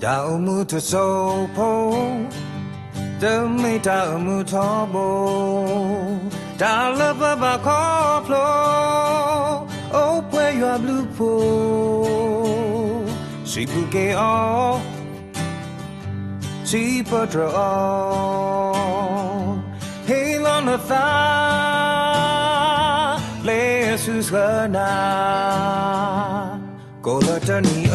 တၢ်အိၣ်မူတစိၢ်ဖိ, တမ့ၢ်တၢ်အိၣ်မူထီဘိ, တၢ်လၢပဘၣ်ခီဖျိ, အိၣ်ပှဲၤယွၤဘျုးဖှိၣ်, စံးဘျုးက့ၤအီၤ, စံးပတြၢၤအီၤ, ဟ့ၣ်လီၤနသး, လၢအစုဆှၢနၤ ကိးလၢတနံၤအဂီၢ်,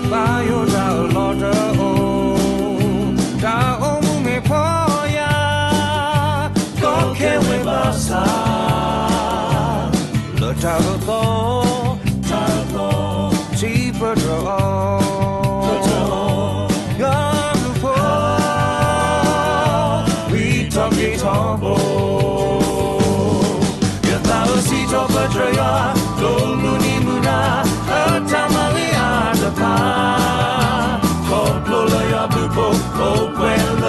ဘၣ်ယိၣ်တၢ်အၢၣ်လီၤတအိၣ်, တၢ်အိၣ်မူမ့ၢ်ဖှီၣ်ယာ်, ကီခဲဝဲဘၣ်ဆၣ်, လၢတၢ်အၢၣ်သီ, ထံပတြၢၤအီၤ, ယွၤဘျုးဖှိၣ်, ဝံထီၣ်က့ၤထီဘိ ယသးဧၢ စံးထီၣ်ပတြၢၤယွၤ, ကိးမုၢ်နံၤမုၢ်နၤ, အတၢ်မၤဂ့ၤအါတဖၣ်, ခီဖျိလၢယွၤဘျုးဖှိၣ်, အိၣ်ပှဲၤလၢ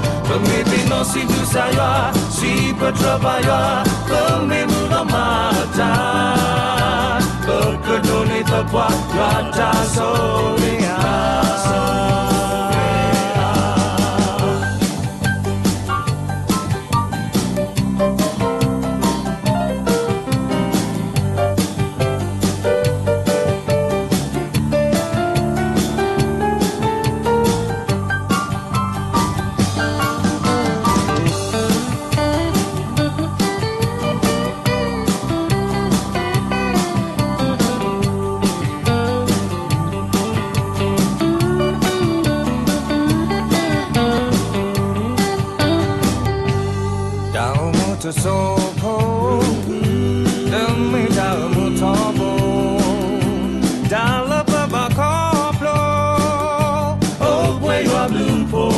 နဂီၢ်, ပမ့ၢ်သ့ၣ်နီၣ်စံးဘျုးကစၢ်ယွၤ, စံးပတြၢၤဘၣ်ယွၤ, ပမ့ၢ်မူဒီးမၤအတၢ်, ပကဒိးန့ၢ်သပှၢ် ယွၤတၢ်ဆိၣ်ဂ့ၤဧါ. တၢ်အိၣ်မူတစိၢ်ဖိ, တမ့ၢ်တၢ်အိၣ်မူထီဘိ, တၢ်လၢပဘၣ်ခီဖျိ, အိၣ်ပှဲၤယွၤဘျုး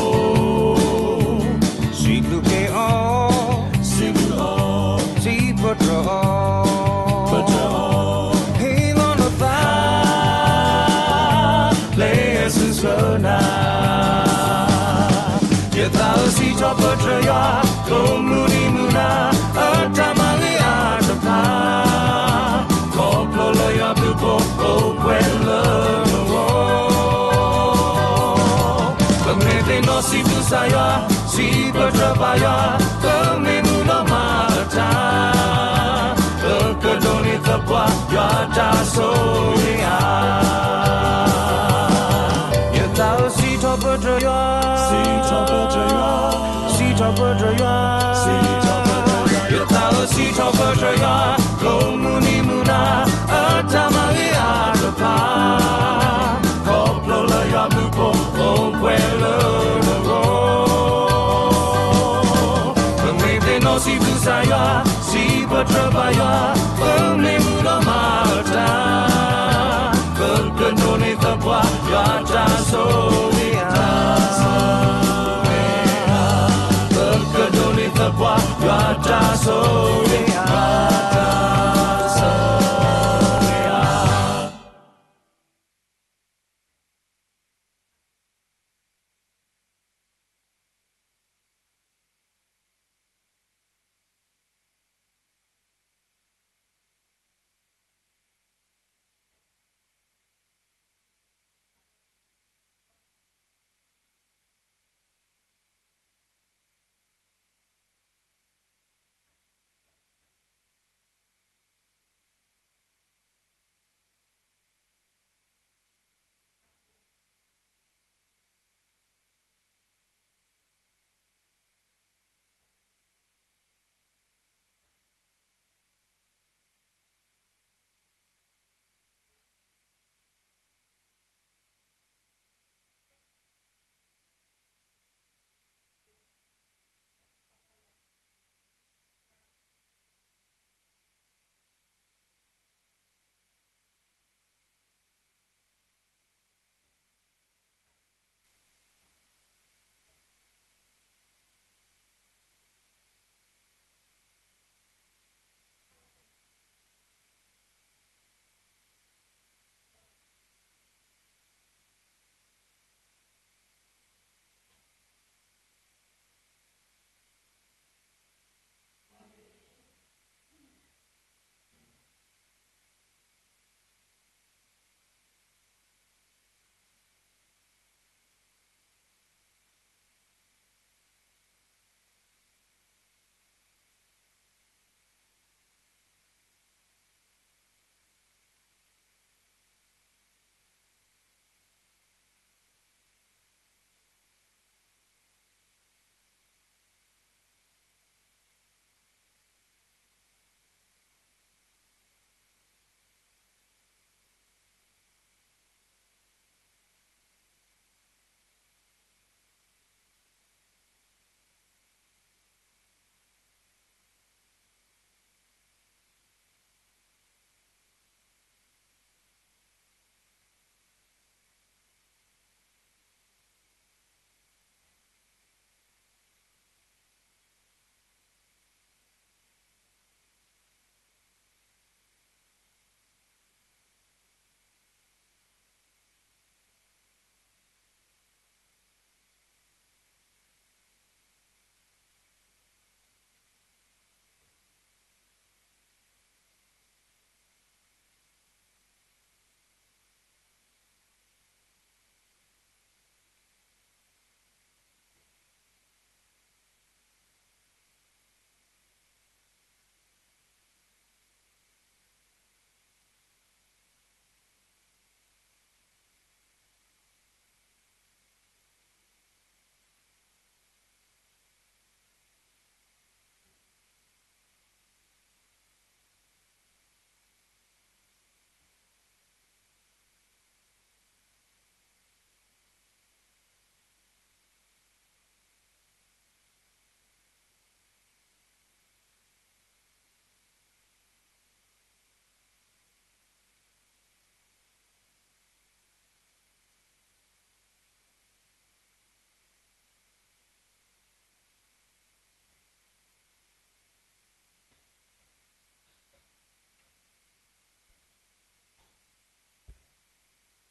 ဖှိၣ်, စံးဘျုးက့ၤအီၤ, စံးပတြၢၤအီၤ, ဟ့ၣ်လီၤနသး, လၢအစုဆှၢနၤ ယသးဧၢ စံးထီၣ်ပတြၢၤယွၤ, ကိးမုၢ်နံၤမုၢ်နၤ, အတၢ်မၤဂ့ၤအါတဖၣ်, ခီဖျိလၢယွၤဘျုးဖှိၣ်, အိၣ်ပှဲၤလၢနဂီၢ်, ပမ့ၢ်သ့ၣ်နီၣ်စံးဘျုးကစၢ်ယွၤ, စံးပတြၢၤဘၣ်ယွၤ, ပမ့ၢ်မူဒီးမၤအတၢ်, ပကဒိးန့ၢ်သပှၢ် ယွၤတၢ်ဆိၣ်ဂ့ၤဧါ. ယသးဧၢ စံးထီၣ်ပတြၢၤယွၤ, စံးထီၣ်ပတြၢၤယွၤ, ယသးဧၢ စံးထီၣ်ပတြၢၤယွၤ, ကိးမုၢ်နံၤမုၢ်နၤ, အတၢ်မၤဂ့ၤအါတဖၣ်, ခီဖျိလၢယွၤဘျုးဖှိၣ်, အိၣ်ပှဲၤလၢနဂီၢ်, ပမ့ၢ်သ့ၣ်နီၣ်စံးဘျုးကစၢ်ယွၤ, စံးပတြၢၤဘၣ်ယွၤ, ပမ့ၢ်မူဒီးမၤအတၢ်, ပကဒိးန့ၢ်သပှၢ် ယွၤတၢ်ဆိၣ်ဂ့ၤဧါ, ပကဒိးန့ၢ်သပှၢ် ယွၤတၢ်ဆိၣ်ဂ့ၤဧါ.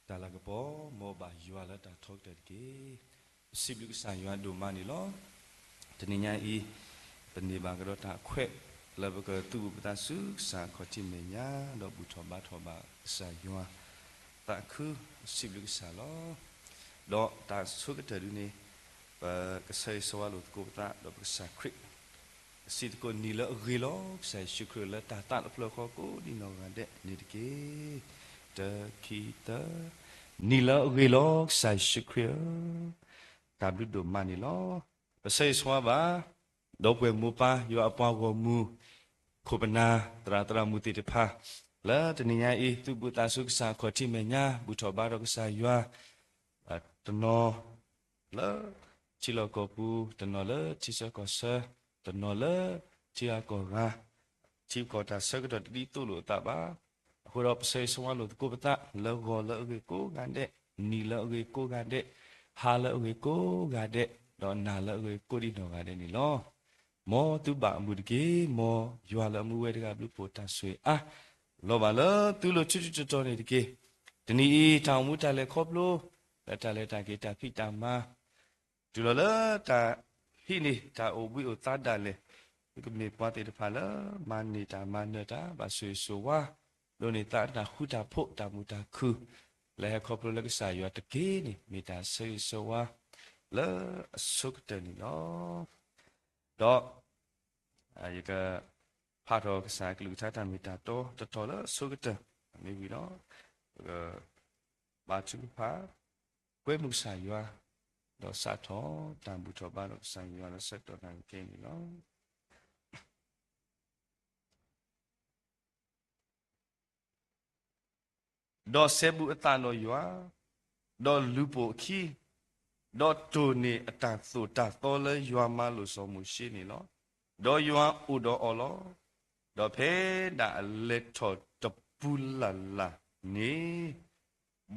တၢ်လၤကပီၤ မ်ဘၣ်ယွၤလၢတၢ်ထီကတၢၢ်တက့ၢ်. ပစံးဘျုးကစၢ်ယွၤဒိၣ်မးန့ၣ်လီၤ. တနံၤညါအံၤ ပန့ၢ်ဘၣ်ကဒီးတၢ်ခွဲး လၢပကသူၣ်ဘူၣ်သးစူၤကစၢ်အခီၣ်ထံးမဲာ်ညါ ဒီးဘူၣ်ထီၣ်ဘါထီၣ်ဘၣ်ကစၢ်ယွၤ သးခု ပစံးဘျုးကစၢ်လီၤ. ဒီးတၢ်ဆိကတၢၢ်ဒ်န့ၣ် ပကဆၢဂ့ၤဆၢဝါလိာ်သကိးပသး ဒီးပကစၢ်ခရံာ် စံးသကိး နံၤလၢအဂ့ၤလီၤ ကစၢ်ယ့ၣ်ၡူးခရံာ်လၢတၢ်သးတဖျၢၣ်ဃီကိးဒံးနီၢ်ဂၤဒဲးန့ၣ်တက့ၢ်. တၢ ခံ သၢ, နံၤလၢအဂ့ၤလီၤ ကစၢ်ယ့ၣ်ၡူးခရံာ်ဧၢ, တၢ်ဘျုးဒိၣ်မးန့ၣ်လီၤ. ပဆၢဂ့ၤဆၢဝါဘၣ် ဒီပုၢ်ဝဲၢ်မိၢ်ပၢ် ယွၤအပှၤဂီၢ်မုၢ် ခိၣ်ပနၢ် သရၣ်သရၣ်မုၣ်သ့ၣ်တဖၣ် လၢတနံၤညါအံၤ သူၣ်ဘူၣ်သးစူၤကစၢ်အခီၣ်ထံးမဲာ်ညါ ဘူၣ်ထီၣ်ဘါထီၣ်ကစၢ်ယွၤ တနီၤလၢ ထံလီၢ်ကီၢ်ပူၤ, တနီၤလၢထံဆၢကီၢ်ဆၢ, တနီၤလၢထံဂၤကီၢ်ဂၤ, ထံကီၢ်တၢ်ဆၢကတီၢ်တဒ်သိးလိာ်အသးဘၣ်. အဃိဒီးပဆၢဂ့ၤဆၢဝါလိာ်သကိးပသး လၢဂီၤလၢအဂ့ၤကိးဂၤဒဲး, နံၤလၢအဂ့ၤကိးဂၤဒဲး, ဟါလၢအဂ့ၤကိးဂၤဒဲး, ဒီးနၤလၢအဂ့ၤကိးဒံးနီၢ်ဂၤဒဲးန့ၣ်လီၤ. မ်သုဘၣ်အမုာ်တက့ၢ်, မ်ယွၤလၢအမူဝဲတဂၤဘျုးဖှိၣ်တၢ်ဆိၣ်ဂ့ၤအါ လီၤဘၣ်လၢသုလိၤထူထူတီတီန့ၣ်တက့ၢ်. တနံၤအံၤ တၢ်အိၣ်မူတၢ်လဲၤခီဖျိ လၢတၢ်လဲၤတၢ်က့ၤတၢ်ဖံးတၢ်မၤ တုၤလီၤလၢတၢ်ဟံးန့ၢ်တၢ်အိၣ်ဘှံးအိၣ်သါဒၣ်လဲာ်, သုကမ့ၢ်ပှၤသ့ၣ်တဖၣ်လၢ မၤန့ၢ်တၢ်မၤနၢၤတၢ် ဘၣ်ဆိၣ်ဂ့ၤဆိၣ်ဝါ, ဒိးန့ၢ်သးတၢ်ဃူတၢ်ဖိးတၢ်မုာ်တၢ်ခုၣ် လၢဟဲခီဖျိလၢကစၢ်ယွၤတက့ၢ်န့ၣ် မ့ၢ်တၢ်ဆၢဂ့ၤဆၢဝါ လၢအဆိကတၢၢ်န့ၣ်လီၤ. ဒီး ယက ဖးထီၣ်ကစၢ်ကလုၢ်ကထါတၢ်မ့ၢ်တၢ်တီတတီၤလၢအဆိကတၢၢ် မ့ၢ်ဝံၤလီၤ. ပက ဘါထုကဖၣ် ကွဲမုာ်ကစၢ်ယွၤ ဒီးစးထီၣ်တၢ်ဘူၣ်ထီၣ်ဘါထီၣ်ကစၢ်ယွၤလၢဆၢကတီၢ်နၣ်ရံၣ်ခဲအံၤန့ၣ်လီၤ. ဒီးစဲဘူးအသးဒီးယွၤ, ဒီးလူၤပိာ်အခံ, ဒီးတိၢ်န့ၢ်အတၢ်သိၣ်တၢ်သီလၢယွၤမၤလိာ်စီၤမိၤၡ့န့ၣ်လီၤ. ဒီးယွၤအိၣ်ဒီးအီၤလီၤ. ဒီးဖဲဒၣ်အလဲၤထီၣ်တပူၤလၢ်လၢ်န့ၣ်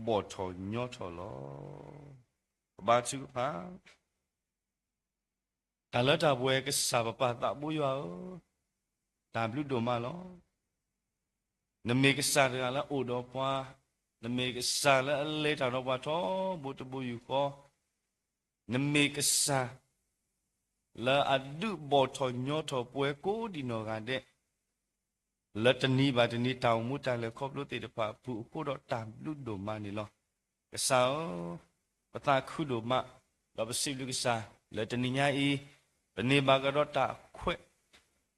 ဘီၣ်ထီၣ်ညီထီၣ်လီၤ. ပဘါထုကဖၣ် တၢ်လၢတၢ်ပှဲၤကစၢ်ပပၢ်သးဘိယွၤဧၢ, တၢ်ဘျုးဒိၣ်မးလီၤ. နမ့ၢ်ကစၢ်တဂၤလၢအအိၣ်ဒီးပှၤ, နမ့ၢ်ကစၢ်လၢအလဲၤတၢ်ဒီးပှၤထီဘိတဘိယူၢ်ဃီ, နမ့ၢ်ကစၢ် လၢအဒုးဘီၣ်ထီၣ်ညီထီၣ်ပဝဲကိးဒံးနီၢ်ဂၤဒဲး လၢတနံၤဘၣ်တနံၤတၢ်အိၣ်မူတၢ်လဲၤခီဖျိသ့ၣ်တဖၣ်အပူၤအဃိဒီးတၢ်ဘျုးဒိၣ်မးန့ၣ်လီၤ. ကစၢ်ဧၢ, ပသးခုဒိၣ်မး, ဒီးပစံးဘျုးကစၢ် လၢတနံၤညါအံၤ ပန့ၢ်ဘၣ်ကဒီးတၢ်ခွဲး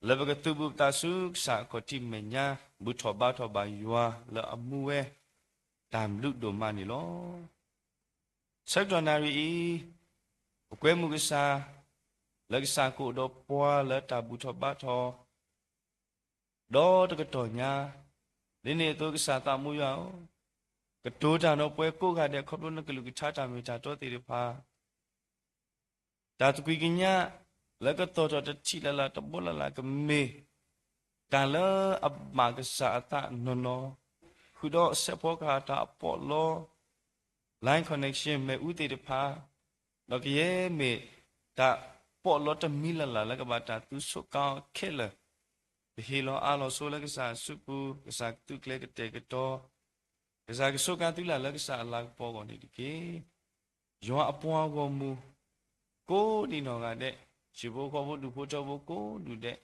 လၢပကသုးဘူးပသးဆူကစၢ်အခီၣ်ထံးမဲာ်ညါ ဘူၣ်ထီၣ်ဘါထီၣ်ဘၣ်ယွၤလၢအမူဝဲ တၢ်ဘျုးဒိၣ်မးန့ၣ်လီၤ. ဆၢကတီၢ်နၣ်ရံၣ်အံၤ ပကွဲမုာ်ကစၢ် လၢကစၢ်ကအိၣ်ဒီးပှၤလၢတၢ်ဘူၣ်ထီၣ်ဘါထီၣ် ဒီးတကတီၢ်ညါ, ဒ်န့ၣ်အသိးကစၢ်သးဘိယွၤဧၢ, ကတိၤတၢ်ဒီးပဝဲကိးဂၤဒဲးခီဖျိနကလုၢ်ကထါတၢ်မ့ၢ်တၢ်တီသ့ၣ်တဖၣ် တၢ်သကွံာ်ကညး လၢကသီၣ်ထီၣ်တထံၣ်လၢ်လၢ်တဘီလၢ်လၢ်ကမ့ၢ် တၢ်လၢအဘၣ်ကစၢ်အသးနီၢ်နီၢ်, ဃုာ်ဒီးစဲးဖီကဟၣ်တၢ်အပီးလီ line connection မ့ၣ်အူသ့ၣ်တဖၣ်, ဒီးကယဲၢ်မ့ၢ်တၢ်ပီးလီတမံၤလၢ်လၢ်လၢကဘၣ်တၢ်သူဆိးကါအီၤခဲလၢာ်, ပဟ့ၣ်လီၤအးလီၤဆိလၢကစၢ်အစုပူၤ, ကစၢ်ကသုးကျဲၤကတဲာ်ကတီၤ, ကစၢ်ကဆိးကါသုလၢ်လၢကစၢ်အလၤကပီၤအဂီၢ်န့ၣ်တက့ၢ်. ယွၤအပှၤဂီၢ်မုၢ် ကိးဒံးနီၢ်ဂၤဒဲး, ဟံၣ်ဖိဃီဖိဒူၣ်ဖိထၢဖိကိးဒူၣ်ဒဲး,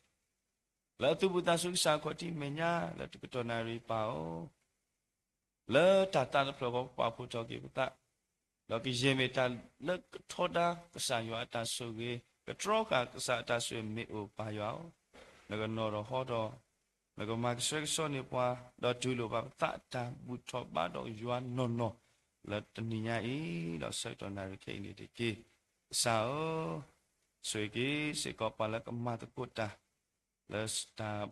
လၢအသုးဘူးသးဆူကစၢ်အခီၣ်ထံးမဲာ်ညါ လၢတကတီၢ်နၣ်ရံၣ်ပၢ်ဧၢ, လၢတၢ်သးတဖျၢၣ်ဃီပပာ်ဖှိၣ်ထီၣ်က့ၤပသး, ဒီးကယဲၢ်မ့ၢ်တၢ်လၢကထီဒါကစၢ်ယွၤအတၢ်ဆိၣ်ဂ့ၤ, ကတြီဃာ်ကစၢ်အတၢ်ဆိၣ်ဂ့ၤမ့ၢ်အိၣ်ပၢ်ယွၤဧၢ, နကနီၤထီၣ်ဟီထီၣ်, နကမၤကဆှဲကဆှီန့ၢ်ပှၤ, ဒီးတူၢ်လိာ်ဘၣ်ပသးအတၢ်ဘူၣ်ထီၣ်ဘါဒီးယွၤနီၢ်နီၢ်, လၢတနံၤညါအံၤ ဒီးဆၢကတီၢ်နၣ်ရံၣ်ခဲအံၤန့ၣ်တက့ၢ်. ကစၢ်ဧၢ, ဆိၣ်ဂ့ၤက့ၤစ့ၢ်ကီးပှၤလၢကမၤသကိးတၢ် လၢတၢ်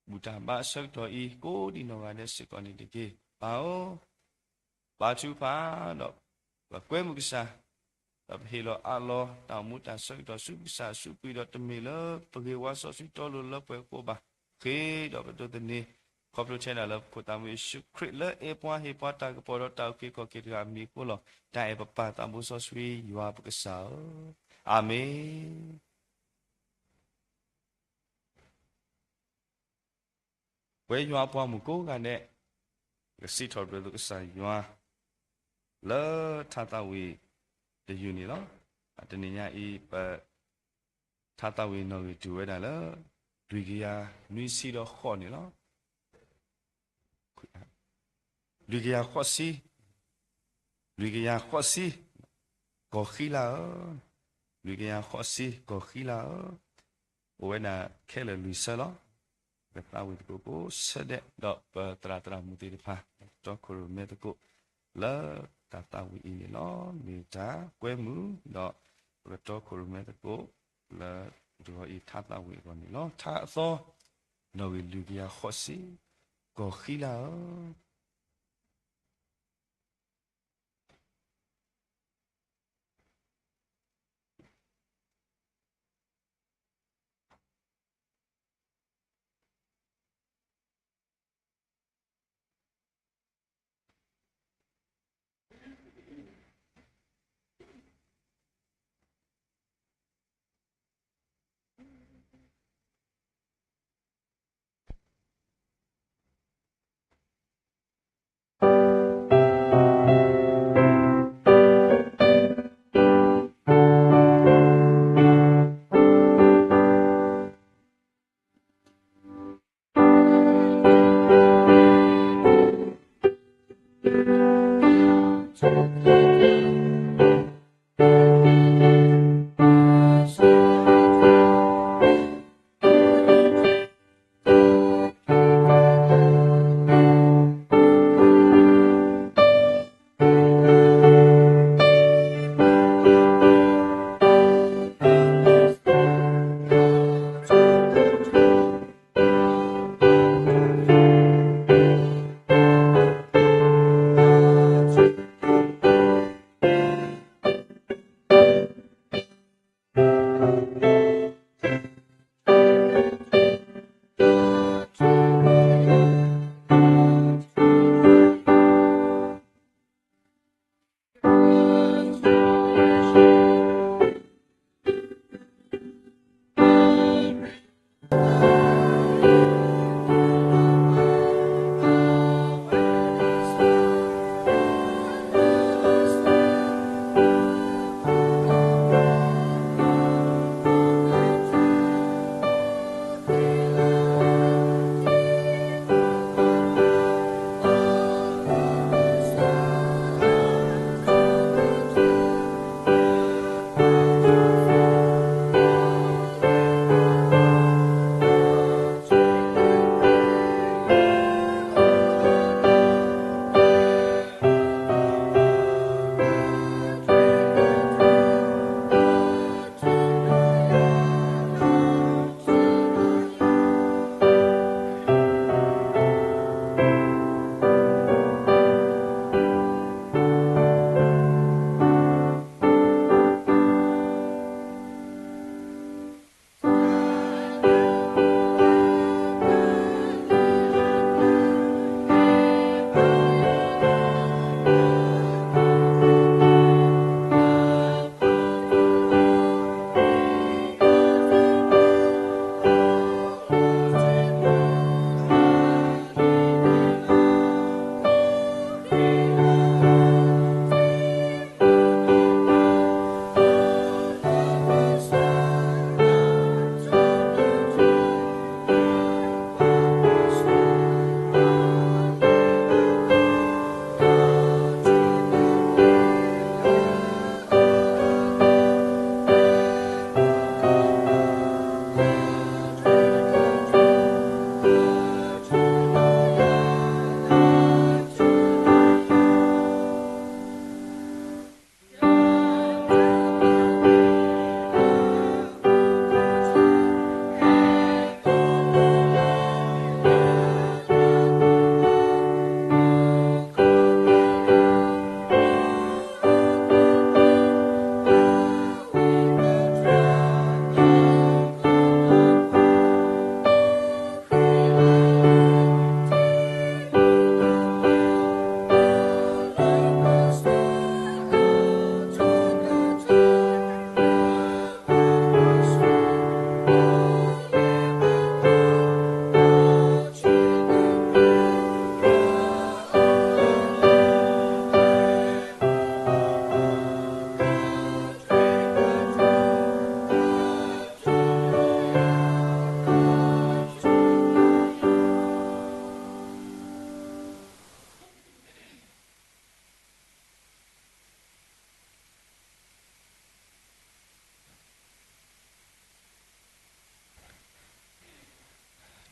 ဘူၣ်တၢ်ဘါအဆၢကတီၢ်အံၤ ကိးဒံးနီၢ်ဂၤဒဲးစ့ၢ်ကီးန့ၣ်တက့ၢ်. ပၢ်ဧၢ, ပၢ်ထုကဖၣ်ဒီး ပကွဲမုာ်ကစၢ်, ဒီးပဟ့ၣ်လီၤအးလီၤတၢ်အိၣ်မူတၢ်ဆၢကတီၢ်ဆူကစၢ်အစုပူၤဒီး တမ့ၢ်လၢပဂ့ၤဝါစီဆှံတီလိၤလၢပှဲၤအဃိဘၣ်, ဃ့ဒီးပဒိးသန့ၤ ခီဖျိထဲဒၣ်လၢပခိၣ်သးမူယ့ၣ်ၡူးခရံာ်လၢအဲၣ်ပှၤဟ့ၣ်ပှၤတၢ်ကပီၤဒီးတၢ်အုၣ်က့ၤခီၣ်က့ၤတဂၤအမံၤအဃိလီၤ. တၢ်အဲၣ်ပပၢ်သးဘိစီဆှံယွၤပကစၢ်ဧၢ, အၤမ့ၣ်. ပဝဲယွၤအပှၤမုၣ်ကိးဂၤဒဲး ကစံးထီၣ်ပတြၢၤသုကစၢ်ယွၤ, လၢထါသးဝံၣ်တယုၢ်န့ၣ်လီၤ. တနံၤညါအံၤ ပ ထါသးဝံၣ်နီၣ်ဂံၢ်တုၤဝဲဒၣ်လၢ လွံၢ်ကယၤနွံဆံဒီးဃိးန့ၣ်လီၤ. လွံၢ်ကယၤဃိးဆံ, လွံၢ်ကယၤဃိးဆံ, ကီၢ်ဃံလၤဧၢ, လွံၢ်ကယၤဃိးဆံ ကီၢ်ဃံလၤဧၢ, အိၣ်ဝဲဒၣ်ခဲလၢာ်လွံၢ်ဆၢလီၤ. ပသးဝံၣ်သကိးကိးဆၢဒဲး ဒီးပသရၣ်သရၣ်မုၣ်သ့ၣ်တဖၣ် ပကတီခိၣ်ရိၣ်မဲသကိး လၢတၢ်သးဝံၣ်အံၤန့ၣ်လီၤ. မ့ၢ်တၢ်ကွဲမုာ်ဒီး ပကတီခိၣ်ရိၣ်မဲသကိး လၢတဂီၤအံၤထါသးဝံၣ်အဂီၢ်န့ၣ်လီၤ. ထါအသီ နီၣ်ဂံၢ်လွံၢ်ကယၤဃိးဆံ, ကီၢ်ဃံလၤဧၢ.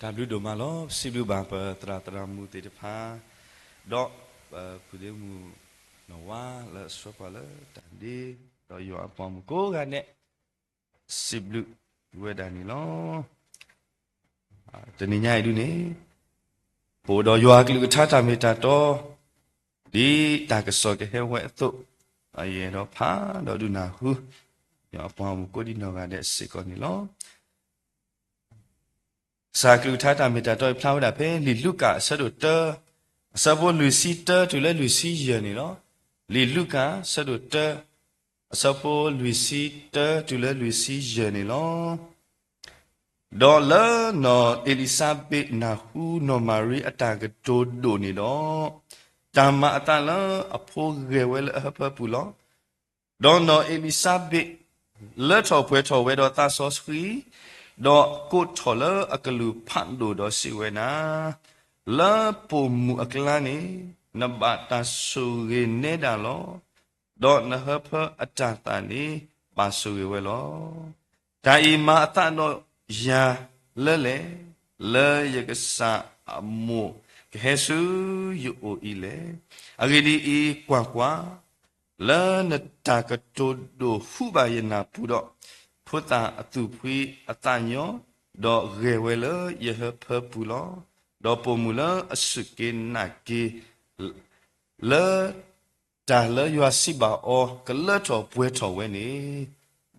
တၢ်ဘျုးဒိၣ်မးလီၤ. စံးဘျုးဘၣ်ပသရၣ်သရၣ်မုၣ်သ့ၣ်တဖၣ်, ဒီးပဖုဒ့မုၣ်နီၢ်ဝါလၢအဆှၢပှၤလၢတၢ်ဒ့, ဒီးယွၤအပှၤမုၣ်ကိးဂၤဒဲး, စံးဘျုးဝဲဒၣ်န့ၣ်လီၤ. တနံၤညါအံၤဒုန့ၣ်, ပအိၣ်ဒီးယွၤအကလုၢ်ကထါတၢ်မ့ၢ်တၢ်တီ, ဒ်တၢ်ကစီၣ်ကဟဲဝဲအသိး, ယအဲၣ်ဒိးဖးဒီးဒုးနၢ်ဟူ, ယွၤအပှၤမုၣ်ကိးဒံနီၢ်ဂၤဒဲးစ့ၢ်ကီးန့ၣ်လီၤ. ကစၢ်အကလုၢ်ကထါတၢ်မ့ၢ်တၢ်တီအံၤဖျါဝဲဒၣ်ဖဲလံာ်လူၤကၣ်အဆၢဒိၣ်တၢ, အဆၢဖိလွံၢ်ဆံတၢတုၤလၢလွံၢ်ဆံယဲၢ်န့ၣ်လီၤ. လံာ်လူၤကၣ်အဆၢဒိၣ်တၢ, အဆၢဖိလွံၢ်ဆံတၢတုၤလၢလွံၢ်ဆံယဲၢ်န့ၣ်လီၤ. ဒီးလၢနီၢ်အ့လံၤစါဘ့းနၢ်ဟူနီၢ်မၤရံအတၢ်ကတိၤဒိၣ်န့ၣ်ဒီး, တၢ်မၤအသးလၢအဖိဂဲၤဝဲလၢအဟၢဖၢပူၤလီၤ. ဒီးနီၢ်အ့လံၤစါဘ့း လၢထီၣ်ပှဲၤထီၣ်ဝဲဒီးသးစီဆှံ, ဒီးကိးထီၣ်လၢအကလုၢ်ဖးဒိၣ်ဒီးစံးဝဲဒၣ်, လၢပိာ်မုၣ်အကျါန့ၣ် နဘၣ်တၢ်ဆိၣ်ဂ့ၤနဲဒၣ်လီၤ. ဒီးနဟၢဖၢအတၢ်သးန့ၣ် ဘၣ်ဆိၣ်ဂ့ၤဝဲလီၤ. တၢ်အံၤမၤအသးဒီးယၤလၢလဲၣ်, လၢယကစၢ်အမိၢ်ကဟဲဆူယအိၣ်အံၤလဲၣ်. အဂ့ၢ်ဒ်အံၤ, ကွၢ်ကွၢ်, လၢနတၢ်ကတိၤဒိၣ်ဟူဘၣ်ယနၢ်ပူၤဒီး, ဖိသၣ်အသူၣ်ဖှံအသးညီ, ဒီးဂဲၤဝဲလၢယဟၢဖၢပူၤလီၤ. ဒီးပိာ်မုၣ်လၢအစူၢ်က့ၤနာ်က့ၤ လၢတၢ်လၢယွၤစံးဘၣ်အီၤ ကလၢထီၣ်ပှဲၤထီၣ်ဝဲန့ၣ်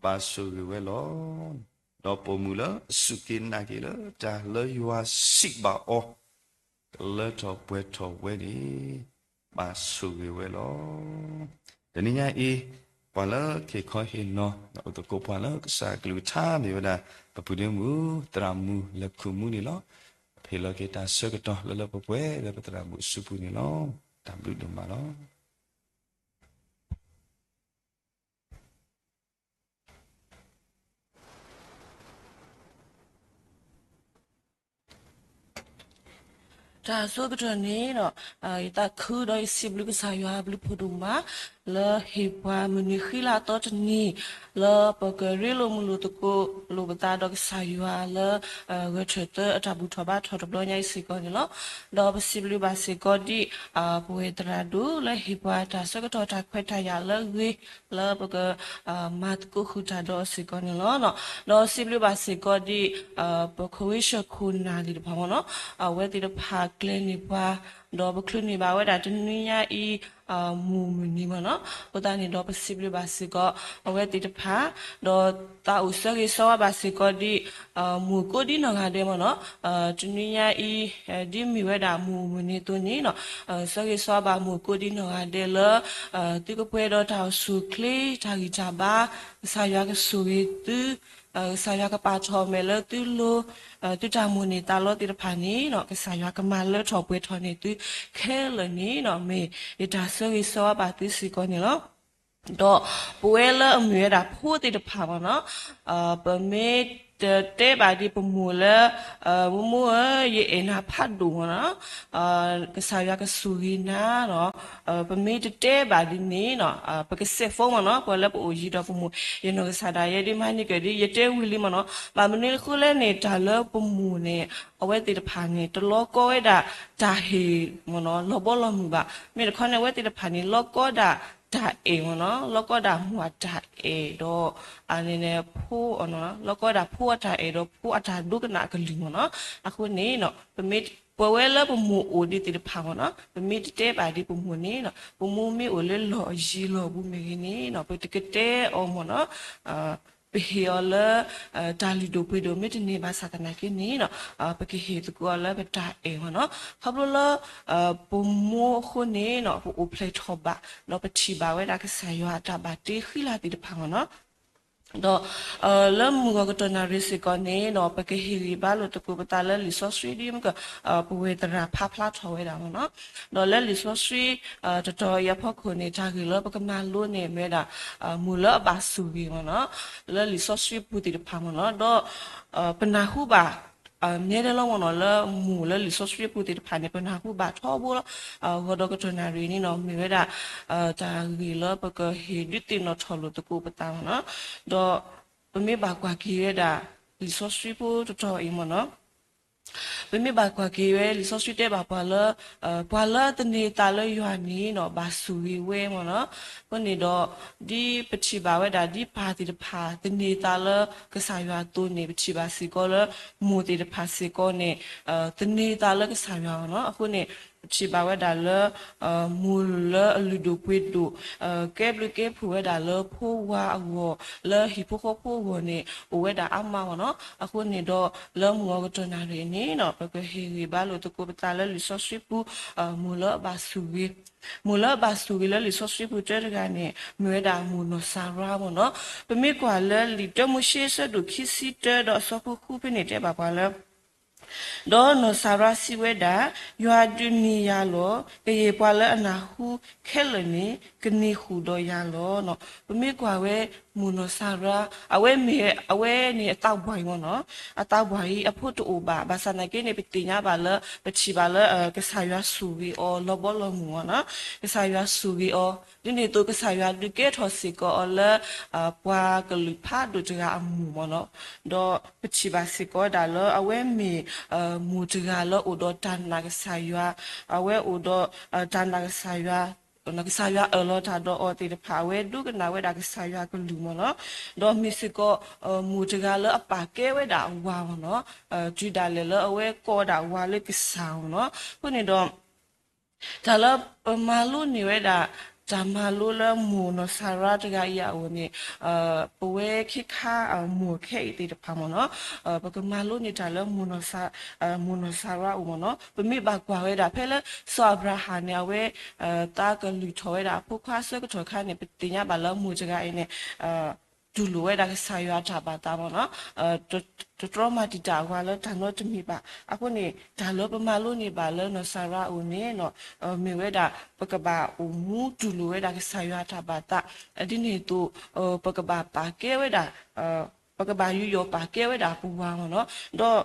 ဘၣ်ဆိၣ်ဂ့ၤဝဲလီၤ. ဒီးပိာ်မုၣ်လၢအစူၢ်က့ၤနာ်က့ၤလၢတၢ်လၢယွၤစံးဘၣ်အီၤ ကလၢထီၣ်ပှဲၤထီၣ်ဝဲန့ၣ် ဘၣ်ဆိၣ်ဂ့ၤဝဲလီၤ. တနံၤညါအံၤ, ပှၤလၢကဟ့ၣ်ခီဟ့ၣ်နီၤ အိၣ်သကိးပှၤလၢကစၢ်အကလုၢ်ကထါမ့ၢ်ဝဲဒၣ် ပပုၢ်ဒ့မုၣ် သရၣ်မုၣ်လၢခုၣ်မူန့ၣ်လီၤ. ဟ့ၣ်လီၤက့ၤတၢ်ဆၢကတီၢ်လၢလၢပှဲၤပှဲၤလၢပသရၣ်မုၣ်အစုပူၤန့ၣ်လီၤ. တၢ်ဘျုးဒိၣ်မးလီၤ. တၢ်အဆိကတၢၢ်န့ၣ်ဒီး, ယသးခုဒီးယစံးဘျုးကစၢ်ယွၤအဘျုးဖးဒိၣ်မး, လၢဟ့ၣ်ပှၤမုၢ်နံၤဃံလၤအသီတနံၤ, လၢပကရ့လိာ်မုာ်လိာ်သကိးလိာ်ပသးဒီးကစၢ်ယွၤလၢ ဂဲၤထၢၣ်သၢအတၢ်ဘူၣ်ထီၣ်ဘါထီၣ်တဘျီညါအံၤစ့ၢ်ကီးန့ၣ်လီၤ. ဒီးပစံးဘျုးဘၣ်စ့ၢ်ကီးဒ် ပဝဲသရၣ်ဒိၣ်လၢဟ့ၣ်ပှၤတၢ်ဆၢကတီၢ်တၢ်ခွဲးတၢ်ယာ်လၢအဂ့ၤ လၢပက မၤသကိးဃုာ်တၢ်ဒီးအီၤစ့ၢ်ကီးန့ၣ်လီၤ. ဒီးစံးဘျုးဘၣ်စ့ၢ်ကီးဒ် ပခိၣ်ဝ့ၢ်ဆှၢခိၣ်နၢ်သ့ၣ်တဖၣ်မ့ၢ်နီၤ, အဝဲသ့ၣ်တဖၣ်ကျဲၤန့ၢ်ပှၤ, ဒီးပချုးန့ၢ်ဘၣ်ဝဲဒၣ်တနွံညါအံၤ မုၢ်မုၢ်နံၤမ့ၢ်နီၤ, အဃိသတးန့ၣ်ဒီးပစံးဘျုးဘၣ်စ့ၢ်ကီး အဝဲသ့ၣ်တဖၣ်, ဒီးသးအိၣ်ဆၢဂ့ၤဆၢဝါဘၣ်စ့ၢ်ကီးဒ် မုၣ်ကိးဒံနီၢ်ဂၤဒဲးမ့ၢ်နီၤ, တနွံညါအံၤ ဒ်မ့ၢ်ဝဲဒၣ်မုၢ်မုၢ်နံၤအသိးန့ၣ်နီၤ, ဆၢဂ့ၤဆၢဝါဘၣ်မုၣ်ကိးဒံနီၢ်ဂၤဒဲးလၢ သုကပှဲၤဒီးတၢ်အိၣ်ဆူၣ်အိၣ်ချ့ တၢ်ဂံၢ်တၢ်ဘါ, ကစၢ်ယွၤကဆိၣ်ဂ့ၤသု, ကစၢ်ယွၤကပာ်ထီၣ်အမဲာ်လၢသုလိၤ, သုတၢ်မိၣ်န့ၢ်သးလီသ့ၣ်တဖၣ်န့ၣ်နီၤ, ကစၢ်ယွၤကမၤလၢထီၣ်ပှဲၤထီၣ်န့ၢ်သုခဲလၢာ်န့ၣ်နီၤ, မ့ၢ်ယတၢ်ဆၢဂ့ၤဆၢဝါဘၣ်သုစ့ၢ်ကီးန့ၣ်လီၤ. ဒီးပဝဲလၢအမ့ၢ်ဝဲဒၣ်ဖိသ့ၣ်တဖၣ်မ့ၢ်နီၤ, ပမ့ၢ်တတဲဘၣ်ဒ်ပမိၢ်လၢ မိၢ်မိၢ်ဧၢ, ယအဲၣ်နၤဖးဒိၣ်မ့ၢ်နီၤ, ကစၢ်ယွၤကဆိၣ်ဂ့ၤနၤနီၤ, ပမ့ၢ်တတဲဘၣ်ဒ်န့ၣ်နီၤ, ပကစဲးဖိမ့ၢ်နီၤ, ပှၤလၢပအိၣ်ယံၤဒီးပမိၢ်, ယနီၢ်ကစၢ်ဒၣ်ယဲဒ်မၤန့ၢ်က့ၤဒ် ယတဲဝံၤလံမ့ၢ်နီၤ, ဘၣ်မနုၤအဃိလဲၣ်န့ၣ် တၢ်လၢပမိၢ်န့ၣ် အဝဲသ့ၣ်တဖၣ်န့ၣ် တလီၤကီဝဲဒၣ်တၢ်ဟ့ၣ်မ့ၢ်နီၤ လီၤဘီလီၤမုၢ်ဘၣ်. မ့ၢ်တခီန့ၣ် အဝဲသ့ၣ်တဖၣ်န့ၣ် လီၤကီဒၣ်တၢ်အဲၣ်မ့ၢ်နီၤ, လီၤကီဒၣ်မိၢ်အတၢ်အဲၣ်ဒီး အန့ၣ်န့ၣ် ဖိ, လီၤကီဒၣ်ဖိအတၢ်အဲၣ်ဒီးဖိအတၢ်ဒိကနၣ်အကလုၢ်မ့ၢ်နီၤ. အဃိန့ၣ်နီၤ ပမ့ၢ်ပဝဲလၢပမိၢ်အိၣ်ဒံးသ့ၣ်တဖၣ်မ့ၢ်နီၤ, ပမ့ၢ်တတဲဘၣ်ဒ်ပမိၢ်န့ၣ်နီၤ, ပမိၢ်မ့ၢ်အိၣ်လၢလီၢ်အယံၤလီၢ်အဘူးမ့ၢ်ဂ့ၤန့ၣ်နီၤ, ပတကတဲအီၤမ့ၢ်နီၤ, ပဟ့ၣ်အီၤလၢ တၢ်လုၢ်ဒိၣ်ပှ့ၤဒိၣ် မ့ၢ်တန့ၢ်ဘၣ်ဆၣ်သနာ်က့န့ၣ်နီၤ, ပကဟ့ၣ်သကိးအီၤလၢပတၢ်အဲၣ်မ့ၢ်နီၤ. ခီဖျိလၢ ပမိၢ်အဃိန့ၣ်နီၤ ပအိၣ်ဖျဲၣ်ထီၣ်ဘး ဒီးပထံၣ်ဘၣ်ဝဲဒၣ်ကစၢ်ယွၤအတၢ်ဘၣ်တ့ဃံလၤသ့ၣ်တဖၣ်မ့ၢ်နီၤ. ဒီး လၢမုၢ်ဂီၤကတီၢ်နၣ်ရံၣ်စ့ၢ်ကီးန့ၣ်နီၤ ပကဟ့ၣ်ဂံၢ်ဘါလိာ်သကိးပသးလၢလံာ်စီဆှံဒ်မ့ၢ်က ပဝဲသရၣ်ဖးဖျါထီၣ်ဝဲဒၣ်မ့ၢ်နီၤ. ဒီးလၢလံာ်စီဆှံ တတီၤအံၤအဖီခိၣ်န့ၣ် တၢ်ဂ့ၢ်လၢပကမၤလိန့ၣ်မ့ၢ်ဝဲဒၣ် မိၢ်လၢအဘၣ်ဆိၣ်ဂ့ၤမ့ၢ်နီၤ လၢလံာ်စီဆှံပူၤသ့ၣ်တဖၣ်မ့ၢ်နီၤ. ဒီး ပနၢ်ဟူဘၣ် နဲဒဲလီၤမ့ၢ်နီၤ လၢမိၢ်လၢလံာ်စီဆှံပူၤသ့ၣ်တဖၣ်န့ၣ် ပနၢ်ဟူဘၣ်ထီဘိလီၤ. ဂီၤဒီးကတီၢ်နၣ်ရံၣ်န့ၣ်နီၤ မ့ၢ်ဝဲဒၣ် တၢ်ဂ့ၢ်လၢပကဟ့ၣ်ဒုးသ့ၣ်နီၣ်ထီၣ်လိာ်သကိးပသးမ့ၢ်နီၤ. ဒီးပမ့ၢ်ဘၣ်ကွၢ်က့ၤဝဲဒၣ် လံာ်စီဆှံဖိတတီၤအံၤမ့ၢ်နီၤ ပမ့ၢ်ဘၣ်ကွၢ်က့ၤဝဲလံာ်စီဆှံတဲဘၣ်ပှၤလၢ ပှၤလၢတန့ၤသးလၢယွၤန့ၣ်နီၤ ဘၣ်ဆိၣ်ဂ့ၤဝဲမ့ၢ်နီၤ. အဃိန့ၣ်ဒီး ဒ်ပထံၣ်ဘၣ်ဝဲဒၣ် ဒ်ပၢ်သ့ၣ်တဖၣ် တန့ၤသးလၢကစၢ်ယွၤအသိးန့ၣ် ပထံၣ်ဘၣ်စ့ၢ်ကီးလၢ မိၢ်သ့ၣ်တဖၣ်စ့ၢ်ကီးန့ၣ် တန့ၤသးလၢကစၢ်ယွၤမ့ၢ်နီၤ. အဃိန့ၣ် ပထံၣ်ဘၣ်ဝဲဒၣ်လၢ မိၢ်လၢအလုၢ်ဒိၣ်ပှ့ၤဒိၣ် ကဲဘျုးကဲဖှိၣ်ဝဲဒၣ်လၢဖိဝၤအဂီၢ် လၢဟံၣ်ဖိဃီဖိအဂီၢ်န့ၣ် အိၣ်ဝဲဒၣ်အါမးမ့ၢ်နီၤ. အဃိန့ၣ်ဒီး လၢမုၢ်အကတီၢ်နၣ်ရံၣ်န့ၣ်နီၤ ပကဟ့ၣ်ဂံၢ်ဘါလိာ်သကိးပသးလၢလံာ်စီဆှံပူၤ မိၢ်လၢအဘၣ်ဆိၣ်ဂ့ၤ မိၢ်လၢအဘၣ်ဆိၣ်ဂ့ၤလၢလံာ်စီဆှံပူၤတၢတဂၤန့ၣ် မ့ၢ်ဝဲဒၣ်မိၢ်နီၢ်စၤရါမ့ၢ်နီၤ. ပမ့ၢ်ကွၢ်လၢလံာ်တၢမိၤၡ့အဆၢဒိၣ်ခံဆံတၢဒီးအဆၢဖိဃုဖဲန့ၣ်တဲဘၣ်ပှၤလၢ ဒီးနီၢ်စၤရါစံးဝဲဒၣ်, ယွၤဒုးနံၤယၤလီၤ. ကယဲၢ်ပှၤလၢအနၢ်ဟူခဲလၢာ်န့ၣ် ကန့ၢ်ဃုာ်ဒီးယၤလီၤ. ပမ့ၢ်ကွၢ်ဝဲ မိၢ်နီၢ်စၤရါ အဝဲမ့ၢ် အဝဲန့ၣ်အသးပှၢ်အံၤမ့ၢ်နီၤ, အသးပှၢ်အံၤအဖိတအိၣ်ဘၣ်. ဘၣ်ဆၣ်သနာ်က့န့ၣ် ပသ့ၣ်ညါဘၣ်လၢ ပထံၣ်ဘၣ်လၢ ကစၢ်ယွၤဆိၣ်ဂ့ၤအီၤလီၤဘီလီၤမုၢ်မ့ၢ်နီၤ, ကစၢ်ယွၤဆိၣ်ဂ့ၤအီၤ, ဒ်န့ၣ်အသိးကစၢ်ယွၤဒုးကဲထီၣ်စ့ၢ်ကီးအီၤလၢ ပှၤကလုာ်ဖးဒိၣ်တဂၤအမိၢ်မ့ၢ်နီၤ, ဒီးပထံၣ်ဘၣ်စ့ၢ်ကီးဝဲဒၣ်လၢအဝဲမ့ၢ် မိၢ်တဂၤလၢအိၣ်ဒီးတၢ်နာ်ကစၢ်ယွၤ, အဝဲအိၣ်ဒီး တၢ်နာ်ကစၢ်ယွၤ ကစၢ်ယွၤအၢၣ်လီၤတၢ်ဒီးအီၤသ့ၣ်တဖၣ် အဝဲဒိကနၣ်ဝဲဒၣ်ကစၢ်ယွၤကလုၢ်မ့ၢ်နီၤ, ဒီးမ့ၢ်စ့ၢ်ကီး မိၢ်တဂၤလၢအပာ်ကဲဝဲဒၣ်အဝၤမ့ၢ်နီၤ, တုၤဒၣ်လဲာ်လၢအဝဲကိးဝဲဒၣ်အဝၤလၢကစၢ်မ့ၢ်နီၤ, အဃိန့ၣ်ဒီး တၢ်လၢပမၤလိန့ၢ်ဝဲဒၣ် တၢ်မၤလိလၢမိၢ်နီၢ်စၤရါတဂၤအံၤအအိၣ်န့ၣ် ပဝဲခ့ခါမိၢ်ခဲအံၤသ့ၣ်တဖၣ်မ့ၢ်နီၤ, ပကမၤလိန့ၢ်တၢ်လၢ မိၢ်နီၢ်စၤရါအအိၣ်မ့ၢ်နီၤ, ပမ့ၢ်ဘၣ်ကွၢ်ဝဲဒၣ်ဖဲလၢ စီၤအၤဘြၤဟၣ်န့ၣ် အဝဲ သးကလုၢ်ထီၣ်ဝဲဒၣ်အဖိခွါအဆၢကတီၢ်ခါန့ၣ် ပသ့ၣ်ညါဘၣ်လၢမိၢ်တဂၤအံၤန့ၣ် တူၢ်လိာ်ဝဲဒၣ်ကစၢ်ယွၤအတၢ်ဘၣ်သးမ့ၢ်နီၤ, တတြီမၤတံာ်တာ်အဝၤလၢတၢ်နီတမံၤဘၣ်. အဃိန့ၣ် တၢ်လၢပမၤလိန့ၢ်ဘၣ်လၢနီၢ်စၤရါအအိၣ်န့ၣ် မ့ၢ်ဝဲဒၣ် ပကဘၣ်အိၣ်မူတူၢ်လိာ်ဝဲဒၣ်ကစၢ်ယွၤအတၢ်ဘၣ်သး, ဒ်န့ၣ်အသိး ပကဘၣ်ပာ်ကဲဝဲဒၣ် ပကဘၣ်ယူးယီၣ်ပာ်ကဲဝဲဒၣ်ပဝၤမ့ၢ်နီၤ, ဒီး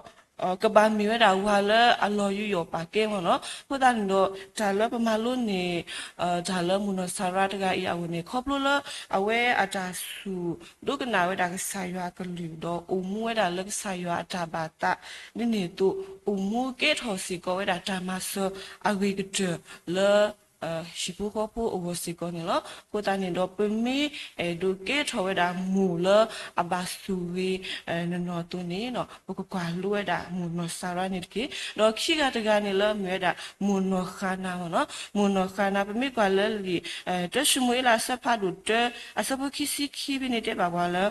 ကဘၣ်မ့ၢ်ဝဲဒၣ်ဝၤလၢအလီၤယူးယီၣ်ပာ်ကဲမ့ၢ်နီၤ. အဃိသတးန့ၣ်ဒီး တၢ်လၢပမၤလိန့ၢ် တၢ်လၢမိၢ်နီၢ်စၤရါတဂၤအံၤအအိၣ်န့ၣ် ခီဖျိလၢ အဝဲအတၢ်စူၢ်ဒိကနၣ်ဝဲဒၣ်ကစၢ်ယွၤအကလုၢ် ဒီးအိၣ်မူဝဲဒၣ်လၢကစၢ်ယွၤအတၢ်ဘၣ်သး ဒ်န့ၣ်အသိး အိၣ်မူကဲထီၣ်စ့ၢ်ကီးဝဲဒၣ်တၢ်မၤစၢၤအဂ့ၤကတၢၢ်လၢ ဟံၣ်ဖိဃီဖိအဂီၢ်စ့ၢ်ကီးန့ၣ်လီၤ. အဃိသတးန့ၣ်ဒီး ပမ့ၢ်အဲၣ်ဒိးကဲထီၣ်ဝဲဒၣ်မိၢ်လၢအဘၣ်ဆိၣ်ဂ့ၤ နနီၢ်အသိးန့ၣ် ပကကွၢ်လိဝဲဒၣ်မိၢ်နီၢ်စၤရါန့ၣ်တက့ၢ်. ဒီးခံဂၤတဂၤန့ၣ်လၢမ့ၢ်ဝဲဒၣ် မိၢ်နီၢ်ဃၤနၤမ့ၢ်နီၤ. မိၢ်နီၢ်ဃၤနၤ ပမ့ၢ်ကွၢ်လၢလံာ် တၢၡမူၤအ့လးအဆၢဖးဒိၣ်တၢ အဆၢဖိခံဆံခံဖဲန့ၣ်တဲဘၣ်ပှၤလၢ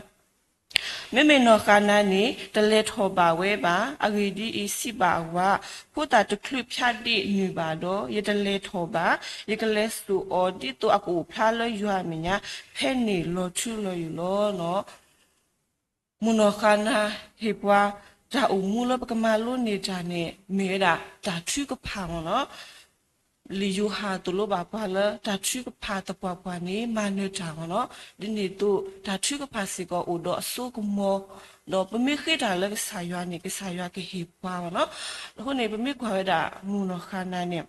မ့မ့ၢ်နီၢ်ဃၤနၤန့ၣ် တလဲၤထီၣ်ဘၣ်ဝဲဘၣ်. အဂ့ၢ်ဒ်အံၤ, စံးဘၣ်အဝၤ, ဖိသၣ်တချုးဖျါဒ့ၣ်နုာ်ဘၣ်ဒီး ယတလဲၤထီၣ်ဘၣ်. ယကလဲၤစိာ်အီၤ ဒ်သိးအကအိၣ်ဖျါလၢယွၤအမဲာ်ညါ ဖဲန့ၣ်လီၤထူလီၤယိာ်လီၤ. မိၢ်နီၢ်ဃၤနၤဟ့ၣ်ပှၤ တၢ်အိၣ်မူလၢပကမၤလိန့ၢ်တၢ်န့ၣ် မ့ၢ်ဝဲဒၣ်တၢ်ထုကဖၣ်မ့ၢ်နီၤ. လံာ်ယိၤဟၣ်သိၣ်လိဘၣ်ပှၤလၢ တၢ်ထုကဖၣ်သပှၢ်ပှၢ်န့ၣ် မၤနၢၤတၢ်မ့ၢ်နီၤ. ဒ်န့ၣ်အသိး တၢ်ထုကဖၣ်စ့ၢ်ကီးအိၣ်ဒီးအစိကမီၤ, ဒီးပမ့ၢ်ဃ့တၢ်လၢကစၢ်ယွၤန့ၣ် ကစၢ်ယွၤကဟ့ၣ်ပှၤမ့ၢ်နီၤ. အဃိန့ၣ် ပမ့ၢ်ကွၢ်ဝဲဒၣ် မိၢ်နီၢ်ဃၤနၤန့ၣ်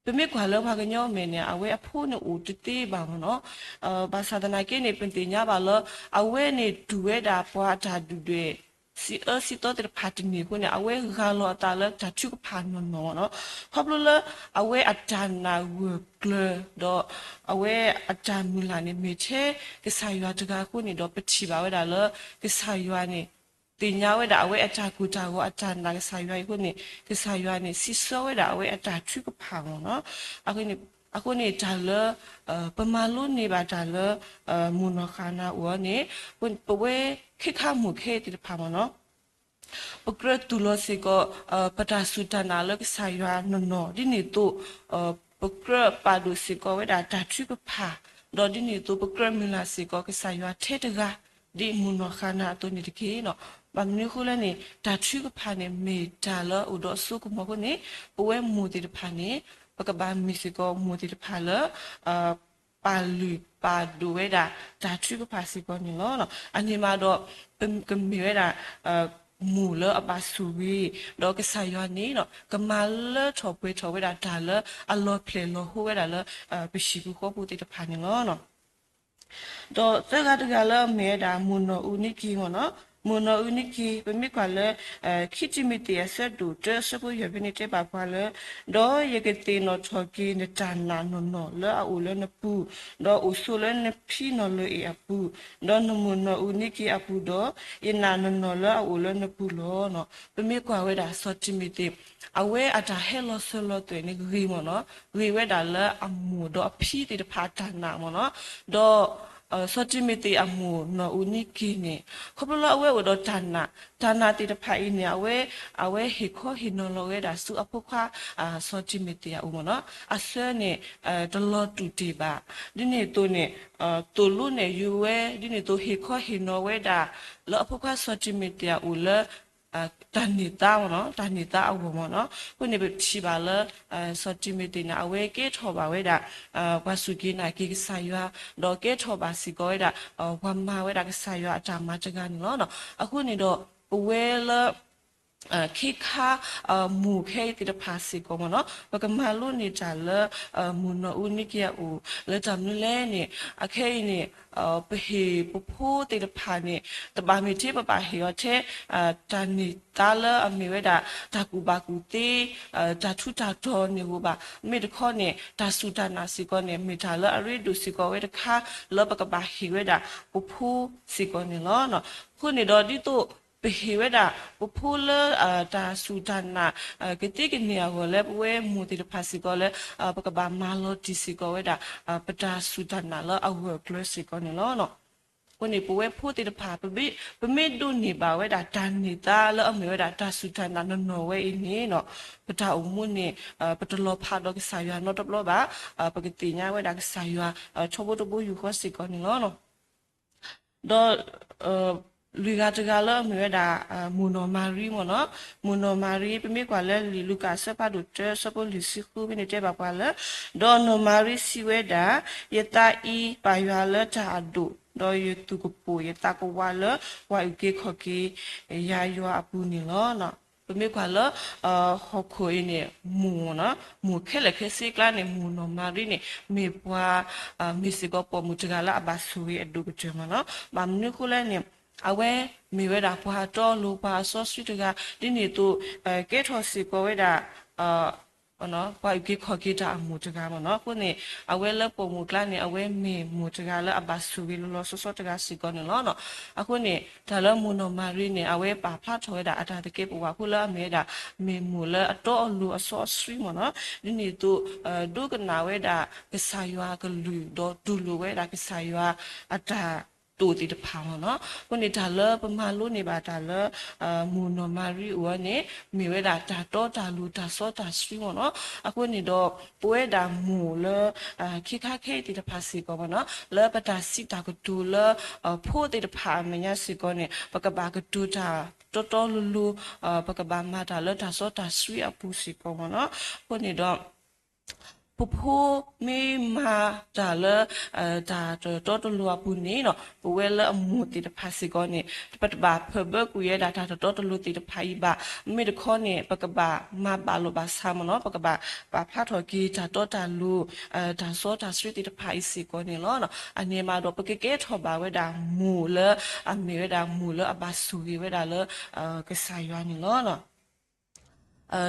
ပမ့ၢ်ကွၢ်လၢပှၤကညီအမဲာ်န့ၣ် အဝဲအဖိန့ၣ်အိၣ်တသ့ဘၣ်မ့ၢ်နီၤ. ဘၣ်ဆၣ်သနာ်က့န့ၣ် ပသ့ၣ်ညါဘၣ်လၢ အဝဲန့ၣ်တူၢ်ဝဲဒၣ်ပှၤအတၢ်ဒုၣ်ဒွဲၣ် စံးအၢစံးသီသ့ၣ်တဖၣ်တမံၤအဃိန့ၣ် အဝဲဂၢ်လီၤအသးလၢတၢ်ထုကဖၣ်နီၢ်နီၢ်မ့ၢ်နီၤ. ခီဖျိလၢအဝဲအတၢ်နာ်ဂၢၢ်ကျၢၤ ဒီးအဝဲအတၢ်မုၢ်လၢ်န့ၣ် မ့ၢ်ထဲကစၢ်ယွၤတဂၤအဃိန့ၣ်ဒီး ပထံၣ်ဘၣ်ဝဲဒၣ်လၢ ကစၢ်ယွၤန့ၣ် သ့ၣ်ညါဝဲဒၣ်အဝဲအတၢ်ကိၢ်တၢ်ဂီၤအတၢ်နာ်ကစၢ်ယွၤအံၤအဃိန့ၣ် ကစၢ်ယွၤန့ၣ် စံးဆၢဝဲဒၣ်အဝဲအတၢ်ထုကဖၣ်မ့ၢ်နီၤ. အဃိန့ၣ် အဃိန့ၣ်တၢ်လၢ ပမၤလိန့ၢ်ဘၣ်တၢ်လၢ မိၢ်နီၢ်ဃၤနၤအအိၣ်န့ၣ် ပဝဲခ့ခါမိၢ်ခဲသ့ၣ်တဖၣ်မ့ၢ်နီၤ ပကြၢးတူၢ်လိာ်စ့ၢ်ကီး ပတၢ်စူၢ်တၢ်နာ်လၢကစၢ်ယွၤနီၢ်နီၢ် ဒ်န့ၣ်အသိး ပကြၢးပာ်ဒိၣ်စ့ၢ်ကီးဝဲဒၣ်တၢ်ထုကဖၣ် ဒီးဒ်န့ၣ်အသိး ပကြၢးမုၢ်လၢ်စ့ၢ်ကီးကစၢ်ယွၤထဲတဂၤ ဒ်မိၢ်နီၢ်ဃၤနၤအသိးန့ၣ်တက့ၢ်. ဘၣ်မနုၤအဃိလဲၣ်န့ၣ် တၢ်ထုကဖၣ်န့ၣ် မ့ၢ်တၢ်လၢအအိၣ်ဒီးအစိကမီၤအဃိန့ၣ် ပဝဲမိၢ်သ့ၣ်တဖၣ်န့ၣ် ပကဘၣ်မ့ၢ်စ့ၢ်ကီးမိၢ်သ့ၣ်တဖၣ်လၢ ပာ်လုၢ်ပာ်ဒိၣ်ဝဲဒၣ်တၢ်ထုကဖၣ်စ့ၢ်ကီးန့ၣ်လီၤ. အန့ၣ်မးဒီး ပကမ့ၢ်ဝဲဒၣ် မိၢ်လၢအဘၣ်ဆိၣ်ဂ့ၤ ဒီးကစၢ်ယွၤန့ၣ် ကမၤလၢထီၣ်ပှဲၤထီၣ်ဝဲဒၣ်တၢ်လၢအလီၤဖျဲၣ်လီၤဟိဝဲဒၣ်လၢ ပဟံၣ်ဖိဃီဖိသ့ၣ်တဖၣ်န့ၣ်လီၤ. ဒီးသၢဂၤတဂၤလၢအမ့ၢ်ဝဲဒၣ်မိၢ်နီၢ်အူနံကံမ့ၢ်နီၤ မိၢ်နီၢ်အူနံက့ၤ, ပမ့ၢ်ကွၢ်လၢ ခံတံၤမသ့း အဆၢဒိၣ်တၢ အဆၢဖိယဲၢ်ဖဲန့ၣ်တဲဘၣ်ပှၤလၢ, ဒီးယကသ့ၣ်နီၣ်ထီၣ်က့ၤနတၢ်နာ်နီၢ်နီၢ်လၢအအိၣ်လၢနပူၤ, ဒီးအိၣ်ဆိးလၢနဖံနီၢ်လၢၤအ့ၣ်အပူၤ, ဒီးနမိၢ်နီၢ်အူနံက့ၤအပူၤဒီး, ယနာ်နီၢ်နီၢ်လၢအအိၣ်လၢနပူၤလီၤ. ပမ့ၢ်ကွၢ်ဝဲဒၣ်စီၤတံၤမသ့း အဝဲအတၢ်ဟဲလီၤစၢၤလီၤသွဲၣ်န့ၣ်ဂ့ၤမ့ၢ်နီၢ်, ဂ့ၤဝဲဒၣ်လၢအမိၢ်ဒီးအဖံသ့ၣ်တဖၣ်အတၢ်နာ်မ့ၢ်နီၢ်, ဒီး စီၤတံၤမသ့းအမိၢ်နီၢ်အူနံက့ၤန့ၣ်, ခီဖျိလၢအဝဲအိၣ်ဒီးတၢ်နာ်, တၢ်နာ်သ့ၣ်တဖၣ်အံၤန့ၣ် အဝဲ, အဝဲဟ့ၣ်ခီဟ့ၣ်နီၤလီၤဝဲဒၣ်ဆူအဖိခွါ စီၤတံၤမသ့းအအိၣ်မ့ၢ်နီၢ်, အဆၢန့ၣ် တလီၤတူာ်တ့ၢ်ဘၣ်. ဒ်န့ၣ်အသိးန့ၣ် သိၣ်လိနဲၣ်ယိၤဝဲ, ဒ်န့ၣ်အသိးဟ့ၣ်ခီဟ့ၣ်နီၤဝဲဒၣ် လၢအဖိခွါစီၤတံၤမသ့းအအိၣ်လၢ တၢ်န့ၢ်သါမ့ၢ်နီၢ်, တၢ်န့ၢ်သါအဂီၢ်မ့ၢ်နီၢ်. အဃိန့ၣ် ပထံၣ်ဘၣ်လၢ စီၤတံၤမသ့းန့ၣ် အဝဲကဲထီၣ်ဘၣ်ဝဲဒၣ် ပှၤစူၢ်က့ၤနာ်က့ၤကစၢ်ယွၤ, ဒီးကဲထီၣ်ဘၣ်စ့ၢ်ကီးဝဲဒၣ် ပှၤမၤဝဲဒၣ်ကစၢ်ယွၤအတၢ်မၤတဂၤန့ၣ်လီၤ. အဃိန့ၣ်ဒီး ပဝဲလၢ ခ့ခါ မိၢ်ခဲအံၤသ့ၣ်တဖၣ်စ့ၢ်ကီးမ့ၢ်နီၢ်, ပကမၤလိန့ၢ်တၢ်လၢ မိၢ်နီၢ်အူနံက့ၤအအိၣ် လၢတၢ်မနုၤလဲၣ်န့ၣ်, အခဲအံၤန့ၣ် ပဟ့ၣ်ပဖိသ့ၣ်တဖၣ်န့ၣ် တဘၣ်မ့ၢ်ထဲပဘၣ်ဟ့ၣ်အီၤထဲ တၢ်န့ၢ်သါလၢအမ့ၢ်ဝဲဒၣ် တၢ်ကူၣ်ဘၣ်ကူၣ်သ့, တၢ်ထူးတၢ်တီၤန့ၣ်ဧိၤဘၣ်, မ့ၢ်တခီန့ၣ် တၢ်စူၢ်တၢ်နာ်စ့ၢ်ကီးန့ၣ် မ့ၢ်တၢ်လၢအရ့ဒိၣ်စ့ၢ်ကီးဝဲတခါ လၢပကဘၣ်ဟ့ၣ်ဝဲဒၣ်ပဖိစ့ၢ်ကီးန့ၣ်လီၤ. အဃိန့ၣ်ဒီး ဒ်သိးပဟ့ၣ်ဝဲဒၣ်ပဖိလၢ တၢ်စူၢ်တၢ်နာ် ကသ့ကန့ၢ်အဂီၢ်လၢ ပဝဲမိၢ်သ့ၣ်တဖၣ်စ့ၢ်ကီးလၢ ပကဘၣ်မၤလီၤတံၢ်စ့ၢ်ကီးဝဲဒၣ် ပတၢ်စူၢ်တၢ်နာ်လၢအဂၢၢ်အကျၢၤစ့ၢ်ကီးန့ၣ်လီၤ. အဃိန့ၣ် ပဝဲဖိသ့ၣ်တဖၣ် ပမ့ၢ်ဒိးန့ၢ်ဘၣ်ဝဲဒၣ်တၢ်န့ၢ်သါလၢအမ့ၢ်ဝဲဒၣ်တၢ်စူၢ်တၢ်နာ်နီၢ်နီၢ်ဝဲအံၤန့ၣ် ပတၢ်အိၣ်မူန့ၣ် ပတလီၤဖးဒီးကစၢ်ယွၤနီတဘျီဘၣ်, ပကသ့ၣ်ညါဝဲဒၣ်ကစၢ်ယွၤ ထီဘိတဘိယူၢ်ဃီစ့ၢ်ကီးန့ၣ်လီၤ. ဒီး လွံၢ်ဂၤတဂၤလၢအမ့ၢ်ဝဲဒၣ် မိၢ်နီၢ်မၤရံမ့ၢ်နီၢ်, မိၢ်နီၢ်မၤရံ ပမ့ၢ်ကွၢ်လၢလံာ်လူၤကၣ်အဆၢဖးဒိၣ်တၢ အဆၢဖိလွံၢ်ဆံဃုဖဲန့ၣ်တဲဘၣ်ပှၤလၢ, ဒီးနီၢ်မၤရံစံးဝဲဒၣ်, ယသးအံၤပာ်ယွၤလၢတၢ်အဒိၣ်, ဒီးယသူၣ်ကပိာ်ယသးကဝးလၢ ပှၤအုၣ်က့ၤခီၣ်က့ၤယၤယွၤအပူၤန့ၣ်လီၤ. ပမ့ၢ်ကွၢ်လၢ ဟီၣ်ခိၣ်အံၤန့ၣ် မိၢ်နီၢ်, မိၢ်ခဲလၢာ်ခဲဆ့ကျါန့ၣ် မိၢ်နီၢ်မၤရံန့ၣ် မ့ၢ်ပှၤ မ့ၢ်စ့ၢ်ကီးပိာ်မုၣ်တဂၤလၢအဘၣ်ဆိၣ်ဂ့ၤအဒိၣ်ကတၢၢ်မ့ၢ်နီၢ်. ဘၣ်မနုၤအဃိလဲၣ်န့ၣ် အဝဲမ့ၢ်ဝဲဒၣ်ပှၤအတီအလိၤ ပှၤအစီဆှံတဂၤ ဒ်န့ၣ်အသိး ကဲထီၣ်စ့ၢ်ကီးဝဲဒၣ် ပှၤအုၣ်က့ၤခီၣ်က့ၤတၢ်အမိၢ်တဂၤမ့ၢ်နီၢ်. အဃိန့ၣ် အဝဲလၢပိာ်မုၣ်ကျါန့ၣ် အဝဲမ့ၢ်မိၢ်တဂၤလၢအဘၣ်ဆိၣ်ဂ့ၤလီၤလီၤဆီဆီတဂၤစ့ၢ်ကီးန့ၣ်လီၤ. အဃိန့ၣ် တၢ်လၢမိၢ်နီၢ်မၤရံန့ၣ် အဝဲပာ်ဖျါထီၣ်ဝဲဒၣ်အတၢ်သကဲးပဝးဖိလၢအမ့ၢ်ဝဲဒၣ် မ့ၢ်မိၢ်လၢအတီအလိၤအစီအဆှံမ့ၢ်နီၢ်. ဒ်န့ၣ်အသိး ဒိကနၣ်ဝဲဒၣ်ကစၢ်ယွၤအကလုၢ် ဒီးတူၢ်လိာ်ဝဲဒၣ်ကစၢ်ယွၤအတၢ်တိာ်သ့ၣ်တဖၣ်မ့ၢ်နီၢ်. အဃိန့ၣ် တၢ်လၢပမၤလိန့ၢ်ဘၣ်တၢ်လၢ မိၢ်နီၢ်မၤရံအအိၣ်န့ၣ် မ့ၢ်ဝဲဒၣ်တၢ်တီတၢ်လိၤတၢ်စီတၢ်ဆှံမ့ၢ်နီၢ်. အဃိန့ၣ်ဒီး ပဝဲဒၣ်မိၢ်လၢ ခ့ခါခဲအံၤသ့ၣ်တဖၣ်စ့ၢ်ကီးမ့ၢ်နီၢ် လၢပတၢ်စံးတၢ်ကတိၤလၢ ဖိသ့ၣ်တဖၣ်အမဲာ်ညါစ့ၢ်ကီးန့ၣ် ပကဘၣ်ကတိၤတၢ်တီတီလိၤလိၤ ပကဘၣ်မၤတၢ်လၢတၢ်စီတၢ်ဆှံအပူၤစ့ၢ်ကီးမ့ၢ်နီၢ်. အဃိန့ၣ်ဒီး ပဖိမ့ၢ်မၤတၢ်လၢ တၢ်တီတီလိၤလိၤအပူၤန့ၣ် ပဝဲလၢအမိၢ်သ့ၣ်တဖၣ်စ့ၢ်ကီးန့ၣ် ပတဘၣ်ဖၢၣ်ဘၢကွံာ်ဝဲဒၣ်တၢ်တီတီလိၤလိၤသ့ၣ်တဖၣ်အံၤဘၣ်. မ့မ့ၢ်တခီန့ၣ် ပကဘၣ်မၤဘၣ်လိာ်ဘၣ်ဆါမ့ၢ်နီၢ် ပကဘၣ်ပာ်ဖျါထီၣ်က့ၤတၢ်တီတၢ်လိၤ တၢ်စီတၢ်ဆှံသ့ၣ်တဖၣ်အံၤစ့ၢ်ကီးန့ၣ်လီၤ. အန့ၣ်မးဒီး ပကကဲထီၣ်ဘၣ်ဝဲဒၣ်မိၢ်လၢ အမ့ၢ်ဝဲဒၣ်မိၢ်လၢအဘၣ်ဆိၣ်ဂ့ၤဝဲဒၣ်လၢ ကစၢ်ယွၤန့ၣ်လီၤ.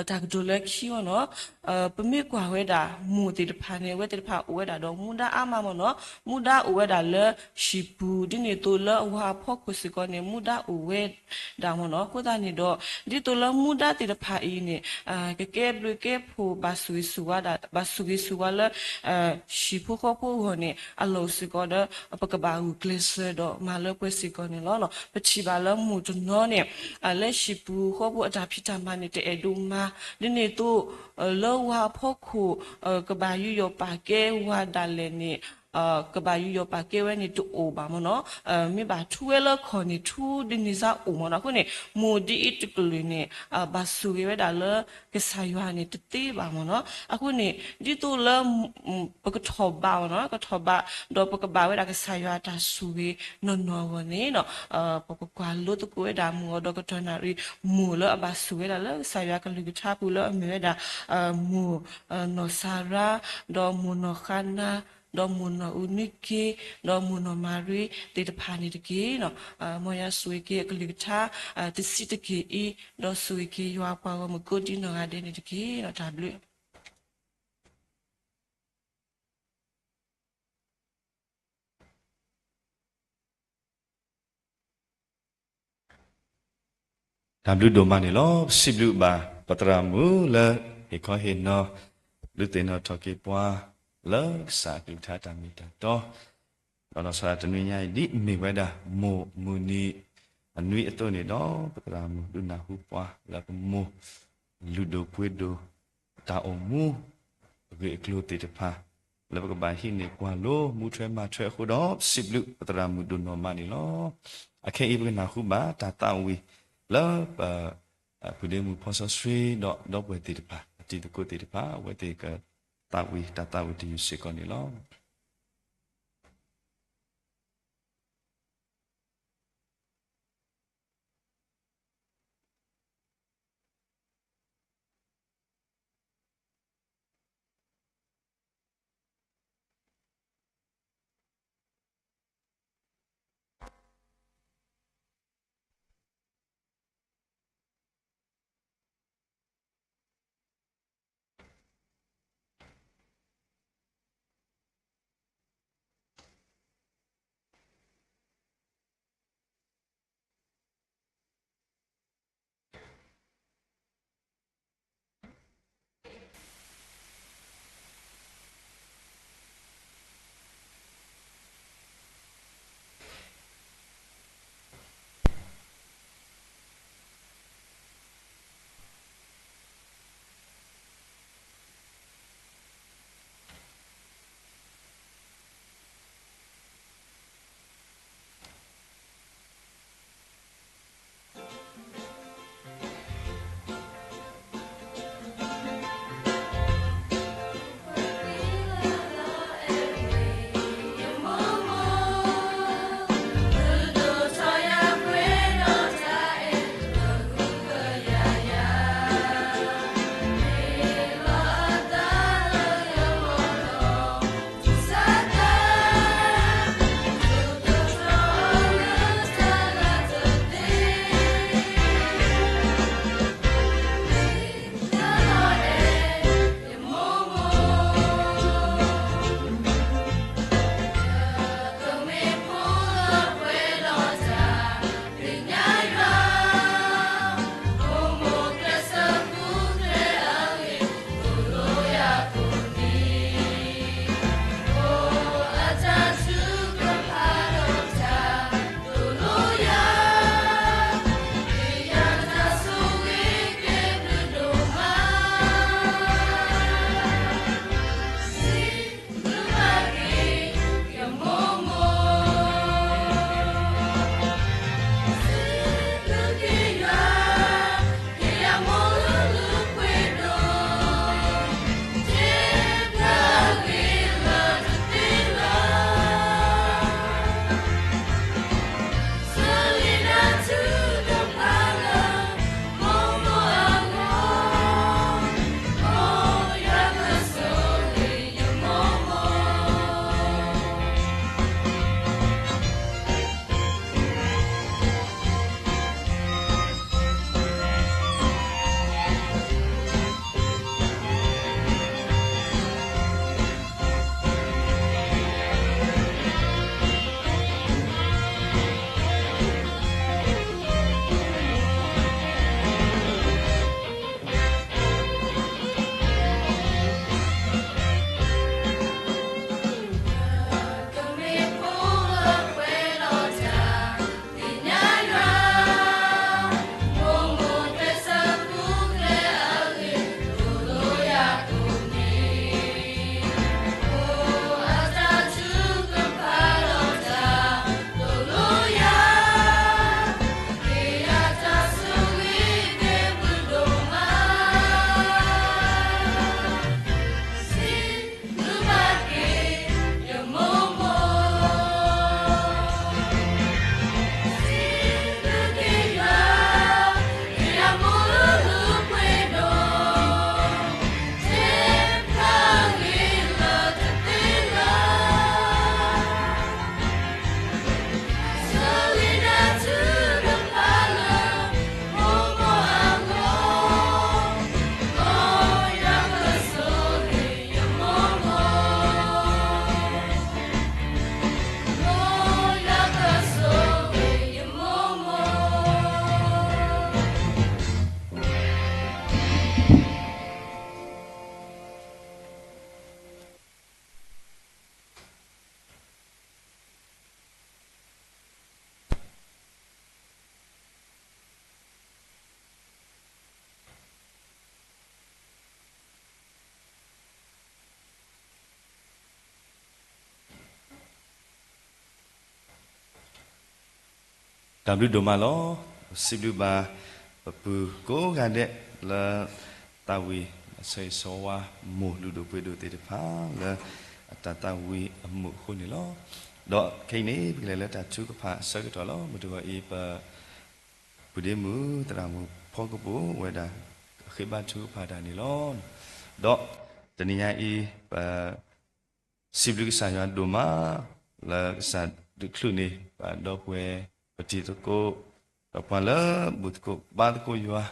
တၢ်ကတိၤလၢခံမ့ၢ်နီၢ် ပမ့ၢ်ကွၢ်ဝဲဒၣ်မိၢ်သ့ၣ်တဖၣ်န့ၣ် အဝဲသ့ၣ်တဖၣ်အိၣ်ဝဲဒၣ်ဒီးမူဒါအါမးမ့ၢ်နီၢ် မူဒါအိၣ်ဝဲဒၣ်လၢဟံၣ်ပူၤ ဒ်န့ၣ်အသိးလၢအဝၤအဖီခိၣ်စ့ၢ်ကီးန့ၣ် မူဒါအိၣ်ဝဲဒၣ်မ့ၢ်နီၢ်. အဃိသတးန့ၣ်ဒီး ဒ်သိးလၢမူဒါသ့ၣ်တဖၣ်အံၤန့ၣ် ကကဲဘျုးကဲဖှိၣ်ဘၣ်ဆိၣ်ဂ့ၤဆိၣ်ဝါဒၣ် ဘၣ်ဆိၣ်ဂ့ၤဆိၣ်ဝါလၢ ဟံၣ်ဖိဃီဖိအဂီၢ်န့ၣ် အလီၢ်အိၣ်စ့ၢ်ကီးဒီး ပကဘၣ်ဂုာ်ကျဲးစၢးဒီးမၤလၢပှဲၤစ့ၢ်ကီးန့ၣ်လီၤ. ပထံၣ်ဘၣ်လၢမိၢ်တနီၤန့ၣ် လၢဟံၣ်ပူၤဃီပူၤအတၢ်ဖံးတၢ်မၤန့ၣ် တအဲၣ်ဒိးမၤ ဒ်န့ၣ်အသိး လၢဝၤအဖီခိၣ် ကဘၣ်ယူးယီၣ်ပာ်ကဲဝၤဒၣ်လဲာ်န့ၣ် ကဘၣ်ယူးယီၣ်ပာ်ကဲဝဲန့ၣ်တအိၣ်ဘၣ်မ့ၢ်နီၢ်. မ့ၢ်ဘၣ်ထူဝဲလၢခီၣ်န့ၣ် ထူဒ်န့ၣ်စ့ၢ်အိၣ်မ့ၢ်နီၢ်. အဃိန့ၣ် မိၢ်ဒ်အံၤတကလုာ်န့ၣ် ဘၣ်ဆိၣ်ဂ့ၤဝဲဒၣ်လၢကစၢ်ယွၤန့ၣ်တသ့ဘၣ်မ့ၢ်နီၢ်. အဃိန့ၣ် ဒ်သိးလၢ ပကထီၣ်ဘးမ့ၢ်နီၢ် ကထီၣ်ဘး ဒီးပကဘၣ်ဝဲဒၣ်ကစၢ်ယွၤအတၢ်ဆိၣ်ဂ့ၤနီၢ်နီၢ်အဂီၢ်န့ၣ် ပကကွၢ်လိသကိးဝဲဒၣ်မိၢ်အီၤဒီးကတီၢ်နၣ်ရံၣ် မိၢ်လၢအဘၣ်ဆိၣ်ဝဲဒၣ်လၢကစၢ်ယွၤကလုၢ်ကထါပူၤလၢအမ့ၢ်ဝဲဒၣ် မိၢ်နီၢ်စၤရါ ဒီးမိၢ်နီၢ်ဃါနါ ဒီးမိၢ်နီၢ်အူနံက့, ဒီးမိၢ်နီၢ်မၤရံသ့ၣ်တဖၣ်န့ၣ်တက့ၢ်. မ်ယွၤဆိၣ်ဂ့ၤက့ၤအကလုၢ်ကထါ တဆံးတက့ၢ်အံၤ, ဒီးဆိၣ်ဂ့ၤက့ၤယွၤအပှၤဂီၢ်မုၢ်ကိးဒံနီၢ်ဂၤဒဲးန့ၣ်တက့ၢ်. တၢ်ဘျုး တၢ်ဘျုးဒိၣ်မးန့ၣ်လီၤ. ပစံးဘျုးဘၣ် ပသရၣ်မုၣ်လၢ ဟ့ၣ်ခီဟ့ၣ်နီၤ ဒုးသ့ၣ်နီၣ်ထီၣ်က့ၤပှၤ လၢကစၢ်အကလုၢ်ကထါတၢ်မ့ၢ်တၢ်တီ, ဒီးလီၤဆီဒၣ်တနွံညါအံၤ ဒ်အမ့ၢ်ဝဲဒၣ် မိၢ်မုၢ်နံၤအနွံအသိးန့ၣ်ဒီး ပသရၣ်မုၣ်ဒုးနၢ်ဟူပှၤလၢပမိၢ် လုၢ်ဒိၣ်ပှ့ၤဒိၣ် တၢ်အိၣ်မူ အဂ့ၢ်အကျိၤသ့ၣ်တဖၣ် လၢပကဘၣ်ဟံးန့ၢ်ကွၢ်လိ မူထွဲမၤထွဲအဃိဒီး ပစံးဘျုးပသရၣ်မုၣ်ဒိၣ်နီၢ်မးန့ၣ်လီၤ. အခဲအံၤပကနၢ်ဟူဘၣ်တၢ်သးဝံၣ်လၢ ပ ဖုဒ့မုၣ်ဖီစီဆှံဒီးဒီပုၢ်ဝဲၢ်သ့ၣ်တဖၣ် အတံၤသကိးသ့ၣ်တဖၣ် အဝဲသ့ၣ်ကသးဝံၣ်တၢ်သးဝံၣ်တယုၢ်စ့ၢ်ကီးန့ၣ်လီၤ. တၢ်ဘျုးဒိၣ်မးလီၤ. စံးဘျုးဘၣ်ပပုၢ်ကိးဂၤဒဲးလၢ သးဝံၣ်ဆၢဂ့ၤဆၢဝါ မိၢ်လုၢ်ဒိၣ်ပှ့ၤဒိၣ်သ့ၣ်တဖၣ် လၢအတၢ်သးဝံၣ်အမုာ်အဃိန့ၣ်လီၤ. ဒီးခဲအံၤန့ၣ် ပကလဲၤလၢတၢ်ထုကဖၣ်အဆၢကတီၢ်လီၤ. မုၢ်တဂီၤအံၤ ပပုၢ်ဒ့မုၣ်သရၣ်မုၣ်ဖီကပိာ်ဝဲဒၣ် ဃ့ဘါထုကဖၣ်တၢ်န့ၣ်လီၤ. ဒီးတနံၤညါအံၤ ပ စံးဘျုးကစၢ်ယွၤဒိၣ်မး လၢကစၢ်ဒုးချုးန့ၢ် ပဒီပုၢ်ဝဲၢ် ပတံၤသကိး ဒီးပှၤလၢဘူၣ်သကိးဘါသကိးယွၤ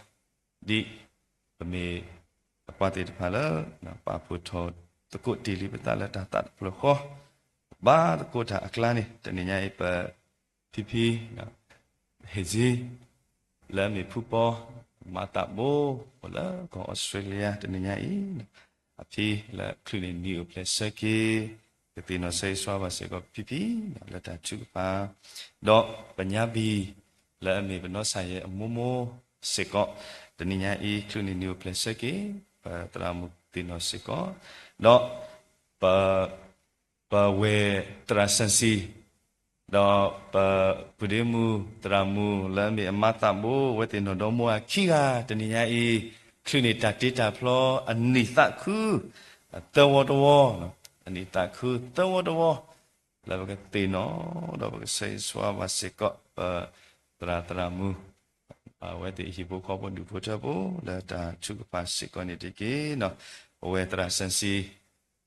ဒ်ပမ့ၢ်ပှၤသ့ၣ်တဖၣ်လၢ ပာ်ဖှိၣ်ထီၣ်သကိးတ့ၢ်လံပသးလၢတၢ်သးတဖျၢၣ်ဃီ ဘါသကိးတၢ်အကျါန့ၣ် တနံၤညါအံၤ ပဖံဖံ ဟ့ၣ်စ့ လၢအမ့ၢ်ဖုပီ မၤသးဘိ အိၣ်လၢကီၢ်အီစထြ့လယါ တနံၤညါအံၤ အဖံလၢချုးန့ၢ်နံၤအိၣ်ဖျဲၣ်ဆၢက့ၤ ကသ့ၣ်နီၣ်ဆၢဂ့ၤဆၢဝါဘၣ်စ့ၢ်ကီးဖံဖံ လၢတၢ်ထုကဖၣ် ဒီးပညါဘံၣ် လၢအမ့ၢ်ပနီၢ်ဆါယဲအမိၢ်မိၢ်စ့ၢ်ကီး တနံၤညါအံၤ ချုးန့ၢ်နံၤအိၣ်ဖျဲၣ်ဆၢက့ၤ ပသရၣ်မုၣ်သ့ၣ်နီၣ်စ့ၢ်ကီး ဒီးပ ပဝဲၢ်သရၣ်စၢၣ်စံၣ် ဒီးပပုၢ်ဒ့မုၣ်သရၣ်မုၣ်လၢအမ့ၢ်အမၤသးဘိ အဝဲသ့ၣ်နီၣ်ဒီမိၢ်အခံဂၤ တနံၤညါအံၤ ချုးန့ၢ်တၢ်တ့တၢ်ဖျီအနံၣ်သးခု သၢဝီတဝီ အနံၣ်သးခုသၢဝီတဝီ လၢပကသ့ၣ်နီၣ် ဒီးပကဆၢဂ့ၤဆၢဝါဘၣ်စ့ၢ်ကီး ပသရၣ်သရၣ်မုၣ် အဝဲသ့ၣ်ဟံၣ်ဖိဃီဖိဒူၣ်ဖိထၢဖိ လၢတၢ်ထုကဖၣ်စ့ၢ်ကီးန့ၣ်တက့ၢ်. ပဝဲၢ်သရၣ်စၢၣ်စံၣ်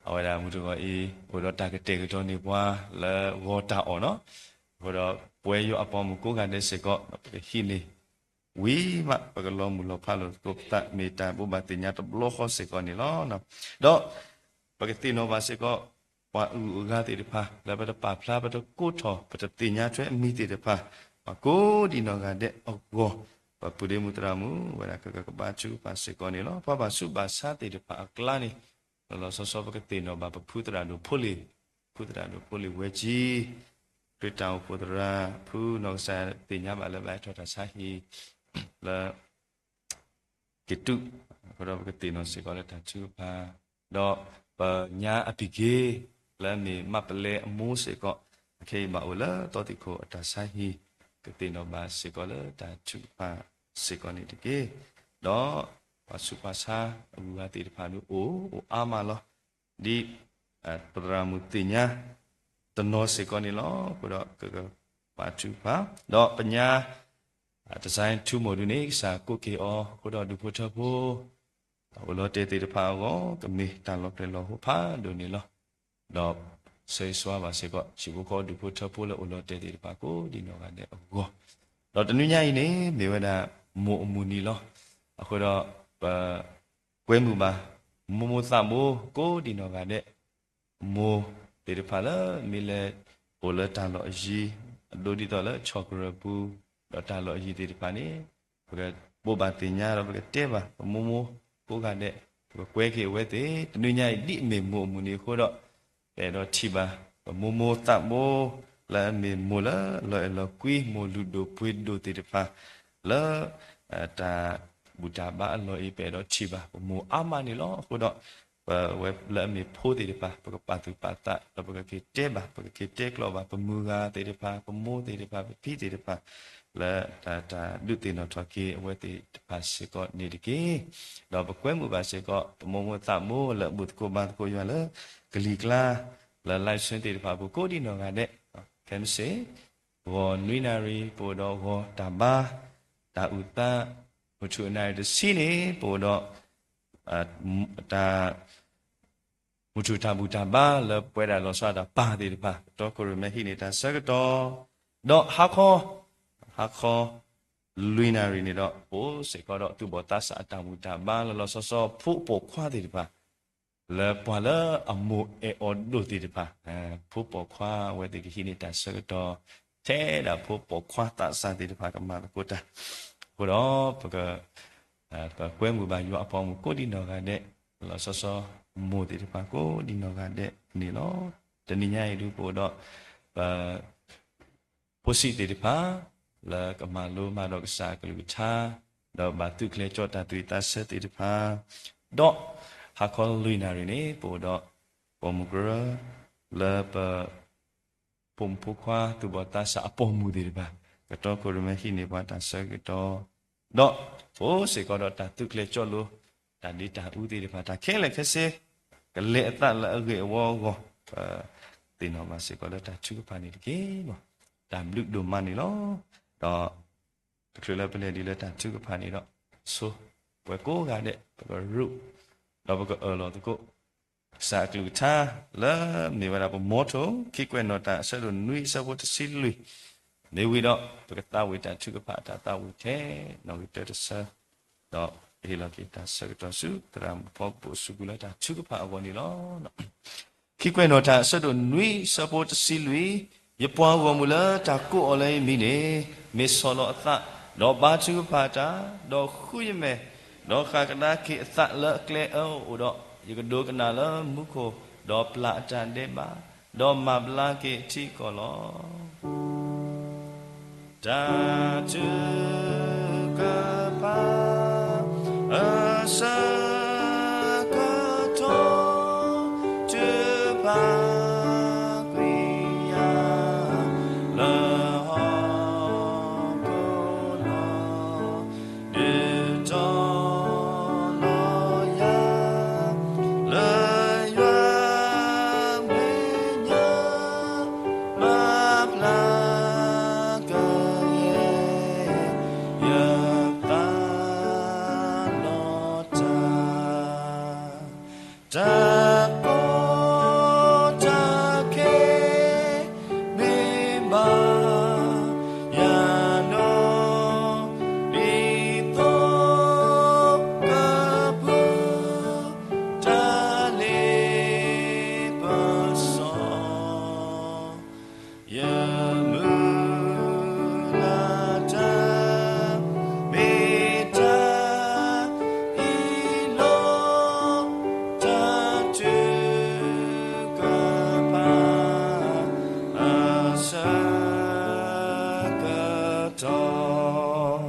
အဝဲဒၣ်မုၢ်တဂီၤအံၤ အိၣ်ဒီးတၢ်ကတဲာ်ကတီၤန့ၢ်ပှၤလၢဂီၤတၢ်အီၣ်နီၤ အဃိဒီးပဝဲယွၤအပှၤမုၣ်ကိးဂၤဒဲးစ့ၢ်ကီး ပကဟံးန့ၢ် ဝံၤမး ပကလီၤမုၢ်လီၤဖးလိာ်သကိးပသး မ့ၢ်တၢ်ဘိးဘၣ်သ့ၣ်ညါတဘျီဃီစ့ၢ်ကီးန့ၣ်လီၤ. ဒီးပကသ့ၣ်နီၣ်ဘၣ်စ့ၢ်ကီး ပှၤအုၣ်အဂၤသ့ၣ်တဖၣ် လၢပတပာ်ဖျါ ပတကိးထီၣ် ပတသ့ၣ်ညါထွဲအမံၤသ့ၣ်တဖၣ် ပှၤကိးဒံးနီၢ်ဂၤဒဲးအဂီၢ် ပပုၢ်ဒ့မုၣ်သရၣ်မုၣ် ဝဲဒၣ်ကကဘါထုကဖၣ်စ့ၢ်ကီးန့ၣ်လီၤ. ပှၤဘၣ်ဆူးဘၣ်ဆါသ့ၣ်တဖၣ်အကျါန့ၣ် လီၤလီၤဆီဆီ ပကသ့ၣ်နီၣ်ဘၣ်ပဖုသရၣ်ဒိၣ်ဖိလ့ၣ် ဖုသရၣ်ဒိၣ်ဖိလ့ၣ်ဝဲကံ ခရံာ်တၢ်အိၣ်ဖှိၣ်သရၣ် ဖုနီၢ်ကစၢ်သ့ၣ်ညါဘၣ်လၢဘၣ်ဟဲထီၣ်တၢ်ဆါဟံၣ် လၢ က့ၤတု အဃိဒီးပကသ့ၣ်နီၣ်စ့ၢ်ကီးလၢတၢ်ထုကဖၣ် ဒီးပညါအပံၤက့ၤ လၢအမ့ၢ်မၢ်ပလဲအမိၢ်စ့ၢ်ကီး အခဲအံၤဘၣ်အိၣ်လၢသီသံၣ်ခိၣ်အတၢ်ဆါဟံၣ် ကသ့ၣ်နီၣ်ဘၣ်စ့ၢ်ကီးလၢတၢ်ထုကဖၣ်စ့ၢ်ကီးန့ၣ်တက့ၢ်. ဒီးပှၤဆူးပှၤဆါအဂုၤအဂၤသ့ၣ်တဖၣ်ဒုးအိၣ် အိၣ်အါမးလီၤ. ဒ် ပသရၣ်မုၣ်သ့ၣ်ညါ တနီၤစ့ၢ်ကီးန့ၣ်လီၤ. အဃိဒီးကကဘါထုကဖၣ် ဒီးပညါ တစဲထူမိၢ်ဒုန့ၣ် ကစၢ်ကိးက့ၤအီၤ အဃိဒီးဒူၣ်ဖိထၢဖိ အိၣ်လီၤတဲာ်သ့ၣ်တဖၣ်အဂီၢ် ကမ့ၢ်တၢ်လီၤပျဲၢ်လီၤဟိဖးဒိၣ်န့ၣ်လီၤ. ဒီးဆၢဂ့ၤဆၢဝါဘၣ်စ့ၢ်ကီး ဟံၣ်ဖိဃီဒူၣ်ဖိထၢဖိလၢအိၣ်လီၤတဲာ်သ့ၣ်တဖၣ်ကိးဒံးနီၢ်ဂၤဒဲးအဂီၢ်, ဒီးတနွံညါအံၤန့ၣ် မ့ၢ်ဝဲဒၣ်မိၢ်အမုၢ်နံၤလီၤ. အဃိဒီး ပ ကွဲမုာ်ဘၣ် မိၢ်မိၢ်သးဘိ ကိးဒံးနီၢ်ဂၤဒဲး မိၢ်သ့ၣ်တဖၣ်လၢမ့ၢ်လဲၤအိၣ်လၢတၢ်လီၢ်အယံၤ အဒိဒ်သိးလၢ ခၠီၣ်ကရၢၢ်ပူၤ ဒီးတၢ်လီၢ်အယံၤသ့ၣ်တဖၣ်န့ၣ် ပကဘိးဘၣ်သ့ၣ်ညါဒီးပကတဲဘၣ် ပမိၢ်မိၢ်ကိးဂၤဒဲး ပကကွဲက့ၤအဝဲသ့ၣ် တနွံညါအံၤ ဒ်အမ့ၢ်မိၢ်အမုၢ်နံၤအဃိဒီး ပအဲၣ်ဒိးထံၣ်ဘၣ် ပမိၢ်မိၢ်သးဘိ လၢအမ့ၢ်မိၢ်လၢအလီၤအဲၣ်လီၤကွံ မိၢ်လုၢ်ဒိၣ်ပှ့ၤဒိၣ်သ့ၣ်တဖၣ် လၢ တၢ်ဘူၣ်တၢ်ဘါအလီၢ်အံၤ ပအဲၣ်ဒိးထံၣ်ဘၣ် ပမိၢ်အါမးန့ၣ်လီၤ. အဃိဒီး ပဝဲလၢအမ့ၢ်ဖိသ့ၣ်တဖၣ် ပကပာ်သူၣ်ပာ်သး ဒီးပကက့ၤတဲဘၣ် ပကက့ၤတဲကျိးဘၣ် ပမုၢ်ဂၤသ့ၣ်တဖၣ် ပမိၢ်သ့ၣ်တဖၣ် ပဖံသ့ၣ်တဖၣ် လၢတၢ် တၢ်ဒုးသ့ၣ်နီၣ်ထီၣ်က့ၤအဝဲသ့ၣ်တဖၣ်စ့ၢ်ကီးန့ၣ်တက့ၢ်. ဒီးပကွဲမုာ်ဘၣ်စ့ၢ်ကီး ပမိၢ်မိၢ်သးဘိလၢဘူၣ်သကိးဘါသကိးယွၤလၢ ကလံၤကျါ လၢ live stream သ့ၣ်တဖၣ်အပူၤ ကိးဒံးနီၢ်ဂၤဒဲး ခဲမုၢ်ဆ့ၣ် ဂီၤနွံနၣ်ရံၣ် ပအိၣ်ဒီးဂီၤတၢ်ဘါ တၢ်အုၣ်သး မုၢ်ထူၣ်အနၣ်ရံၣ်တဆံန့ၣ် ပအိၣ်ဒီး တၢ် မုၢ်ထူၣ်တၢ်ဘူၣ်တၢ်ဘါလၢပဝဲဒၣ်လီၤဆီဒၣ်တၢ်ပၢ်သ့ၣ်တဖၣ် ပတီၢ်ခိၣ်ရိၣ်မဲဟံးန့ၢ်တၢ်ဆၢကတီၢ် ဒီးဟါခီ ဟါခီ လွံၢ်နၣ်ရံၣ်န့ၣ်ဒီး ပအိၣ်စ့ၢ်ကီးဒီးသူၣ်ဘီၣ်သးစၢ်အတၢ်ဘူၣ်တၢ်ဘါလၢလီၤဆီဆီ ဖိပိာ်ခွါသ့ၣ်တဖၣ် လၢပှၤလၢအမိၢ်အဲၣ်အီၤဒိၣ်သ့ၣ်တဖၣ် ဖိပိာ်ခွါအဝဲသ့ၣ်ကဟံးန့ၢ်တၢ်ဆၢကတီၢ် ထဲဒၣ်ဖိပိာ်ခွါသးစၢ်သ့ၣ်တဖၣ်ကမၤသကိးတၢ် အဃိဒီး ပက ပကွဲမုာ်ဘၣ်ယွၤအပှၤမုၣ်ကိးဒံးနီၢ်ဂၤဒဲး လီၤဆီဆီ မိၢ်သ့ၣ်တဖၣ်ကိးဒံးနီၢ်ဂၤဒဲးန့ၣ်လီၤ. တနံၤညါအံၤဒုးပအိၣ်ဒီး ပ ဖိဆံးသ့ၣ်တဖၣ် လၢကမၤလိမၤဒီးကစၢ်အကလုၢ်ကထါ ဒီးဘၣ်သုးကျဲၤကၠီၣ်တၢ်သူၣ်ဝံၣ်သးဆၢသ့ၣ်တဖၣ် ဒီးဟါခီလွံၢ်နၣ်ရံၣ်န့ၣ် ပအိၣ်ဒီး ပိာ်မုၣ်ကရၢ လၢပ ဖိမုၣ်ဖိခွါသူၣ်ဘီၣ်သးစၢ်အပိာ်မုၣ်သ့ၣ်တဖၣ် ကတီခိၣ်ရိၣ်မဲဟံးန့ၢ်ပှၤတၢ်ဆၢကတီၢ်, ဒီးအိၣ်စ့ၢ်ကီးဒီးတၢ်သုးကျဲၤကၠီလိၤ, တၢ်ဒ့တၢ်အူသ့ၣ်တဖၣ် တၢ်ခဲလၢာ်ခဲဆ့, ကလဲၤအသးလၢအဂ့ၢ်အဝီအဂီၢ်, ပသ့ၣ်နီၣ်ဘၣ်စ့ၢ်ကီးလၢတၢ်ထုကဖၣ်န့ၣ်တက့ၢ်လီၤ. တၢ်ဘျုးဒိၣ်မးန့ၣ်လီၤ. ဒီးတချုးလၢပလဲၤဒ်လၢတၢ်ထုကဖၣ်န့ၣ်ဒီး, ဆိပှဲၤကိးဂၤဒဲး ပကရူး, ဒီးပကအၢၣ်လီၤသကိး ကစၢ်အကလုၢ်ကထါ လၢမ့ၢ်ဝဲဒၣ်ပမိထိ, ခံကွဲးနီၣ်တၢ်အဆၢဒိၣ်နွံအဆၢဖိတဆံလွံၢ်, မ့ၢ်ဝံၤဒီး ပကသးဝံၣ်တၢ်ထုကဖၣ်အတၢ်သးဝံၣ်ထဲနီၣ်ဂံၢ်တၢတဆၢ, ဒီးပဟ့ၣ်လီၤက့ၤတၢ်ဆၢကတီၢ်ဆူသရၣ်မုၣ်ဖီကပိာ်စူးကွံာ်လၢတၢ်ထုကဖၣ်အဂီၢ်န့ၣ်လီၤ. ခံကွဲးနီၣ်တၢ်အဆၢဒိၣ်နွံအဆၢဖိတဆံလွံၢ်, ယပှၤဂီၢ်မုၢ်လၢတၢ်ကိးအီၤလၢယမံၤန့ၣ်, မ့ၢ်ဆီၣ်လီၤအသး, ဒီးဘါထုကဖၣ်တၢ်, ဒီးဃုယမဲာ်, ဒီးဃၣ်ကဒါက့ၤအသးလၢအကျဲအၢအအိၣ်ဒီး, ယကဒိကနၣ်လၢမူခိၣ်, ဒီးပျၢ်အတၢ်ဒဲးဘး, ဒီးမၤဘျါက့ၤအထံအကီၢ်လီၤ. တၢ်ထုကဖၣ်အဆၢကတီၢ် ထုကဖၣ်ကွံာ်ယၤလၢဟီၣ်ခိၣ်လီၤ. ဒုးတီၤလီၤယၤ လၢယွၤမဲာ်ညါ မၤဘျါကယဲၢ် ယသးလီၤတၢ် တၢ်ကီတၢ်ခဲ မ့ၢ်ဘၣ်ယၤနီၣ် ဒ်သိးကပူၤ တၢ်လ့ပစီ ယမုၢ်လၢ်တၢ် မ့ၢ်တၢ်အံၤလီၤ. တၢ်ထုကဖၣ်အဆၢကတီၢ်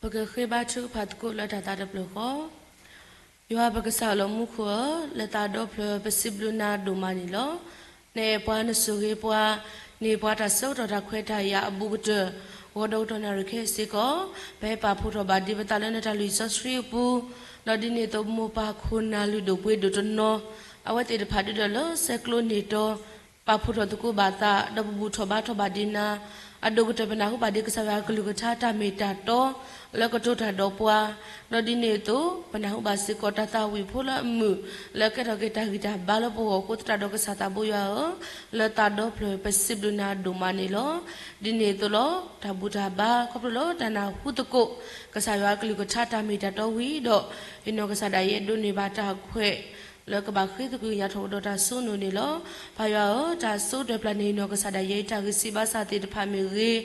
ပကဃ့ဘါထုကဖၣ်သကိးလၢတၢ်သးတဖျၢၣ်ဃီ, ယွၤပကစၢ်လၢမူခိၣ်ဧၢ, လၢသးဒီဖျၢၣ်ပစံးဘျုးနၤဒိၣ်မးန့ၣ်လီၤ. နအဲၣ်ပှၤနဆိၣ်ဂ့ၤပှၤ, န့ၢ်ပှၤတၢ်ဆၢကတီၢ်တၢ်ခွဲးတၢ်ယာ်အဘူးကတၢၢ်, ဂီၤဒီးကတီၢ်နၣ်ရံၣ်ခဲအံၤစ့ၢ်ကီး, ပဟဲပာ်ဖှိၣ်ထီၣ်ဘၣ်ဒံးပသးလၢနတၢ်လုၢ်စီဆှံအပူၤ, ဒီးဒ်န့ၣ်အသိးမိၢ်ပၢ်ခိၣ်နၢ်လုၢ်ဒိၣ်ပှ့ၤဒိၣ်တနီၤ, အဝဲသ့ၣ်တဖၣ်ဒုးဒီးလၢဆဲးကျိးန့ၢ်တီၤ ပာ်ဖှိၣ်ထီၣ်သကိးဘၣ်သး, ဒီးပဘူၣ်ထီၣ်ဘါထီၣ်ဘၣ်ဒံးနၤ, အဒိၣ်ကတၢၢ်ပနၢ်ဟူဘၣ်ဒံးကစၢ်ယွၤအကလုၢ်ကထါတၢ်မ့ၢ်တၢ်တီ လၢကတိၤတၢ်ဒီးပှၤ, ဒီးဒ်န့ၣ်အသိး ပနၢ်ဟူဘၣ်စ့ၢ်ကီးတၢ်သးဝံၣ်ဖိလၢအမုာ် လၢကဲထီၣ်က့ၤတၢ်ဂံၢ်တၢ်ဘါလၢပဂီၢ်အဃိသတးဒီး ကစၢ်သးဘိယွၤဧၢ, လၢသးဒီဖျၢၣ်ပစံးဘျုးနၤဒိၣ်မးန့ၣ်လီၤ. ဒ်န့ၣ်အသိးလီၤ, တၢ်ဘူၣ်တၢ်ဘါခီဖျိလၢတၢ်နၢ်ဟူသကိး ကစၢ်ယွၤအကလုၢ်ကထါတၢ်မ့ၢ်တၢ်တီဝံၤဒီး ယနီၢ်ကစၢ်ဒၣ်ယဲဒိးန့ၢ်ဘၣ်တၢ်ခွဲး လၢကဘၣ်ဃ့သကွံာ်ကယၤထီၣ်ကဒီးတၢ်စိန့ၣ်လီၤ. ပၢ်ယွၤဧၢ, တၢ်စိတၢၢ်ပျၢ်န့ၢ်ယနီၢ်ကစၢ်ဒၣ်ယဲအတၢ်ဂံၢ်ဆံးဘါစၢ်သ့ၣ်တဖၣ်မ့ၢ်ဂ့ၤ,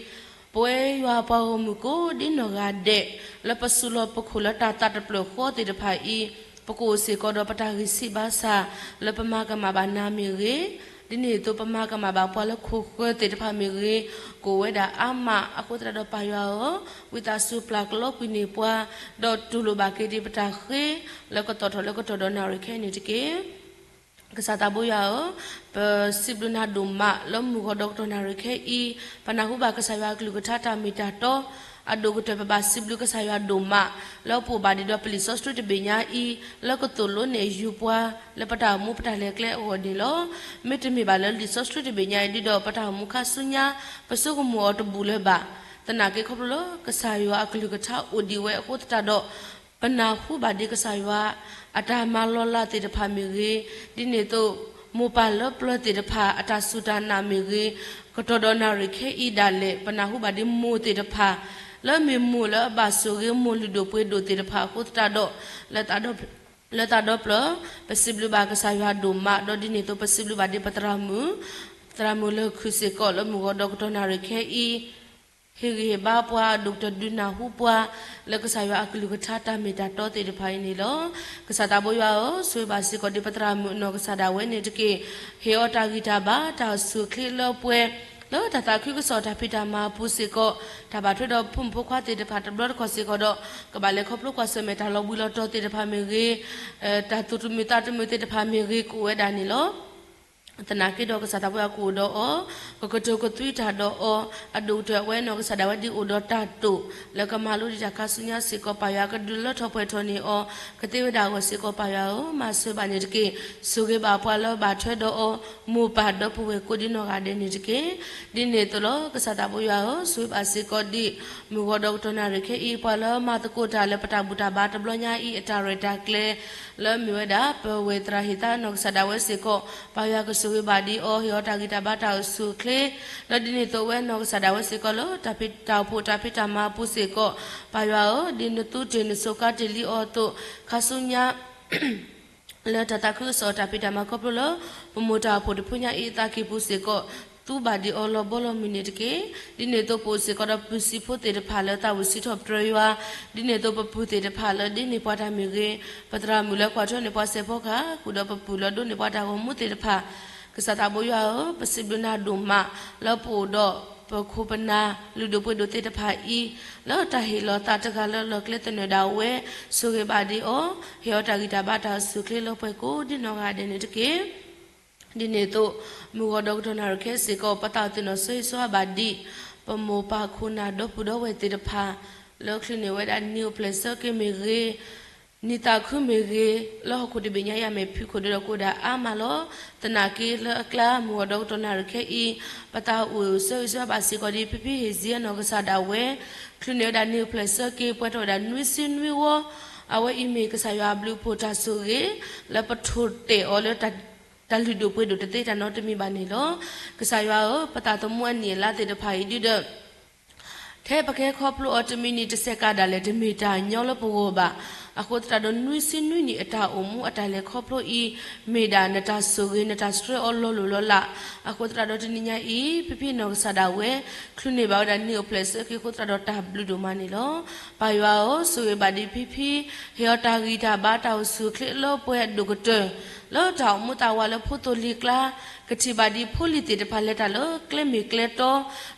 ပဝဲယွၤပှၤဂီၢ်မုၢ်ကိးဒ်နီၢ်ဂၤဒဲး လၢပစူးလီၤပခိၣ်လၢတၢ်သးတဖျၢၣ်ဃီသ့ၣ်တဖၣ်အံၤ, ပကအိၣ်စ့ၢ်ကီးဒီးပတၢ်ဂံၢ်ဆံးဘါစၢ် လၢပမၤကမၣ်ဘၣ်နၤမ့ၢ်ဂ့ၤ, ဒ်န့ၣ်အသိးပမၤကမၣ်ဘၣ်ပှၤလၢခိၣ်ဃၢၤသ့ၣ်တဖၣ်မ့ၢ်ဂ့ၤ, ကအိၣ်ဝဲဒၣ်အါမးအဃိသတးဒီးပၢ်ယွၤဧၢ, ဝံသးစူၤပျၢ်ကလီကွံာ်န့ၢ်ပှၤ, ဒီးတူၢ်လိာ်ဘၣ်က့ၤဒံးပတၢ်ဃ့ လၢကတီၢ်ထီၣ်လၢကတီၢ်ဒီးနၣ်ရံၣ်ခဲအံၤန့ၣ်တက့ၢ်. ကစၢ်သးဘိယွၤဧၢ, ပစံးဘျုးနၤဒိၣ်မးလၢမုၢ်ဂီၤဒီးကတီၢ်နၣ်ရံၣ်ခဲအံၤ, ပနၢ်ဟူဘၣ်ကစၢ်ယွၤအကလုၢ်ကထါတၢ်မ့ၢ်တၢ်တီ, အဒိၣ်ကတၢၢ်ပဘၣ်စံးဘျုးကစၢ်ယွၤဒိၣ်မး, လၢပအိၣ်ဘၣ်ဒံးဒီးပလံာ်စီဆှံတဘ့ၣ်ညါအံၤ, လၢကသိၣ်လိနဲၣ်ယုၤပှၤ လၢပတၢ်အိၣ်မူပတၢ်လဲၤကျဲအဂီၢ်န့ၣ်လီၤ. မ့တမ့ၢ်ဘၣ်လၢလံာ်စီဆှံတဘ့ၣ်ညါအံၤဒုးဒီးပတၢ်အိၣ်မူခါဆူညါ, ပဆိကမိၣ်အီၤတဘူၣ်လၢၤဘၣ်. သနာ်က့ခီဖျိလၢကစၢ်ယွၤအကလုၢ်ကထါအိၣ်ဒံးဝဲအဃိသတးဒီး ပနၢ်ဟူဘၣ်ဒံးကစၢ်ယွၤ အတၢ်မၤလီၤလးသ့ၣ်တဖၣ်မ့ၢ်ဂ့ၤ, ဒ်န့ၣ်အသိး မိၢ်ပၢ်လၢပျၢၤသ့ၣ်တဖၣ် အတၢ်စူၢ်တၢ်နာ်မ့ၢ်ဂ့ၤ, ကတီၢ်ဒီးနၣ်ရံၣ်ခဲအံၤဒၣ်လဲာ် ပနၢ်ဟူဘၣ်ဒံးမိၢ်သ့ၣ်တဖၣ် လၢမ့ၢ်မိၢ်လၢအဘၣ်ဆိၣ်ဂ့ၤမိၢ်လုၢ်ဒိၣ်ပှ့ၤဒိၣ်သ့ၣ်တဖၣ်အဃိသတးဒီး လၢသးဒီဖျၢၣ် ပစံးဘျုးဘၣ်ကစၢ်ယွၤဒိၣ်မး, ဒီးဒ်န့ၣ်အသိးပစံးဘျုးဘၣ်ဒံးပသရၣ်မုၣ်, သရၣ်မုၣ်လၢခုၣ်စ့ၢ်ကီးလၢမုၢ်ဂီၤဒီးကတီၢ်နၣ်ရံၣ်ခဲအံၤ ဟ့ၣ်ဂံၢ်ဟ့ၣ်ဘါပှၤ ဒိၣ်ကတၢၢ်ဒုးနၢ်ဟူပှၤ လၢကစၢ်ယွၤအကလုၢ်ကထါတၢ်မ့ၢ်တၢ်တီသ့ၣ်တဖၣ်အံၤန့ၣ်လီၤ. ကစၢ်သးဘိယွၤဧၢ, ဆိၣ်ဂ့ၤဘၣ်စ့ၢ်ကီးဒံးပသရၣ်မုၣ်အနီၢ်ကစၢ်ဒၣ်ဝဲန့ၣ်တက့ၢ်. ဟ့ၣ်အီၤတၢ်ဂံၢ်တၢ်ဘါ တၢ်ဆူၣ်ချ့လၢပှဲၤ လၢတၢ်သးခုကစီၣ်တၢ်ဖံးတၢ်မၤအပူၤစ့ၢ်ကီး, တၢ်ဘၣ်ထွဲဒီးဖိမုၣ်ဖိခွါသ့ၣ်တဖၣ်တဘျီတခီၣ်စ့ၢ်ကီးဒီး, ကဘၣ်လဲၤခီဖျိကွၢ်ဆၢၣ်မဲာ်တၢ်လီၤဘှံးလီၤတီၤသ့ၣ်တဖၣ်မ့ၢ်ဂ့ၤ, တၢ်သူၣ်တမုာ်သးတမုာ်သ့ၣ်တဖၣ်မ့ၢ်ဂ့ၤ ကအိၣ်ဝဲဒၣ်န့ၣ်လီၤ. သနာ်က့ဒီးကစၢ်သးပှၢ်ကအိၣ်ဒီးအီၤ, ကကတိၤကသွံတၢ်ဒီးအီၤ, အဒိၣ်ကတၢၢ်အဝဲနီၢ်ကစၢ်ဒၣ်ဝဲဒ်အိၣ်ဒီးတၢ်တိာ် လၢကမၤလိဒံးတၢ်ခါဆူညါစ့ၢ်ကီး ပၢ်ယွၤကဒုးလၢထီၣ်ပှဲၤထီၣ်န့ၢ်အီၤ, ကသ့ဝဲဒၣ်အဂီၢ်စ့ၢ်ကီး ပၢ်ယွၤဧၢ, မၤစၢၤဘၣ်န့ၣ်တက့ၢ်. ဆိၣ်ဂ့ၤဘၣ်ပှၤလၢဘၣ်ထွဲဒီးအီၤ, မိၢ်ပၢ်ဒီပုၢ်ဝဲၢ်ကိးဒံနီၢ်ဂၤဒဲးန့ၣ်တက့ၢ်. ဒ်န့ၣ်အသိးလီၤ. ကစၢ်သးပှၢ်ယွၤဧၢ, ဆိၣ်ဂ့ၤဘၣ်စ့ၢ်ကီးဒ်မုၢ်ဂီၤဒီးကတီၢ်နၣ်ရံၣ်ခဲအံၤ ပှၤလၢမၤသကိးတၢ်လၢပတၢ်ဘူၣ်တၢ်ဘါတဘျီညါအံၤ အတၢ်ရဲၣ်တၢ်ကျဲၤ လၢမ့ၢ်ဝဲဒၣ် ပဝဲၢ်သရၣ်ဟ့ၣ်သါနီၢ်ကစၢ်ဒၣ်ဝဲစ့ၢ်ကီး, ပၢ်ယွၤကဆိၣ်ဂ့ၤဘၣ်ဒံးအီၤ, ဟ့ၣ်အီၤတၢ်ဂံၢ်တၢ်ဘါတၢ်အိၣ်ဆူၣ်အိၣ်ချ့, ဒီးဒ်န့ၣ်အသိးအဝဲနီၢ်ကစၢ်ဒၣ်ဝဲစ့ၢ်ကီးလၢ တၢ်ဖံးတၢ်အိၣ်ဖှိၣ်တၢ်ဖံးတၢ်မၤအပူၤစ့ၢ်ကီး, ပၢ်ယွၤဧၢ, ဒ်နသူတ့ၢ်နဆိးကါတ့ၢ်လံအီၤအသိး, ခါဆူညါ လၢတၢ်သးခုကစီၣ်တၢ်ဖံးတၢ်မၤခီဖျိလၢ ပမိၢ်တၢ်အိၣ်ဖှိၣ်တဖုညါအံၤအသးကံၢ်ပူၤစ့ၢ်ကီး, သူဘၣ်ဒံးအီၤလီၤဘီလီၤမုၢ်န့ၣ်တက့ၢ်. ဒ်န့ၣ်အသိးပအိၣ်စ့ၢ်ကီးဒီးပုၢ်စံးဖိသ့ၣ်တဖၣ်လၢသးဝံၣ်စံးထီၣ်ပတြၢၤယွၤ, ဒ်န့ၣ်အသိးပပုၢ်သ့ၣ်တဖၣ်လၢဒ့န့ၢ်ပှၤတၢ်မ့ၢ်ဂ့ၤ, ပသရၣ်မုၣ်လၢကွၢ်ထွဲန့ၢ်ပှၤစဲးဖီကဟၣ်, ဃုာ်ဒီးပပုၢ်လၢဒိးန့ၢ်ပှၤတၢ်ဂီၤမူသ့ၣ်တဖၣ်, ကစၢ်သးဘိယွၤဧၢ, ပစံးဘျုးနၤဒိၣ်မး လၢပအိၣ်ဒီးပခိၣ်ပနၢ်လုၢ်ဒိၣ်ပှ့ၤဒိၣ်သ့ၣ်တဖၣ်အံၤ, လၢတၢ်ဟ့ၣ်လီၤသးတဂၤလၢလီၢ်ကျဲသနၢၣ်ဒၣ်ဝဲ, ဆိၣ်ဂ့ၤဘၣ်ဒံးအီၤ, ဟ့ၣ်အီၤတၢ်ဂံၢ်တၢ်ဘါတၢ်အိၣ်ဆူၣ်အိၣ်ချ့လၢပှဲၤကိးဒံနီၢ်ဂၤဒဲးန့ၣ်တက့ၢ်. ဒ်န့ၣ်အသိး, မုၢ်ဂီၤဒီးကတီၢ်နၣ်ရံၣ်ခဲစ့ၢ်ကီး ပသးအိၣ်သ့ၣ်နီၣ်ဆိၣ်ဂ့ၤဆိၣ်ဂ့ၤဘၣ်ဒံး, ပမိၢ်ပၢ်ခိၣ်နၢ်ဒီပုၢ်ဒီဝဲၢ်သ့ၣ်တဖၣ်, လၢချုးန့ၢ်ဝဲဒၣ်နံၣ်အိၣ်ဖျဲၣ်ဆၢက့ၤမ့ၢ်ဂ့ၤ, နံၣ်သးခုမ့ၢ်ဂ့ၤ, လၢဟီၣ်ခိၣ်တဘ့ၣ်ညါယၤမ့ၢ်ဖုၣ်ခိၣ်ဒီးကိးဒၣ်အါမးလီၤ. သနာ်က့လၢအကျါ မုၢ်ဂီၤဒီးကတီၢ်နၣ်ရံၣ်ခဲအံၤ, ပသးအိၣ်ဆိၣ်ဂ့ၤဆိၣ်ဂ့ၤဘၣ်စ့ၢ်ကီးဒ်ဖံဖံဟ့ၣ်စံယဲနီၢ်ကစၢ်ဒၣ်ဝဲ, ချုးန့ၢ်ဝဲဒၣ်နံၣ်အိၣ်ဖျဲၣ်ဆၢက့ၤပှဲၤထီၣ်ဝဲဒၣ်နွံဆံနွံဝီ, အဝဲအံၤမ့ၢ်ကစၢ်ယွၤအဘျုးအဖှိၣ်တၢ်ဆိၣ်ဂ့ၤ, လၢပထိၣ်တဲာ်အီၤလၢ တၢ်လုၢ်ဒိၣ်ပှ့ၤဒိၣ်တသ့တၢ်နီတမံၤဘၣ်န့ၣ်လီၤ. ကစၢ်ယွၤဧၢ, ပသးသမူအနံၣ်အလါသ့ၣ်တဖၣ်အံၤဒုဒီး, ထဲပကဟဲခီဖျိအီၤတမံၤနံၤတစဲးကးဒၣ်လဲာ် တမ့ၢ်တၢ်ညီလၢပဂီၢ်ဘၣ်. အဃိသတးဒီးနွံဆံနွံနံၣ်အတၢ်အိၣ်မူအတၢ်လဲၤခီဖျိအံၤ, မ့ၢ်ဒၣ်နတၢ်ဆိၣ်ဂ့ၤနတၢ်ဆှၢအီၤလီၤလိၢ်လီၤလး. အဃိသတးဒီးတနံၤညါအံၤ, ဖံဖံနီၢ်ကစၢ်ဒၣ်ဝဲ, ချုးန့ၢ်ဘၣ်ဝဲဒၣ်နံၣ်အိၣ်ဖျဲၣ်ဆၢက့ၤအဃိသတးဒီးတၢ်ဘျုးဒိၣ်မးန့ၣ်လီၤ. ပၢ်ယွၤဧၢ, ဆိၣ်ဂ့ၤဘၣ်ဒံးဖံဖံ, ဟ့ၣ်အီၤတၢ်ဂံၢ်တၢ်ဘါတၢ်အိၣ်ဆူၣ်အိၣ်ချ့လၢပှဲၤအဒိၣ်ကတၢၢ်, လၢတၢ်အိၣ်မူသးဝးလၢဖိသိၣ်လံၤကျါ, ကထံၣ်ဘၣ်ဒံးဖိလံၤသ့ၣ်တဖၣ်လဲၤတၢ်လၢကျဲမ့ၢ်ကျဲတီ,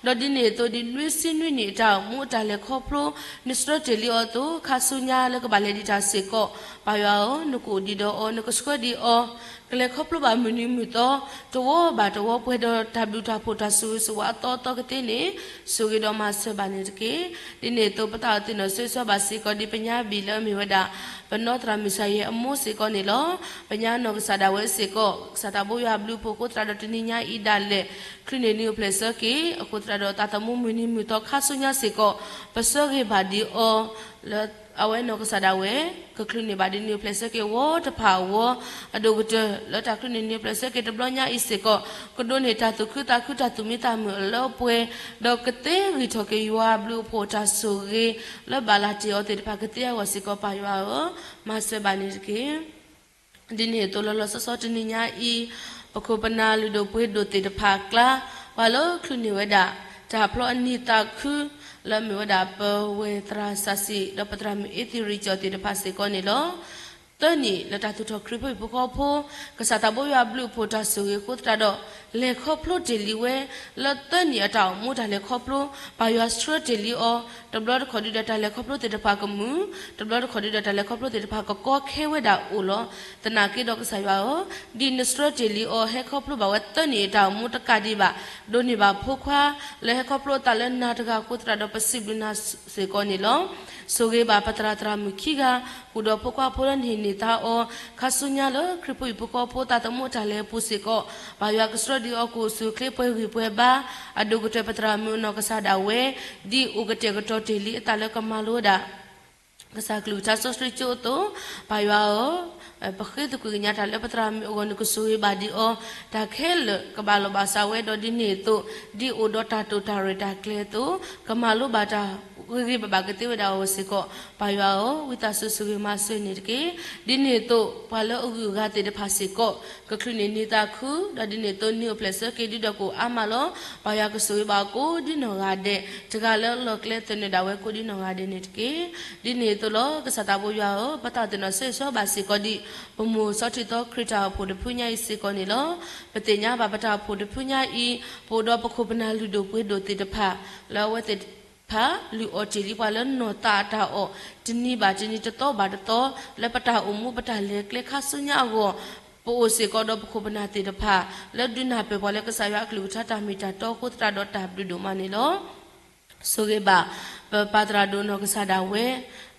ဒီးဒ်န့ၣ်အသိးဒ်နွံဆံနွံနံၣ်အတၢ်အိၣ်မူအတၢ်လဲၤခီဖျိ, နဆှၢတ့ၢ်လံအီၤအသိး ခါဆူညါလၢကဘၣ်လဲၤဒံးတၢ်စ့ၢ်ကီး, ပၢ်ယွၤဧၢ, နကအိၣ်ဒံးဒီးအီၤ နကဆှၢဒံးအီၤ, ကလဲၤခီဖျိဘၣ်မုၢ်နံၤမုၢ်သီ, တဝီဘၣ်တဝီပှဲၤဒီးတၢ်ဘျုးတၢ်ဖှိၣ်တၢ်ဆိၣ်ဂ့ၤဆိၣ်ဝါအသီအသီကသ့န့ၣ်, ဆိၣ်ဂ့ၤဒီးမၤစၢၤဘၣ်န့ၣ်တက့ၢ်. ဒ်န့ၣ်အသိး ပသးအိၣ်သ့ၣ်နီၣ်ဆိၣ်ဂ့ၤဆိၣ်ဂ့ၤဘၣ်စ့ၢ်ကီးဒ်ပညါဘံၣ်လၢအမ့ၢ်ဝဲဒၣ်, ပနီၢ်သရၣ်မုၣ်စၢ်ယဲၢ်အမိၢ်စ့ၢ်ကီးန့ၣ်လီၤ. ပညါနီၢ်ကစၢ်ဒၣ်ဝဲစ့ၢ်ကီး, ကစၢ်သးဘိယွၤအဘျုးအဖှိၣ်အဃိသတးဒီးတနံၤညါအံၤဒၣ်လဲာ်, ချုးန့ၢ်နံၣ်အိၣ်ဖျဲၣ်ဆၢက့ၤ, အဃိသတးဒီးသးသမူမုၢ်နံၤမုၢ်သီခါဆူညါစ့ၢ်ကီး, ပဆၢဂ့ၤဘၣ်ဒံးအီၤ, လၢအဝဲနီၢ်ကစၢ်ဒၣ်ဝဲ, ကချုးန့ၢ်ဘၣ်ဒံးနံၣ်အိၣ်ဖျဲၣ်ဆၢက့ၤဝီတဖၣ်အဂီၢ်, အဒိၣ်ကတၢၢ်လၢတၢ်ချုးန့ၢ်နံၣ်အိၣ်ဖျဲၣ်ဆၢက့ၤတဘျီညါအံၤစ့ၢ်ကီး, ကဒိးန့ၢ်တၢ်သူၣ်ခုသးခုတၢ်သူၣ်မံသးမုာ်အလၢအပှဲၤ, ဒီးကသ့ဂံၢ်ထီၣ်က့ၤယွၤအဘျုးအဖှိၣ်တၢ်ဆိၣ်ဂ့ၤ, လၢဘၣ်လၢတ့ၢ်အီၤသ့ၣ်တဖၣ်ကသ့အဂီၢ်စ့ၢ်ကီး ပၢ်ယွၤဧၢ, မၤစၢၤဘၣ်န့ၣ်တက့ၢ်. ဒ်န့ၣ်အသိးလီၤလီၤဆီဆီတနံၤညါအံၤ, ပခိၣ်ပနၢ်လုၢ်ဒိၣ်ပှ့ၤဒိၣ်သ့ၣ်တဖၣ်အကျါ, ပှၤလၢချုးန့ၢ်ဝဲဒၣ်, တၢ်ဖျီအနံၣ်သးခု, လၢအမ့ၢ်ဝဲဒၣ်ပဝဲၢ်သရၣ်စၢ်စံၣ် ဒီးပသရၣ်မုၣ်အ့သံရံၣ်ကၠီၣ်သ့ၣ်တဖၣ်စ့ၢ်ကီးန့ၣ်လီၤ. သၢနံၣ်လၢတၢ်သူၣ်ထီၣ်ခရံာ်ဖိဟံၣ်ဖိဃီဖိ, ကစၢ်သးဘိယွၤအဘျုးအဖှိၣ်တၢ်ဆိၣ်ဂ့ၤအဃိသတးဒီး, လဲၤခီဖျိတ့ၢ်လံဝဲ, လၢသၢနံၣ်အတၢ်အိၣ်မူတၢ်လဲၤခီဖျိ, ပၢ်ယွၤဆှၢတ့ၢ်လံအီၤ, တဘျီတခီၣ်ဒုဒီးတၢ်လဲၤခီဖျိသ့ၣ်တဖၣ်ကမုာ်, တဘျီတခီၣ်ဒုဒီးတၢ်လဲၤခီဖျိသ့ၣ်တဖၣ်ကကီခဲဝဲဒၣ်အိၣ်လီၤ. သနာ်က့ဒီးကစၢ်ယွၤဧၢ, ဒ်နဆှၢတ့ၢ်လံအီၤဟဲခီဖျိဘၣ်ဝဲသၢနံၣ်အတၢ်အိၣ်မူတကးဒံးဘၣ်, ဒိးန့ၢ်ဘၣ်ဖိခွါ, လၢဟဲခီဖျိအသးလၢနၤတဂၤအဃိသတးဒီးပစံးဘျုးနၤစ့ၢ်ကီးန့ၣ်လီၤ. ဆိၣ်ဂ့ၤဘၣ်ပသရၣ်သရၣ်မုၣ်ခံဂၤ, ဃုာ်ဒီးဖိခွါဖိလၢနဟ့ၣ်န့ၢ်သါအီၤ, ခါဆူညါလၢခရံာ်ဖိဟံၣ်ဖိဃီဖိသးသမူအတၢ်လဲၤအပူၤစ့ၢ်ကီး, ပၢ်ယွၤကဆှၢဒံးအီၤကအိၣ်ဆူၣ်အိၣ်ချ့ပှဲၤဂံၢ်ပှဲၤဘါ, အဒိၣ်ကတၢၢ်ပသရၣ်မုၣ်အနီၢ်ကစၢ်ဒၣ်ဝဲ, ဒ်အိၣ်ကတဲာ်ကတီၤတ့ၢ်လံအသးလၢကမၤလိဝဲဒၣ် ကစၢ်ကလုၢ်ကထါစီဆှံကၠိအသိး, ပၢ်ယွၤဧၢ, ပဃ့သကွံာ်ကညးတၢ်လၢပသရၣ်မုၣ်အဂီၢ် နကဆိၣ်ဂ့ၤဘၣ်ဒံးအီၤ, တၢ်ခဲလၢာ်ကဘၣ်လိာ်ဘၣ်စးဝဲဒီးဒ်န့ၣ်အသိး, ဒ်အိၣ်ဒီးတၢ်တိာ်တၢ်ရဲၣ်တၢ်ကျဲၤအသိး, ကမၤလိဘၣ်တၢ် ဂ့ၤဂ့ၤဘၣ်ဘၣ်ကသ့ဝဲဒၣ်အဂီၢ်စ့ၢ်ကီး ပၢ်ယွၤဧၢ, ဝံသးစူၤဆိၣ်ဂ့ၤမၤစၢၤန့ၣ်တက့ၢ်. ဒ်န့ၣ်အသိး ပှၤလၢအဂုၤအဂၤသ့ၣ်တဖၣ်စ့ၢ်ကီး ကချုးန့ၢ်နံၤသးခု, ဒီးဒ်န့ၣ်အသိး နံၤအိၣ်ဖျဲၣ်ဆၢက့ၤဒုဒီးကအိၣ်အါမးလီၤ. ပၢ်ယွၤကဆိၣ်ဂ့ၤဘၣ်အီၤကိးဒ်နီၢ်ဂၤဒဲး, တဂၤလၢအလီၢ်ကျဲသနၢၣ်ဒၣ်ဝဲကိးဒ်နီၢ်ဂၤဒဲးန့ၣ်တက့ၢ်. ဒ်န့ၣ်အသိးလီၤ. ကစၢ်သးဘိယွၤဧၢ, ပသးသ့ၣ်နီၣ်ဆၢဂ့ၤဆၢဝါဘၣ်စ့ၢ်ကီးဒ် ပမိၢ်စီၤထံသီခရံာ်တၢ်အိၣ်ဖှိၣ်တဖုညါအံၤစ့ၢ်ကီးန့ၣ်လီၤ. ပသ့ၣ်ညါဘၣ်ပတၢ်အိၣ်ဖှိၣ်တဖုညါအံၤ ပအိၣ်ဒီးပခိၣ်ပနၢ်လုၢ်ဒိၣ်ပှ့ၤဒိၣ်သ့ၣ်တဖၣ် လၢအဝဲသ့ၣ်တဖၣ် လုၢ်အီၣ်တ့ၢ်လံပှၤလၢနီၢ်သးအတၢ်အီၣ် တနံၤဘၣ်တနံၤ တသီဘၣ်တသီ လၢပတၢ်အိၣ်မူပတၢ်လဲၤကျဲခါဆူညါအဂီၢ်, ပအိၣ်စ့ၢ်ကီးဒီးပခိၣ်ပနၢ်သ့ၣ်တဖၣ် လၢဒုးနၢ်ပၢၢ်ပှၤလၢကစၢ်ယွၤအကလုၢ်ကထါတၢ်မ့ၢ်တၢ်တီအဃိသတးဒီးတၢ်ဘျုးဒိၣ်မးန့ၣ်လီၤ. ဆိၣ်ဂ့ၤဘၣ် ပပၢ်သရၣ်ဒိၣ်နီၢ်ကစၢ်ဒၣ်ဝဲ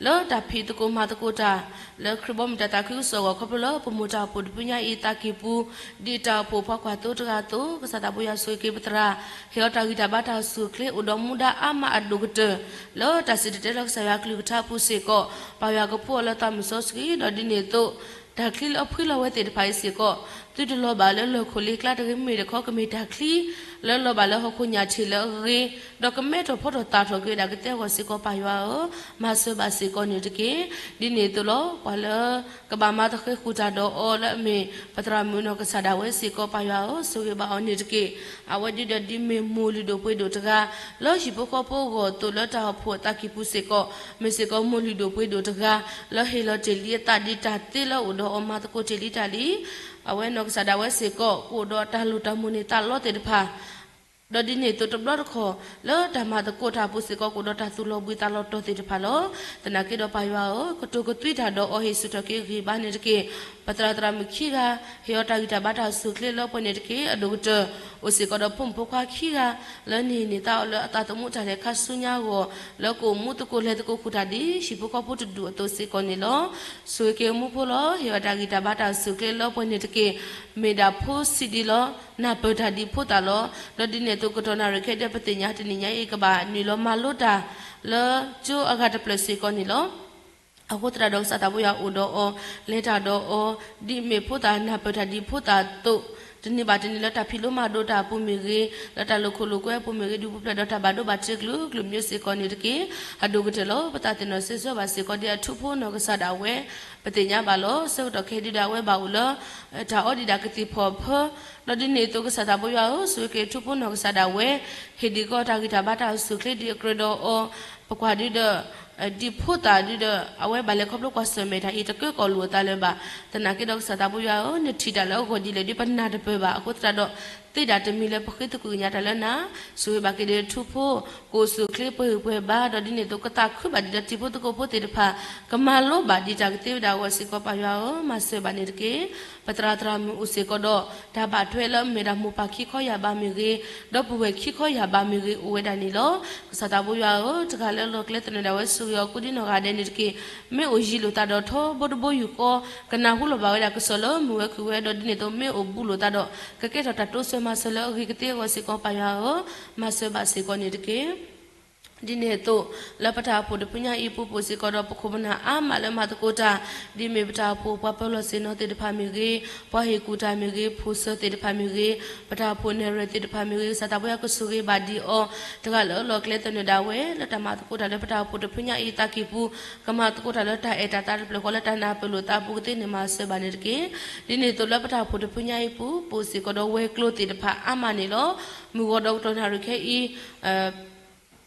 လၢတၢ်ဖံးသကိးမၤသကိးတၢ် လၢခရံာ်ဘီမုၢ်တၢ်သးခုကစီၣ်အဂီၢ် ခီဖျိလၢပမိၢ်တၢ်အိၣ်ဖှိၣ်တဖုညါအံၤသးကံၢ်ပူၤ ဒ်တၢ်အိၣ်ဖှိၣ်ပှၤကွၢ်သိတဂၤအသိး, ကစၢ်သးဘိယွၤဆိၣ်ဂ့ၤက့ၤပသရၣ် ဟ့ၣ်အီၤတၢ်ဂံၢ်တၢ်ဘါတၢ်အိၣ်ဆူၣ်အိၣ်ချ့ အိၣ်ဒီးမူဒါအါမးအဒိၣ်ကတၢၢ် လၢတၢ်စံၣ်တဲၤတဲလၢကစၢ်ယွၤအကလုၢ်ကထါအပူၤစ့ၢ်ကီး, ပၢ်ယွၤကဖှူအီၤလၢသးမုၢ်စီဆှံ ဒီးဒ်န့ၣ်အသိး တၢ်ချံလၢအဖှံလီၤဝဲသ့ၣ်တဖၣ်အံၤစ့ၢ်ကီး သုတလီၤဘၣ်လၢလီၢ်ခိၣ်လ့ကျါတဂ့ၤ မ့ၢ်တခီကမ့ၢ်တၢ်ချံ လၢလီၤဘၣ်လၢဟီၣ်ခိၣ်ညၣ်ထံးလၢအဂ့ၤ, ဒီးကမဲထီၣ်ဖီထီၣ်သၣ်ထီၣ်က့ၤဝဲဒၣ်ကသ့အဂီၢ်စ့ၢ်ကီး ပၢ်ယွၤဧၢ, မၤစၢၤဘၣ်စ့ၢ်ကီးန့ၣ်တက့ၢ်. ဒ်န့ၣ်အသိးလီၤ. ပှၤလၢကဘၣ်မၤသဃဲၤဃုာ်တၢ်ဒီးအီၤလၢအမ့ၢ် ပသရၣ်မုၣ်နီၢ်ကစၢ်ဒၣ်ဝဲစ့ၢ်ကီး ပၢ်ယွၤဧၢ, ဆိၣ်ဂ့ၤဘၣ်အီၤန့ၣ်တက့ၢ်. အဝဲဒုဒီးဒ်မ့ၢ်မိၢ်လုၢ်ဒိၣ်ပှ့ၤဒိၣ်တဂၤ လၢဟံၣ်ဖိဃီဖိအဂီၢ်အသိး လၢတၢ်အိၣ်ဖှိၣ်အသးကံၢ်ပူၤစ့ၢ်ကီး မ့ၢ်စ့ၢ်ကီးမိၢ်လုၢ်ဒိၣ်ပှ့ၤဒိၣ်တဂၤ လၢဟ့ၣ်လီၤတ့ၢ်လံအသးဒ်တၢ်သ့လၢအအိၣ်ဒီးအီၤမၤသကိးတ့ၢ်လံတၢ်လံ အဝဲနီၢ်ကစၢ်ဒၣ်ဝဲစ့ၢ်ကီး ကအိၣ်ဒီးတၢ်လိၣ်တၢ်မိၣ်န့ၢ်သးလီသ့ၣ်တဖၣ် ဒီးဒ်န့ၣ်အသိးတဘျီတခီၣ် လၢတၢ်မၤသကိးတၢ်အပူၤစ့ၢ်ကီး ကအိၣ်ဒီးတၢ်သူၣ်လီၤဘှံးသးလီၤတီၤသ့ၣ်တဖၣ်လီၤ. သနာ်က့ဒီးပၢ်ယွၤဧၢ, ကတိၤကသွံတၢ်ဒီးအီၤဟ့ၣ်ဆူၣ်ထီၣ်က့ၤဂံၢ်ဘါန့ၣ်တက့ၢ်. ပသရၣ်သရၣ်မုၣ်ခံဂၤ ဟ့ၣ်အီၤတၢ်ဂံၢ်တၢ်ဘါတၢ်အိၣ်ဆူၣ်အိၣ်ချ့လၢပှဲၤန့ၣ်တက့ၢ်. အဒိၣ်ကတၢၢ် အိၣ်စ့ၢ်ကီးဒီးဖိမုၣ်ဖိခွါခံဂၤ လၢန့ၢ်န့ၢ်သးအီၤလၢအသးသမူတၢ်လဲၤခါဆူညါအဂီၢ် လၢကအိၣ်မူသကိးလဲၤသကိးဃုာ်တၢ်ဒ်ဟံၣ်ဖိဃီဖိတဒူၣ်အသိးစ့ၢ်ကီးန့ၣ်လီၤ. ဆိၣ်ဂ့ၤက့ၤမူဖိလီၤ. ဟ့ၣ်အီၤတၢ်ဂံၢ်တၢ်ဘါတၢ်အိၣ်ဆူၣ်အိၣ်ချ့လၢပှဲၤန့ၣ်တက့ၢ်. မ့ၢ်ဒၣ်ဖိဆံးဒံးလီၤ. နၢ်ပၢၢ်တၢ်ဒ်ဖိသၣ်လီၤ. ဒီးဒ်န့ၣ်အသိးကတီၢ်နၣ်ရံၣ်ခဲအံၤဒီး ပသ့ၣ်ညါတနံၤညါအံၤ ကဘၣ်နုာ်လီၤမၤလိတၢ် လၢကၠိအဂၤတဖျၢၣ်စ့ၢ်ကီးန့ၣ်လီၤ. အဃိသတးဒီးကစၢ်သးဘိယွၤအိၣ်ဒီးအီၤ လဲၤတၢ်ဒီးအီၤ ဒ်မ့ၢ်ဖိသၣ် နၢ်ပၢၢ်တၢ်ဒ်ဖိသၣ်အသိး တနံၤဘၣ်တနံၤလၢတၢ်ဖံးလိမၤဒိးတၢ်အပူၤမ့ၢ်ဂ့ၤ, လၢတၢ်လိာ်ခိၣ်လိာ်ကွဲအပူၤမ့ၢ်ဂ့ၤ, ဒူပူၤဖျဲးဒီးတၢ်ဘၣ်ဒိဘၣ်ထံးကလုာ်ကလုာ်မျိုးစ့ၢ်ကီးန့ၣ်တက့ၢ်. အဒိၣ်ကတၢၢ်လီၤ. ပသးသ့ၣ်နီၣ်ဆၢဂ့ၤဆၢဝါဘၣ်စ့ၢ်ကီးဒ်အထူဖိနီၢ်ကစၢ်ဒၣ်ဝဲ ပသ့ၣ်ညါဘၣ်လီၤ. ဆၢကတီၢ်ခဲအံၤဒုဒီးအဝဲဘၣ်အိၣ်လၢ တၢ်အီဒံးဒၣ်ကသံၣ်ဖီၣ်အဖၢ ဒီးဒ်န့ၣ်အသိးကစၢ်သးဘိယွၤဧၢ, ဆိၣ်ဂ့ၤက့ၤထူဖိနီၢ်ကစၢ်ဒၣ်ဝဲ ဟ့ၣ်ဒံးကီးတၢ်ဂံၢ်တၢ်ဘါတၢ်အိၣ်ဆူၣ်အိၣ်ချ့ဒ်အကြၢးဒီးအီၤ, ပကွၢ်ဒုဒီး ဒ်ဖိသၣ်ဒုဒီး အဝဲဘၣ်လဲၤခီဖျိကွၢ်ဆၢၣ်မဲာ်တၢ်အံၤ တကၢကီၢ်လိာ်အသးလၢၤဘၣ်. သနာ်က့ဒီးကစၢ်သးဘိယွၤဧၢ, နထံၣ်တၢ်လၢအဂီၢ်ဒ်လဲၣ်ဒ်ပနၢ်တပၢၢ်ဘၣ်. အဃိသတးဒီး သ့ဒၣ်တမံၤလၢပဃ့သကွံာ်ကညးတၢ်လၢနၤ, ဆိၣ်ဂ့ၤဘၣ်က့ၤဒီးထူဖိ ကအိၣ်ဆူၣ်အိၣ်ချ့ပှဲၤဂံၢ်ပှဲၤဘါ, ဒီးဒ်န့ၣ်အသိးကသးခုဘၣ်ဒံးဒီးတံၤဖိသကိးဖိသ့ၣ်တဖၣ် ကမၤလိဘၣ်ဒံးတၢ်ကသ့ဝဲဒၣ်အဂီၢ်စ့ၢ်ကီး ပၢ်ယွၤဧၢ, မၤစၢၤဘၣ်န့ၣ်တက့ၢ်. ပသရၣ်သရၣ်မုၣ်အိၣ်စ့ၢ်ကီးဒီး တၢ်ဘၣ်ထွဲလၢအမ့ၢ်ဒၣ်မိၢ်ပၢ်ခံခီယာ်ဘးမ့ၢ်ဂ့ၤ, ဒီပုၢ်ဝဲၢ်ခံခီယာ်ဘးမ့ၢ်ဂ့ၤ အိၣ်ဝဲဒၣ်န့ၣ်လီၤ. ကစၢ်သးဘိယွၤဧၢ, တဂၤလၢအလီၢ်ကျဲသနၢၣ်ဒၣ်ဝဲ ဆိၣ်ဂ့ၤအီၤကိးဒ်နီၢ်ဂၤဒဲးန့ၣ်တက့ၢ်. မ့ၢ်အိၣ်ယံၤလိာ်သးဒီးထီဘိတဘိယူၢ်ဃီ, ကနၢ်ဟူလီၤဘၣ်ဝဲဒၣ်ကစီၣ်လၢမုၢ်ဝဲခုၣ်ဝဲ, ဒီးဒ်န့ၣ်အသိးမ့ၢ်အိၣ်ဘူးလိာ်သးဒီး ကကဲထီၣ်တၢ်တိစၢၤမၤစၢၤလၢအဂ့ၤကသ့အဂီၢ်စ့ၢ်ကီး ပၢ်ယွၤဧၢ, မၤစၢၤဘၣ်စ့ၢ်ကီးန့ၣ်တက့ၢ်. ဒ်န့ၣ်အသိး လၢပတၢ်အိၣ်ဖှိၣ်တဖုညါအံၤပူၤ ပအိၣ်စ့ၢ်ကီးဒီးပခိၣ်ပနၢ်အါမးလၢမၤသကိးတၢ်, ဒ်မ့ၢ်ပတၢ်အိၣ်ဖှိၣ်ပှၤပၢၤလီၢ်ဆ့ၣ်နီၤသ့ၣ်တဖၣ်မ့ၢ်ဂ့ၤ, ပှၤဟ့ၣ်ကူၣ်တၢ်မ့ၢ်ဂ့ၤ, ဖိၣ်စၢၤသ့ၣ်တဖၣ်မ့ၢ်ဂ့ၤ, ပတၢ်အိၣ်ဖှိၣ်နဲၣ်ရွဲၣ်သ့ၣ်တဖၣ်မ့ၢ်ဂ့ၤ, ကစၢ်သးဘိယွၤကဆိၣ်ဂ့ၤဘၣ်ဒံးအီၤ, တဂၤလၢအလီၢ်ကျဲသနၢၣ်ဒၣ်ဝဲ လၢတၢ်မၤသကိးတၢ်လၢပတၢ်အိၣ်ဖှိၣ်တဖုညါအံၤသးကံၢ်ပူၤ, ကမၤသကိးတၢ်လၢတၢ်အဲၣ်တၢ်သးတဖျၢၣ်ဃီလၢတၢ်နၢ်ပၢၢ်လိာ်သးအပူၤကသ့န့ၣ် မၤစၢၤဘၣ်န့ၣ်တက့ၢ်. ဒ်န့ၣ်အသိးလၢပတၢ်အိၣ်ဖှိၣ်တဖုညါအံၤပူၤ ပအိၣ်စ့ၢ်ကီးဒီးဝဲၤကျိၤသ့ၣ်တဖၣ်အါမးန့ၣ်လီၤ. မုၢ်ဂီၤဒီးကတီၢ်နၣ်ရံၣ်ခဲအံၤ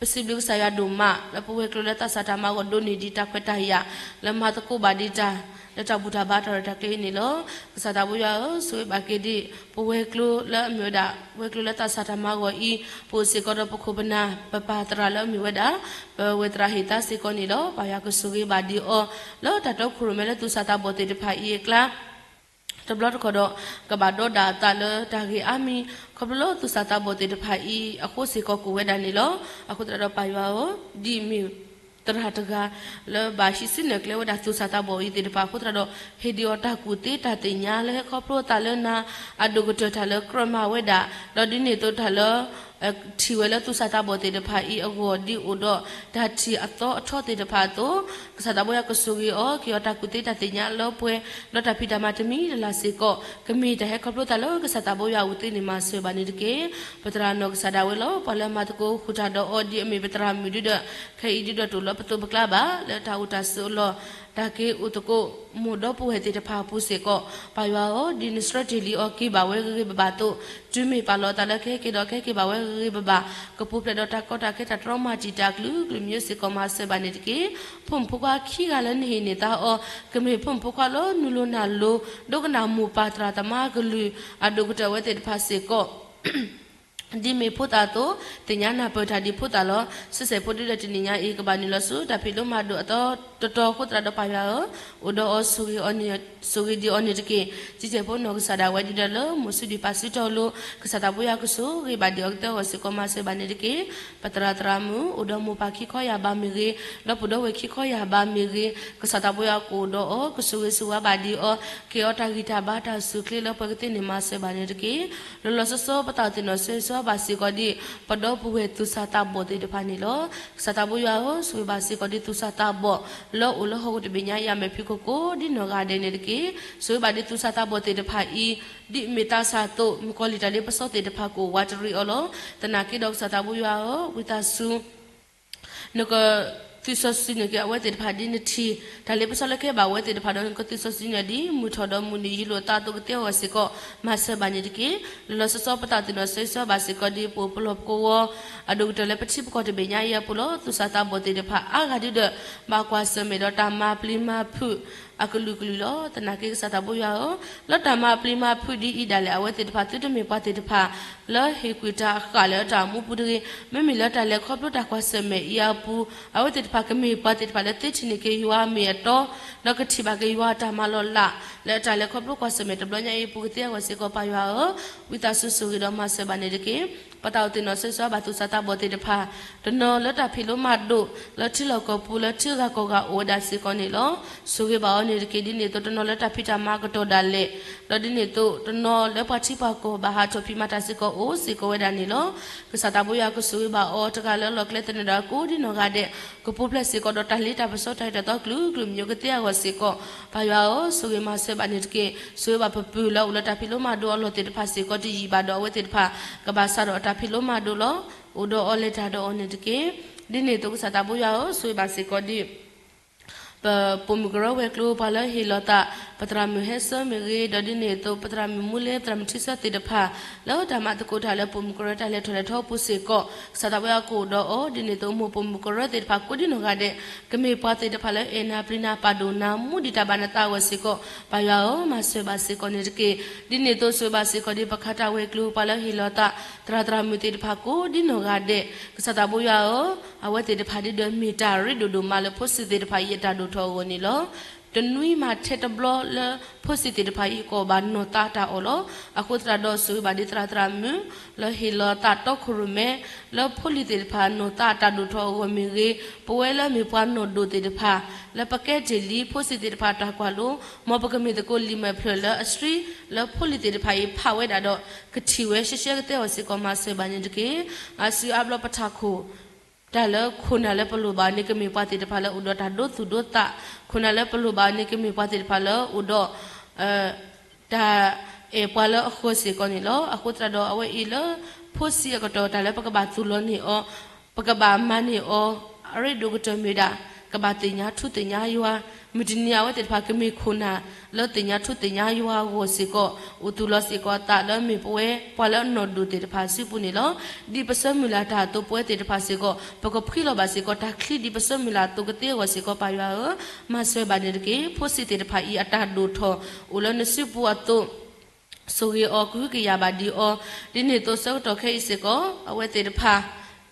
ပစံးဘျုးကစၢ်ယွၤဒိၣ်မး လၢပဝဲၤကျိၤလၢသးစၢ်တၢ်မၤအဂီၢ်ဒိးန့ၢ်ဒံးတၢ်ခွဲးတၢ်ယာ် လၢမၤသကိးဘၣ်ဒံးတၢ် လၢတၢ်ဘူၣ်တၢ်ဘါတၢ်ရဲၣ်တၢ်ကျဲၤအံၤန့ၣ်လီၤ. ကစၢ်သးဘိယွၤဧၢ, ဆိၣ်ဂ့ၤဘၣ်က့ၤဒံး ပဝဲၤကျိၤလၢအမ့ၢ်ဝဲဒၣ် ဝဲၤကျိၤလၢသးစၢ်တၢ်မၤအဂီၢ်အံၤ ပအိၣ်စ့ၢ်ကီးဒီးပခိၣ်ပနၢ် ပပၢ်သရၣ်လၢအမ့ၢ်ဝဲဒၣ် ပဝဲၢ်သရၣ်ဟ့ၣ်သါစ့ၢ်ကီးန့ၣ်လီၤ. ပၢ်ယွၤကဆိၣ်ဂ့ၤဘၣ်ဒံးအီၤ လၢတၢ်တီခိၣ်ရိၣ်မဲလၢသူၣ်စၢ်သးဘီၣ်သ့ၣ်တဖၣ်အံၤအကျါ တဘျီတခီၣ်ဒီး ကဘၣ်ဒီးဒၣ်အသးလၢတၢ်ဂ့ၢ်အါမံၤ ခီဖျိလၢသူၣ်စၢ်သးဘီၣ်သ့ၣ်တဖၣ်အံၤအဃိစ့ၢ်ကီးကအိၣ်ဝဲဒၣ်န့ၣ်လီၤ. အဃိသတးဒီးပၢ်ယွၤဧၢ, ဒ်မ့ၢ်သရၣ်တဂၤ လၢဘၣ်ဟံးစုနဲၣ်ကျဲဝဲဒၣ်သူၣ်စၢ်သးဘီၣ်အံၤသ့ၣ်တဖၣ်အဃိသတးဒီး ဟ့ၣ်ဒံးအီၤတၢ်ကူၣ်သ့တၢ်သ့ၣ်ညါလၢဟဲခီဖျိအသးလၢနၤ အဒိၣ်ကတၢၢ်တၢ်လၢကြၢးမၤဝဲဒၣ် ဒီးဒ်န့ၣ်အသိးတၢ်လၢ ထံၣ်ဝဲလၢသူၣ်စၢ်သးဘီၣ်သ့ၣ်တဖၣ်အံၤအဂီၢ် ဒ်အိၣ်ဒီးတၢ်ထံၣ်အသီအထီသ့ၣ်တဖၣ်အသိး, ကစၢ်သးဘိယွၤကဆိၣ်ဂ့ၤအီၤ က့ၤအီၤတၢ်ကူၣ်သ့တၢ်သ့ၣ်ညါလၢပှဲၤ ဒီးတၢ်ဖံးတၢ်မၤတမံၤလၢ်လၢ်စ့ၢ်ကီး ကမ့ၢ်တၢ်ဟဲခီဖျိသးလၢကစၢ်သးဘိယွၤအအိၣ်သ့န့ၣ် မၤစၢၤဘၣ်န့ၣ်တက့ၢ်. ပသရၣ်နီၢ်ကစၢ်ဒၣ်ဝဲလီၤ. ပှၤလၢအမၤသကိးဃုာ်တၢ်ဒီးအီၤဒ်အမ့ၢ်ပသရၣ်မုၣ်ဒုဒီး ခဲအံၤဒုဒီးတအိၣ်လၢပသိးပကျါဘၣ်. လၢတၢ်အိၣ်တၢ်ဆိးအလီၢ် တၢ်က့ၤအိၣ်သကိး မိၢ်ဒီပုၢ်ဝဲၢ်သ့ၣ်တဖၣ်အပူၤစ့ၢ်ကီး ပၢ်ယွၤဧၢ, ဒ်နဆှၢတ့ၢ်လံအီၤက့ၤဘၣ်ဝဲဂ့ၤဂ့ၤဘၣ်ဘၣ်အသိး, တုၤမ့ၢ်ပာ်လီၤအသးလၢကဟဲက့ၤဒီး ကဟဲက့ၤဘၣ်ဝဲဂ့ၤဂ့ၤဘၣ်ဘၣ်, ကပူၤဖျဲးဒီးတၢ်ကီတၢ်ခဲ တၢ်တြီမၤတံာ်တာ်ကလုာ်ကလုာ်မံၤစ့ၢ်ကီး မၤစၢၤဘၣ်န့ၣ်တက့ၢ်. ဖိမုၣ်ဖိခွါခံဂၤလၢနဟ့ၣ်န့ၢ်သါအီၤ ကမ့ၢ်ဖိမုၣ်ဖိခွါလၢနုာ်လီၤနၢ်လီၤ ဒိကနၣ်မိၢ်ပၢ်သရၣ်သမါကလုာ် အဒိၣ်ကတၢၢ်ဝဲသ့ၣ်တဖၣ်စ့ၢ်ကီး ဒ်မ့ၢ်ဖိသၣ်အသိး သ့ၣ်ညါနၢ်ပၢၢ်တၢ်ဒ်ဖိသၣ်လီၤ. ဆံးစဲးဖိဒုဒီးတနံၤညါအံၤ ကဘၣ်နုာ်လီၤဆူ တၢ်ဖံးလိမၤဒိးအသီတတီၤအဃိသတးဒီး ပၢ်ယွၤဧၢ, အိၣ်ဒီးအီၤ ဆိၣ်ဂ့ၤဒံးအီၤန့ၣ်တက့ၢ်. စံးစဲးဖိနီၢ်ကစၢ်ဒၣ်ဝဲဒုဒီးလၢ မိၢ်ဆူၣ်ဒံးပာ်စုတီၤလိၤ ကစၢ်သးဘိယွၤကဆိၣ်ဂ့ၤဘၣ်ဒံးအီၤကသ့အဂီၢ်စ့ၢ်ကီး မၤစၢၤဘၣ်န့ၣ်တက့ၢ်. ပသရၣ်သရၣ်မုၣ် အိၣ်ဒီးမိၢ်ပၢ်ခံခီယၢ်ဘးမ့ၢ်ဂ့ၤ, ဒီပုၢ်ဒီဝဲၢ်ခံခီယၢ်ဘးမ့ၢ်ဂ့ၤ, ကစၢ်သးဘိယွၤကအိၣ်ဒီးအီၤ ကဆိၣ်ဂ့ၤဆိၣ်ဝါဘၣ်ဒံးအီၤ, ကဲအီၤတၢ်ဂံၢ်တၢ်ဘါတၢ်စူၢ်ချ့လၢပှဲၤကသ့န့ၣ် မၤစၢၤဘၣ်န့ၣ်တက့ၢ်. လီၤလီၤဆီဆီ ပသးအိၣ်သ့ၣ်နီၣ်ဆၢဂ့ၤဆၢဝါဘၣ်စ့ၢ်ကီးဒ် ပဒီပုၢ်ဝဲၢ်သူၣ်စၢ်သးဘီၣ်သ့ၣ်တဖၣ်န့ၣ်လီၤ. ကစၢ်သးဘိယွၤဧၢ, ဆိၣ်ဂ့ၤဘၣ်စ့ၢ်ကီးဒ်သူၣ်စၢ်သးဘီၣ် လၢအိၣ်လၢဟီၣ်ခိၣ်တဘ့ၣ်ညါအံၤ အမဲာ်ဖံးခိၣ်ကိးဒ်နီၢ်ဂၤဒဲးန့ၣ်တက့ၢ်. ဆိၣ်ဂ့ၤဘၣ်ဒ်သူၣ်စၢ်သးဘီၣ်သ့ၣ်တဖၣ်အံၤ ဒ်မ့ၢ်သးစၢ်အသိး မုၣ်ကီၤလံၢ်တၢ်လ့ပစီသ့ၣ်တဖၣ်ကအိၣ်ဝးတရံးအီၤလီၤ. သနာ်က့ဒီးကစၢ်သးဘိယွၤဧၢ, ဝံသးစူၤ နကသုးစီဆှံန့ၢ်က့ၤအဝဲသ့ၣ်တဖၣ်ဒ်နထံၣ် တၢ်လ့ပစီလၢကဲဘၣ်ဝဲသ့ၣ်တဖၣ်ဒီး နကသုးစီဆှံန့ၢ်ဒ် မုၢ်ထီၣ်ဒီးမုၢ်နံၤယံၤလိာ်အသးအသိးကသ့အဂီၢ်စ့ၢ်ကီး မၤစၢၤဘၣ်န့ၣ်တက့ၢ်. လီၤလီၤဆီဆီ ပသးအိၣ်သ့ၣ်နီၣ်ဆၢဂ့ၤဆၢဝါဘၣ်စ့ၢ်ကီးဒ် ပအိၣ်ပလီၢ်ပကဝီၤ အဒိၣ်ကတၢၢ်လၢပထံပကီၢ်တဘ့ၣ်ညါအံၤအပူၤလီၤ. သူၣ်စၢ်သးဘီၣ်သ့ၣ်တဖၣ်အါဂၤဒုဒီး ဘၣ်ကွၢ်ဆၢၣ်မဲာ်ဒီးတၢ်မၤပျံၤမၤဖုး အကလုာ်ကလုာ်လီၤ. သနာ်က့ကစၢ်သးဘိယွၤဧၢ, လၢတၢ်မၤပျံၤမၤဖုးဒ်အံၤဒၣ်လဲာ် အဝဲသ့ၣ်တဖၣ်သုတမ့ၢ်ပှၤသ့ၣ်တဖၣ် လၢဟ့ၣ်ကွံာ်တၢ်အဃၣ်လၢတၢ်အိၣ်မူပူၤတဂ့ၤ, မ့မ့ၢ်လၢတၢ်လဲၤခီဖျိတၢ်ကွၢ်ဆၢၣ်မဲာ်အံၤအပူၤ အဝဲသ့ၣ်တဖၣ်ကမ့ၢ်ပှၤသ့ၣ်တဖၣ်လၢသ့ထံၣ်န့ၢ်က့ၤယွၤအမ့ၢ်အတီ, ဒီးကထံၣ်ဘၣ်က့ၤယွၤအတၢ်မၤလီၤလး လၢတၢ်လဲၤခီဖျိကွၢ်ဆၢၣ်မဲာ်တဘျီညါအံၤအပူၤကသ့အဂီၢ်စ့ၢ်ကီး ပၢ်ယွၤဧၢ, ဝံသးစူၤဆိၣ်ဂ့ၤဒီးမၤစၢၤဘၣ်န့ၣ်တက့ၢ်. ပသးအိၣ်သ့ၣ်နီၣ်ဆၢဂ့ၤဆၢဝါဘၣ်သူၣ်စၢ်သးဘီၣ်သ့ၣ်တဖၣ် တနီၤလၢတၢ်ဖံးလိမၤဒိး လၢထံလီၢ်ကီၢ်ပူၤလၢထံဂၤကီၢ်ဂၤအိၣ်ဝဲဒၣ်စ့ၢ်ကီးန့ၣ်လီၤ. ဆိၣ်ဂ့ၤဘၣ်အီၤန့ၣ်တက့ၢ်. ဒ်န့ၣ်အသိးတနီၤလၢတၢ်ဖံးတၢ်မၤအကတီၢ်ဒၣ်လဲာ်, ဒီးဒ်န့ၣ်အသိးတနီၤလၢပှၤထံပှၤကီၢ်ဘၣ်ဟးထီၣ်ဖံးမၤတၢ်စ့ၢ်ကီးအိၣ်စ့ၢ်ကီးဝဲဒၣ်န့ၣ်လီၤ. ကစၢ်သးဘိယွၤကဆိၣ်ဂ့ၤဘၣ်အီၤတဂၤလၢလီၢ်ကျဲသနၢၣ်ဒၣ်ကိးဒ်နီၢ်ဂၤဒဲး, ကပူၤဖျဲးစ့ၢ်ကီးဒီးတၢ်လ့တၢ်ပစီတၢ်အၢတၢ်သီကလုာ်ကလုာ်မံၤကသ့အဂီၢ်စ့ၢ်ကီး, ပၢ်ယွၤဧၢ, ဆိၣ်ဂ့ၤမၤစၢၤဘၣ်န့ၣ်တက့ၢ်. ဆိၣ်ဂ့ၤဘၣ်ပပုၢ်လၢအအိၣ်လၢတၢ်ဖံးလိမၤဒိးအလီၢ်သ့ၣ်တဖၣ်စ့ၢ်ကီးတယံာ်ဘၣ်ဒီးအဝဲသ့ၣ်တဖၣ် ကဘၣ်စးထီၣ်အတၢ်ဖံးလိမၤဒိးလီၤ. အိၣ်ဒီးအီၤလဲၤတၢ်ဒီးအီၤန့ၣ်တက့ၢ်. ဒ်န့ၣ်အသိးကစၢ်သးဘိယွၤဧၢ, ဆိၣ်ဂ့ၤဘၣ်စ့ၢ်ကီးဒ် ပပိာ်မုၣ်ကရၢဝဲၤကျိၤပှၤလၢဟ့ၣ်လီၤသး ပသရၣ်မုၣ်ဟဲဆၢမ့ၢ်ဂ့ၤ, ဒီးဒ်န့ၣ်အသိး ပသရၣ်မုၣ်မူလ့ ပသရၣ်မုၣ်ထံဆၢသ့ၣ်တဖၣ် လၢတၢ်မၤသကိးတၢ်လၢပိာ်မုၣ်ကရၢတၢ်လဲၤထီၣ်လဲၤထီအပူၤစ့ၢ်ကီး, ကစၢ်သးဘိယွၤကအိၣ်ဒီးအီၤ, ဒ်န့ၣ်အသိးမိၢ်ပိာ်မုၣ်ကရၢသ့ၣ်တဖၣ်ကိးဒ်နီၢ်ဂၤဒဲး ကမ့ၢ်ပှၤသ့ၣ်တဖၣ်လၢအဲၣ်နၤပျံၤနၤပာ်ဒိၣ်နၤ မူဒံးတၢ်ဘၣ်နသးအဂီၢ်စ့ၢ်ကီး, ပၢ်ယွၤဧၢ, မၤစၢၤဘၣ်စ့ၢ်ကီးန့ၣ်တက့ၢ်. ဒ်န့ၣ်အသိးဆိၣ်ဂ့ၤဘၣ်စ့ၢ်ကီးဒ်ပခးတၢ်ဝဲၤကျိၤပှၤလၢဟ့ၣ်လီၤသး သရၣ်သရၣ်မုၣ်သ့ၣ်တဖၣ်ကိးဒ်နီၢ်ဂၤဒဲး, ကစၢ်သးဘိယွၤဧၢ, အဝဲသ့ၣ်တဖၣ်ဒ်ဒီးမ့ၢ်တၢ်ရ့ဒိၣ်ဒိၣ်မးလၢဖိစ့ၣ်သ့ၣ်တဖၣ်အံၤအတၢ်ဒိၣ်ထီၣ်အဂီၢ်န့ၣ်လီၤ. တနွံမးထဲတဘျီလၢဖိစ့ၣ်သ့ၣ်တဖၣ်အံၤကီၢ်ဘၣ်နီၢ်သးတၢ်အီၣ်လီၤ. အဃိသတးဒီးဆိၣ်ဂ့ၤဘၣ်ဒ်သရၣ်သရၣ်မုၣ် လၢဟ့ၣ်လီၤသးတီခိၣ်ရိၣ်မဲ လၢဖိလံၤသ့ၣ်တဖၣ်နီၢ်သးတၢ်ဒိၣ်ထီၣ်အဂီၢ်မ့ၢ်ဂ့ၤ, ပဝဲလၢမ့ၢ်ပှၤနီၢ်ဒိၣ်သ့ၣ်တဖၣ် လၢပကဲတ့ၢ်လံဖိစ့ၣ်သ့ၣ်တဖၣ်တၢ်ကွၢ်လိ, မ်ပကမ့ၢ်သကိးလံာ်မဲာ်ဖျၢၣ်လၢအဆှံ လၢဖိလံၤသ့ၣ်တဖၣ်အံၤဖးဝဲဒၣ်ဒီး ကထံၣ်ဝဲရှဲရှဲကသ့အဂီၢ်စ့ၢ်ကီးမၤစၢၤဘၣ်န့ၣ်တက့ၢ်. အါစုအါဘျီပထးခိၣ် တၢ်လၢခိၣ်နၢ်လၢပလိၣ်ဘၣ်အီၤန့ၣ် ကမ့ၢ်ပှၤသ့ၣ်တဖၣ်လၢအိၣ်ဒီးတၢ်ဒိသူၣ်ဒိသး, ခိၣ်နၢ်လၢပလိၣ်ဘၣ်အီၤန့ၣ် ကမ့ၢ်ပှၤသ့ၣ်တဖၣ်လၢအိၣ်ဒီး တၢ်အဲၣ်ပှၤလၢအဃၢၤစ့ၢ်ကီးန့ၣ်လီၤ. အဃိသတးဒီးအဝဲအံၤလၢ ဖိဆံးအကတီၢ်တၢ်လၢပကဘၣ်သူၣ်လီၤန့ၢ်အီၤ, ပကဘၣ်မၤန့ၢ်အီၤ, အရ့ဒိၣ်ကတၢၢ်မ့ၢ်ဒၣ် ကဘၣ်သ့ၣ်ညါထူသ့ၣ်ညါယွၤ, မုၢ်တနံၤအဝဲသ့ၣ်တဖၣ်ကမ့ၢ်ခိၣ်နၢ် လၢသ့ၣ်ညါထူသ့ၣ်ညါယွၤအဂီၢ်စ့ၢ်ကီး, အိၣ်သူၣ်လီၤစ့ၢ်ကီးအသးလၢမ့ၢ်ပဝဲပှၤလၢအနီၢ်ဒိၣ်သ့ၣ်တဖၣ်အစုပူၤန့ၣ်လီၤ. ဒ်ပဆၢမုၢ်လၢ်တၢ်အသိးပဝဲသ့ၣ်တဖၣ်စ့ၢ်ကီး ပကဖှံလီၤဘၣ်စ့ၢ်ကီးတၢ်ချံဒ်ပဆၢမုၢ်လၢ်အသိးကသ့အဂီၢ်စ့ၢ်ကီး ပၢ်ယွၤဧၢ, မၤစၢၤဘၣ်န့ၣ်တက့ၢ်. ဖိဆံးသ့ၣ်တဖၣ်အံၤအတၢ်ဒိၣ်ထီၣ် အိၣ်လၢနစုပူၤအသိး ဆိၣ်ဂ့ၤအီၤကဟုကယာ်ဘၣ်ဒံးအီၤ, ဒ်န့ၣ်အသိးဆၢကတီၢ်ခဲအံၤစ့ၢ်ကီး အဝဲသ့ၣ်တဖၣ်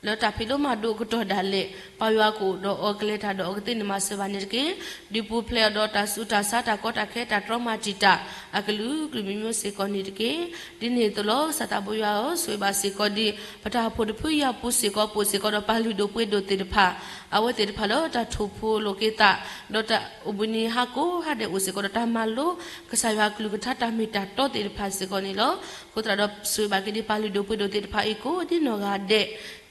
လၢတၢ်ဖံးလိမၤဒိးအကတီၢ်ဒၣ်လဲာ် ပၢ်ယွၤကအိၣ်ဒီးအီၤ ကလဲၤတၢ်ဒီးအီၤ ကသ့ၣ်န့ၣ်မၤစၢၤဘၣ်န့ၣ်တက့ၢ်. ဒုးပူၤဖျဲးအီၤဒီးတၢ်ဆူးတၢ်ဆါ တၢ်ကီတၢ်ခဲ တၢ်တြီမၤတံာ်တာ် အကလုာ်ကလုာ်မံၤမံၤစ့ၢ်ကီးန့ၣ်တက့ၢ်. ဒ်န့ၣ်အသိးလီၤ. ကစၢ်သးဘိယွၤဧၢ, ဆိၣ်ဂ့ၤဘၣ်စ့ၢ်ကီးဒံး ပတၢ်အိၣ်ဖှိၣ်တဖုအံၤအပူၤစ့ၢ်ကီး, ပအိၣ်စ့ၢ်ကီးဒီးပၢ်လုၢ်ဒိၣ်ပှ့ၤဒိၣ်သ့ၣ်တဖၣ်, အဝဲသ့ၣ်တဖၣ်လၢတၢ်ထူၣ်ဖှိၣ်လိာ်က့ၤသး ဒီးတၢ်အိၣ်ဘှံးနံၤဟါကိးဟါဒဲး အိၣ်စ့ၢ်ကီးဒီးတၢ်မၤလိ ကစၢ်ယွၤအကလုၢ်ကထါ တၢ်မ့ၢ်တၢ်တီသ့ၣ်တဖၣ်စ့ၢ်ကီးန့ၣ်လီၤ. အဃိသတးဒီး ဆိၣ်ဂ့ၤဘၣ်က့ၤဒံး ပၢ်လုၢ်ဒိၣ်ပှ့ၤဒိၣ်သ့ၣ်တဖၣ်အံၤ ကိးဒ်နီၢ်ဂၤဒဲး,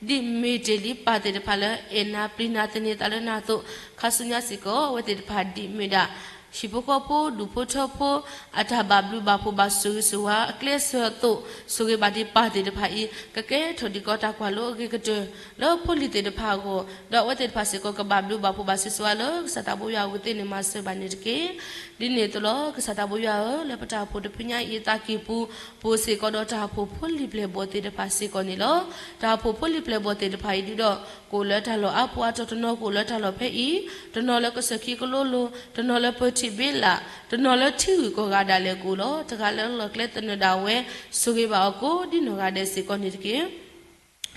ဒ်မ့ၢ်တ့ၢ်လံပၢ်သ့ၣ်တဖၣ်လၢ အဲၣ်နၤပျံၤနၤသန့ၤသးလၢနၤအသိး, ခါဆူညါစ့ၢ်ကီး အဝဲသ့ၣ်တဖၣ်ဒ်မ့ၢ်ဒၣ် ဟံၣ်ဖိဃီဖိ ဒူၣ်ဖိထၢဖိ အတၢ်ဘၣ်ဘျုးဘၣ်ဖှိၣ်ဘၣ်ဆိၣ်ဂ့ၤဆိၣ်ဝါအကျဲအစၢၤအသိး, ဆိၣ်ဂ့ၤဘၣ်ဒံးပၢ်သ့ၣ်တဖၣ်အံၤ ကကဲထီၣ်ဒံးကီးတၢ်ကွၢ်လိအဂ့ၤကတၢၢ် လၢဖိလံၤသ့ၣ်တဖၣ်အဂီၢ်, ဒီးအဝဲသ့ၣ်တဖၣ်စ့ၢ်ကီး ကဘၣ်ဘျုးဘၣ်ဖှိၣ်ဘၣ်ဆိၣ်ဂ့ၤဆိၣ်ဝါလၢကစၢ်သးဘိယွၤအအိၣ် ကသ့ၣ်န့ၣ်မၤစၢၤဘၣ်န့ၣ်တက့ၢ်. ဒ်န့ၣ်အသိးလီၤ. ကစၢ်သးဘိယွၤဧၢ, လၢပတၢ်အိၣ်ဖှိၣ်တဖုညါအံၤအသးကံၢ်ပူၤ, ပအိၣ်စ့ၢ်ကီးဒီးတၢ်အိၣ်ဖှိၣ်ဖိလံၤပျဲၢ်ဘီၣ်သ့ၣ်တဖၣ်စ့ၢ်ကီးန့ၣ်လီၤ. တၢ်အိၣ်ဖှိၣ်ဖိလံၤပျဲၢ်ဘီၣ်သ့ၣ်တဖၣ်အံၤဒုးဒီး ကအိၣ်လၢတၢ်လီၢ်အါပူၤအါတီၤ, တနီၤကအိၣ်လၢတၢ်လီၢ်ဖဲအံၤ, တနီၤလၢကစၢၢ်ခံကလိလိၤ, တနီၤလၢပၢၤထံးဘ့လး, တနီၤလၢထံဂုၤကီၢ်ဂၤဒၣ်လဲာ်ကအိၣ်လီၤ. တဂၤလၢအလီၢ်ကျဲသနၢၣ်ဒၣ်ဝဲ, ဆိၣ်ဂ့ၤဘၣ်အီၤကိးဒ်နီၢ်ဂၤဒဲးစ့ၢ်ကီးန့ၣ်တက့ၢ်.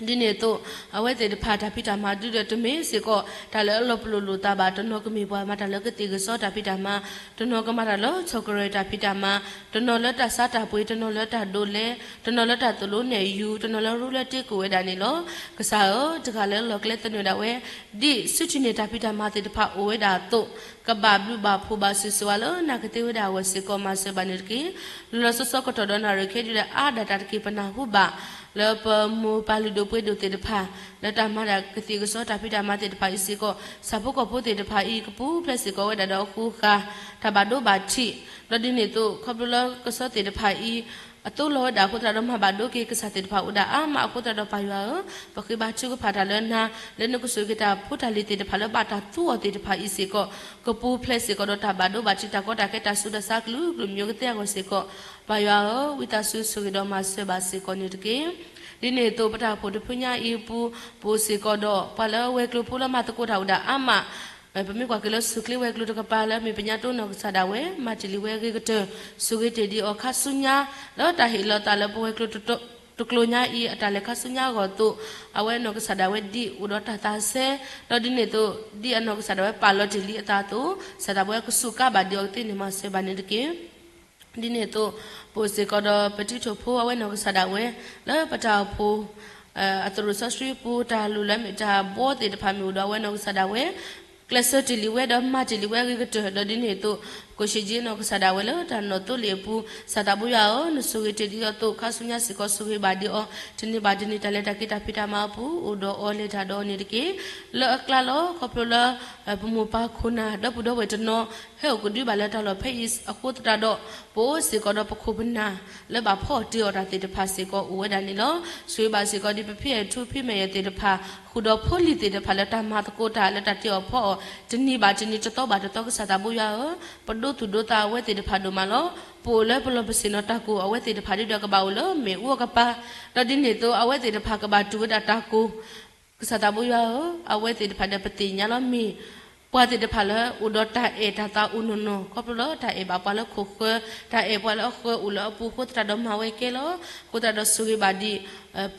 ဒ်န့ၣ်အသိး အဝဲသ့ၣ်တဖၣ်တၢ်ဖံးတၢ်မၤဒုးဒီး တမ့ၢ်စ့ၢ်ကီး တၢ်လၢအလီၤပလိာ်လိာ်သးဘၣ်, တနီၤကမ့ၢ်ပှၤမၤတၢ်လၢကသ့ၣ်ကစီတၢ်ဖံးတၢ်မၤ, တနီၤကမၤတၢ်လၢဆီၣ်ကရၢၢ်တၢ်ဖံးတၢ်မၤ, တနီၤလၢတၢ်ဆါတၢ်ပှ့ၤ, တနီၤလၢတၢ်ဒိးလဲ, တနီၤလၢတၢ်သိၣ်လိနဲၣ်ယူၤ, တနီၤလၢရူလၢတ့ကိးဝဲဒၣ်န့ၣ်လီၤ. ကစၢ်ဧၢ, တဂၤလၢအလီၢ်ကျဲသနၢၣ်ဒၣ်ဝဲ, ဒ်ဆူထံၣ်န့ၢ်တၢ်ဖံးတၢ်မၤသ့ၣ်တဖၣ်အိၣ်ဝဲဒၣ်အသိး, ကဘၣ်ဘျုးဘၣ်ဖှိၣ်ဘၣ်ဆိၣ်ဂ့ၤဆိၣ်ဝါလၢနၤကသ့ဝဲဒၣ်အဂီၢ်စ့ၢ်ကီး မၤစၢၤဘၣ်န့ၣ်တက့ၢ်. လီၤလီၤဆီဆီကတီၢ်ဒီးနၣ်ရံၣ်ခဲဒုးဒီး အါဒၣ်တၢ်တက့ၢ် ပနၢ်ဟူဘၣ် လၢပမိၢ်ပၢ်လုၢ်ဒိၣ်ပှ့ၤဒိၣ်သ့ၣ်တဖၣ် လၢတၢ်မၤဒၣ်ကသ့ၣ်ကစီတၢ်ဖံးတၢ်မၤသ့ၣ်တဖၣ်အံၤစ့ၢ်ကီး, ဆၣ်ဖိကီၢ်ဖိသ့ၣ်တဖၣ်အံၤ ကပူၤဖျဲးစ့ၢ်ကီးဝဲဒၣ်ဒီးအဃိဃာ် တၢ်ဘၣ်ဒိဘၣ်ထံး, ဒီးဒ်န့ၣ်အသိး ခီဖျိလၢကစီသ့ၣ်တဖၣ်အံၤ အသိလီၤဝဲဒၣ်အဃိသတးဒီး မၤဘၣ်ဒိက့ၤကစၢ်သ့ၣ်တဖၣ်အိၣ်ဒၣ်အါမးအဃိသတးဒီး ပၢ်ယွၤဧၢ, ပဃ့ဘါထုကဖၣ်တၢ်လၢနၤ, လၢနကဆိၣ်ဂ့ၤတၢ်ဖိတၢ်လံၤသ့ၣ်တဖၣ်လၢဘၣ်တၢ်သူအီၤသ့ၣ်တဖၣ်အံၤစ့ၢ်ကီး, ကပူၤဖျဲးစ့ၢ်ကီးဒီးတၢ်ဘၣ်ဒိဘၣ်ထံး တၢ်ကီတၢ်ခဲ တၢ်ဆူးတၢ်ဆါကလုာ်ကလုာ်မံၤကသ့အဂီၢ်စ့ၢ်ကီး, ပၢ်ယွၤဧၢ, ဝံသးစူၤဆိၣ်ဂ့ၤဒီးမၤစၢၤဘၣ်စ့ၢ်ကီးန့ၣ်တက့ၢ်. ဒ်န့ၣ်အသိး ပတၢ်အိၣ်ဖှိၣ်တဖုညါအံၤအပူၤ, ပအိၣ်စ့ၢ်ကီးဒီး ပှၤလၢအဝဲၤကျိၤဖိလၢမၤသကိးတၢ်အိၣ်ဒၣ်အါမး, ပမ့ၢ်ကွၢ်က့ၤလၢစူၢ်ချ့ဝဲၤကျိၤတကပၤလၢ မ့ၢ်ပညါတိနီၢ်ကစၢ်ဒၣ်ဝဲ မၤတ့ၢ်လံဝဲအဂ့ၤကတၢၢ်, ဆိၣ်ဂ့ၤတ့ၢ်ဒံးအီၤခါဆူညါ, လၢတၢ်ဟ့ၣ်လီၤသးလၢပဝဲၤကျိၤတကျိၤညါအံၤ အတၢ်လဲၤခါဆူညါအဂီၢ်အသိး, အဝဲနီၢ်ကစၢ်ဒၣ်ဝဲဒ်အိၣ်ဒီးတၢ်သးစဲ, ဒီးဒ်န့ၣ်အသိး ဒ်အနီၢ်ကစၢ်ဒၣ်ဝဲပာ်လီၤတ့ၢ်လံအသးအသိး, ကစၢ်သးဘိယွၤကစူးကါဘၣ်ဒံးအီၤ ကသ့ၣ်န့ၢ်မၤစၢၤဘၣ်န့ၣ်တက့ၢ်. ဒ်န့ၣ်အသိး ပအိၣ်စ့ၢ်ကီးဒီးပတံၤထိၣ်ဖိ အဝဲနီၢ်ကစၢ်ဒၣ်ဝဲ လၢပတၢ်အိၣ်ဖှိၣ် အသရိာ်စီဆှံပူၤ တၢ်လိၣ်လၢမ့ၢ်တၢ်ဘီသ့ၣ်တဖၣ်မ့ၢ်အိၣ်ဒီး အဝဲနီၢ်ကစၢ်ဒၣ်ဝဲ ကျဲးစၢးတ့ၢ်လံဝဲဒီးမၤတ့ၢ်လံဝဲအဂ့ၤကတၢၢ်, ဒီးဒ်န့ၣ်အသိး ကိၣ်ရှ့ၣ်ကၠ့နီၢ်ကစၢ်ဒၣ်ဝဲလၢတၢ်နီၣ်သိလ့ၣ်အပူၤ, ကစၢ်သးဘိယွၤဧၢ, နဆိၣ်ဂ့ၤတ့ၢ်ဒံးအီၤအသိး ခါဆူညါစ့ၢ်ကီးဆိၣ်ဂ့ၤဘၣ်ဒံးအီၤ, တနံၤဘၣ်တနံၤ တၢ်လဲၤတၢ်က့ၤတၢ်ဖံးတၢ်မၤအပူၤ အိၣ်ဒီးအီၤလဲၤတၢ်ဒီးအီၤန့ၣ်တက့ၢ်. လၢအကျါလီၤ ခီဖျိလၢ ပမိၢ်ပၢ်ခိၣ်နၢ် ဒီပုၢ်ဒီဝဲၢ်တနီၤ ဟဲအိၣ်ကဒုဘၣ်လၢတၢ်လီၢ်ဖဲအံၤအဃိသတးဒီး ပအိၣ်စ့ၢ်ကီးဒီးပခိၣ်ပနၢ် လၢဘၣ်ဖီအီၣ်တ့ၢ်အီၤတၢ်သ့ၣ်တဖၣ်စ့ၢ်ကီးအိၣ်ဝဲဒၣ်န့ၣ်လီၤ. ဆိၣ်ဂ့ၤဘၣ်စ့ၢ်ကီးဒ်ပဖံအဲၣ်ထူဖံမဲာ်ယဲၢ်သ့ၣ်တဖၣ် ဃုာ်ဒီးဖိလံၤသ့ၣ်တဖၣ်လၢတၢ်မၤသကိးတၢ်လၢတၢ်တ့အီၣ်ဖီအီၣ် တနံၤဘၣ်တနံၤ တသီဘၣ်တသီ ကစၢ်သးဘိယွၤဧၢ, ပဒိသူၣ်ဒိသးအဝဲသ့ၣ်တဖၣ်ဒိၣ်မးလီၤ. ပအိၣ်လၢပလီၢ်ပစ့ၣ်နီၤတၢ်ကိၢ် အဝဲသ့ၣ်တဖၣ်ဒုးဒီးကဘၣ်အိၣ်လၢမ့ၣ်အူအကပၤ, ဒီးဒ်န့ၣ်အသိး အဝဲသ့ၣ်တဖၣ်ကဘၣ်တူၢ်ဝဲဒၣ်တၢ်ကိၢ် ကစၢ်သးဘိယွၤဧၢ, အဝဲသ့ၣ်တဖၣ်ဒီးပသ့ၣ်ညါလီၤမ့ၢ် ပှၤသ့ၣ်တဖၣ်လၢအိၣ်ဒီးတၢ်အဲၣ်တၢ်သးအိၣ်နီၢ်နီၢ် ခီဖျိလၢတၢ်အဲၣ်ဘၣ်ပှၤလၢခိၣ်ဃၢၤ, တၢ်အဲၣ်ပှၤလၢအဃၢၤအိၣ်လၢအပူၤအဃိသတးဒီးမၤဝဲကဲလီၤ. အဃိသတးဒီးဆိၣ်ဂ့ၤဘၣ်ဒံး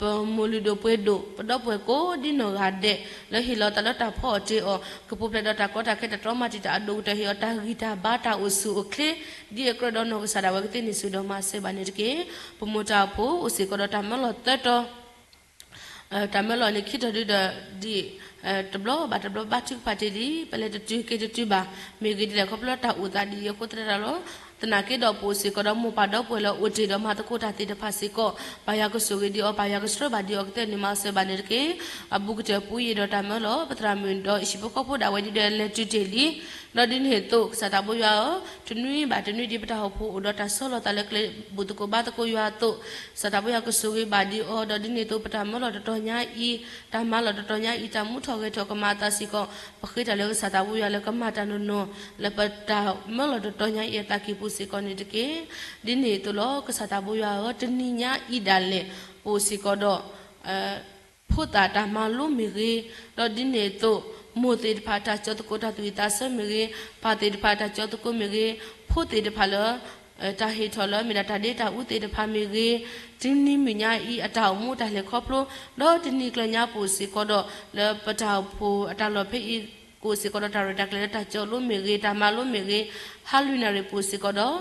ပမိၢ်လုၢ်ဒိၣ်ပှ့ၤဒိၣ် ပဒီပုၢ်ဝဲၢ်ကိးဒ်နီၢ်ဂၤဒဲး လၢဟ့ၣ်လီၤသးလၢတၢ်ဖီအီၣ်တ့အီၣ် ကပူၤဖျဲးဒီးတၢ်ကီတၢ်ခဲ တၢ်တြီမၤတံာ်တာ်အဒိၣ်ကတၢၢ် ဟ့ၣ်အီၤတၢ်ဂံၢ်တၢ်ဘါတၢ်အိၣ်ဆူၣ်အိၣ်ချ့ ဒ်အကြၢးဒီးနီၢ်ကစၢ်ဒၣ်ဝဲကသ့ၣ်န့ၢ်ဆူၣ်ဒီးမၤစၢၤဘၣ်န့ၣ်တက့ၢ်. ပမိၢ်တၢ်အိၣ်ဖှိၣ်အိၣ်စ့ၢ်ကီးဒီးတၢ်မၢလီၤသၢတီၤ တၢ်မၢလီၤန့ၣ် ခံထီၣ်ဒုဒီး ဒ်တဘျီဘၣ်တဘျီဘါထုကဖၣ်တ့ၢ်လံ ပလဲၤတတုၤက့ၤတတုၤဘၣ် မ့ၢ်ဂ့ၤဒ်လဲၣ် ခီဖျိလၢတၢ်အိၣ်သးဒ်အံၤအဃိသတးဒီးလီၤ. သနာ်က့ဒီး ပအိၣ်စ့ၢ်ကီးဒီးမိၢ်ပၢ်ဒီပုၢ်ဝဲၢ်လၢအိၣ်တ့ၢ်ဒီးမၤသကိးတၢ်သ့ၣ်တဖၣ်စ့ၢ်ကီး ပၢ်ယွၤကဆိၣ်ဂ့ၤဒံးအီၤ ပၢ်ယွၤကဆှၢဘၣ်ဒံးအီၤ ကသ့ၣ်န့ၢ်မၤစၢၤဘၣ်န့ၣ်တက့ၢ်. အဘူးကတၢၢ်ပူၤယံာ်ဒီးတၢ်မၢလီၤ ပသရၣ်မုၣ်ဒီးဟံၣ်ဖိဃီဖိဒၣ်ဝဲဒ်ဒီးလဲၤတုၤတ့ၢ်လံ ဒီးဒ်န့ၣ်အသိး ကစၢ်သးဘိယွၤဧၢ, တနွံဘၣ်တနွံဒ်ပတၢ်အိၣ်ဖှိၣ်အိၣ်ဒီးတၢ်ဆီလီၤသးလၢကျဲဘူၣ်သကိးဘါသကိးယွၤအသိး, ကစၢ်သးဘိယွၤကဆိၣ်ဂ့ၤဘၣ်ဒံးအီၤ, ဒီးဒ်န့ၣ်အသိး ပတၢ်မၢလီၤတတီၤညါအံၤ, တၢ်မၤလီၤတတီၤညါအံၤ တၢ်မူထီၣ်ဂဲၤထီၣ်ကမၤအသးစ့ၢ်ကီး, ပဃ့တၢ်လၢကစၢ်သးဘိယွၤလၢကမၤတၢ်နီၢ်နီၢ် လၢပတၢ်မၢလီၤတတီၤညါအံၤအသးကံၢ်ပူၤစ့ၢ်ကီးန့ၣ်တက့ၢ်. ဒ်န့ၣ်အသိးလီၤ ကစၢ်သးဘိယွၤဧၢ, တနံၤညါအံၤဒၣ်လဲာ် ပအိၣ်စ့ၢ်ကီးဒီး ဖိသၣ်တၢ်မၤလိမ့ၢ်ဂ့ၤ, ဒီးဒ်န့ၣ်အသိး မိၢ်သ့ၣ်တဖၣ်တၢ်ကၠီသကိးတၢ်သူၣ်ဝံၣ်သးဆၢမ့ၢ်ဂ့ၤ, ပၢ်သ့ၣ်တဖၣ်တၢ်ကၠီသကိးမ့ၢ်ဂ့ၤ, ဖိသ့ၣ်တဖၣ်လၢ တၢ်ဟ့ၣ်ထီၣ်လၢမ့ၢ်ဒၣ်တၢ်ဒ့တၢ်အူသ့ၣ်တဖၣ်မ့ၢ်ဂ့ၤ, တနံၤမုၢ်ညါအံၤအတၢ်အိၣ်မူတၢ်လဲၤခီဖျိ, ဒီးတနံၤကျၢၤညါပူၤစ့ၢ်ကီးဒီး လၢပတၢ်အိၣ်ဖှိၣ်အတၢ်လီၢ်ဖဲအံၤကိးစ့ၢ်ကီးဒီး တၢ်ရဲၣ်တၢ်ကျဲၤလၢတၢ်ကၠီလိမ့ၢ်ဂ့ၤ, တၢ်မၤလိမ့ၢ်ဂ့ၤ, ဟါလွံၢ်နၣ်ရံၣ်ပူၤစ့ၢ်ကီးဒီး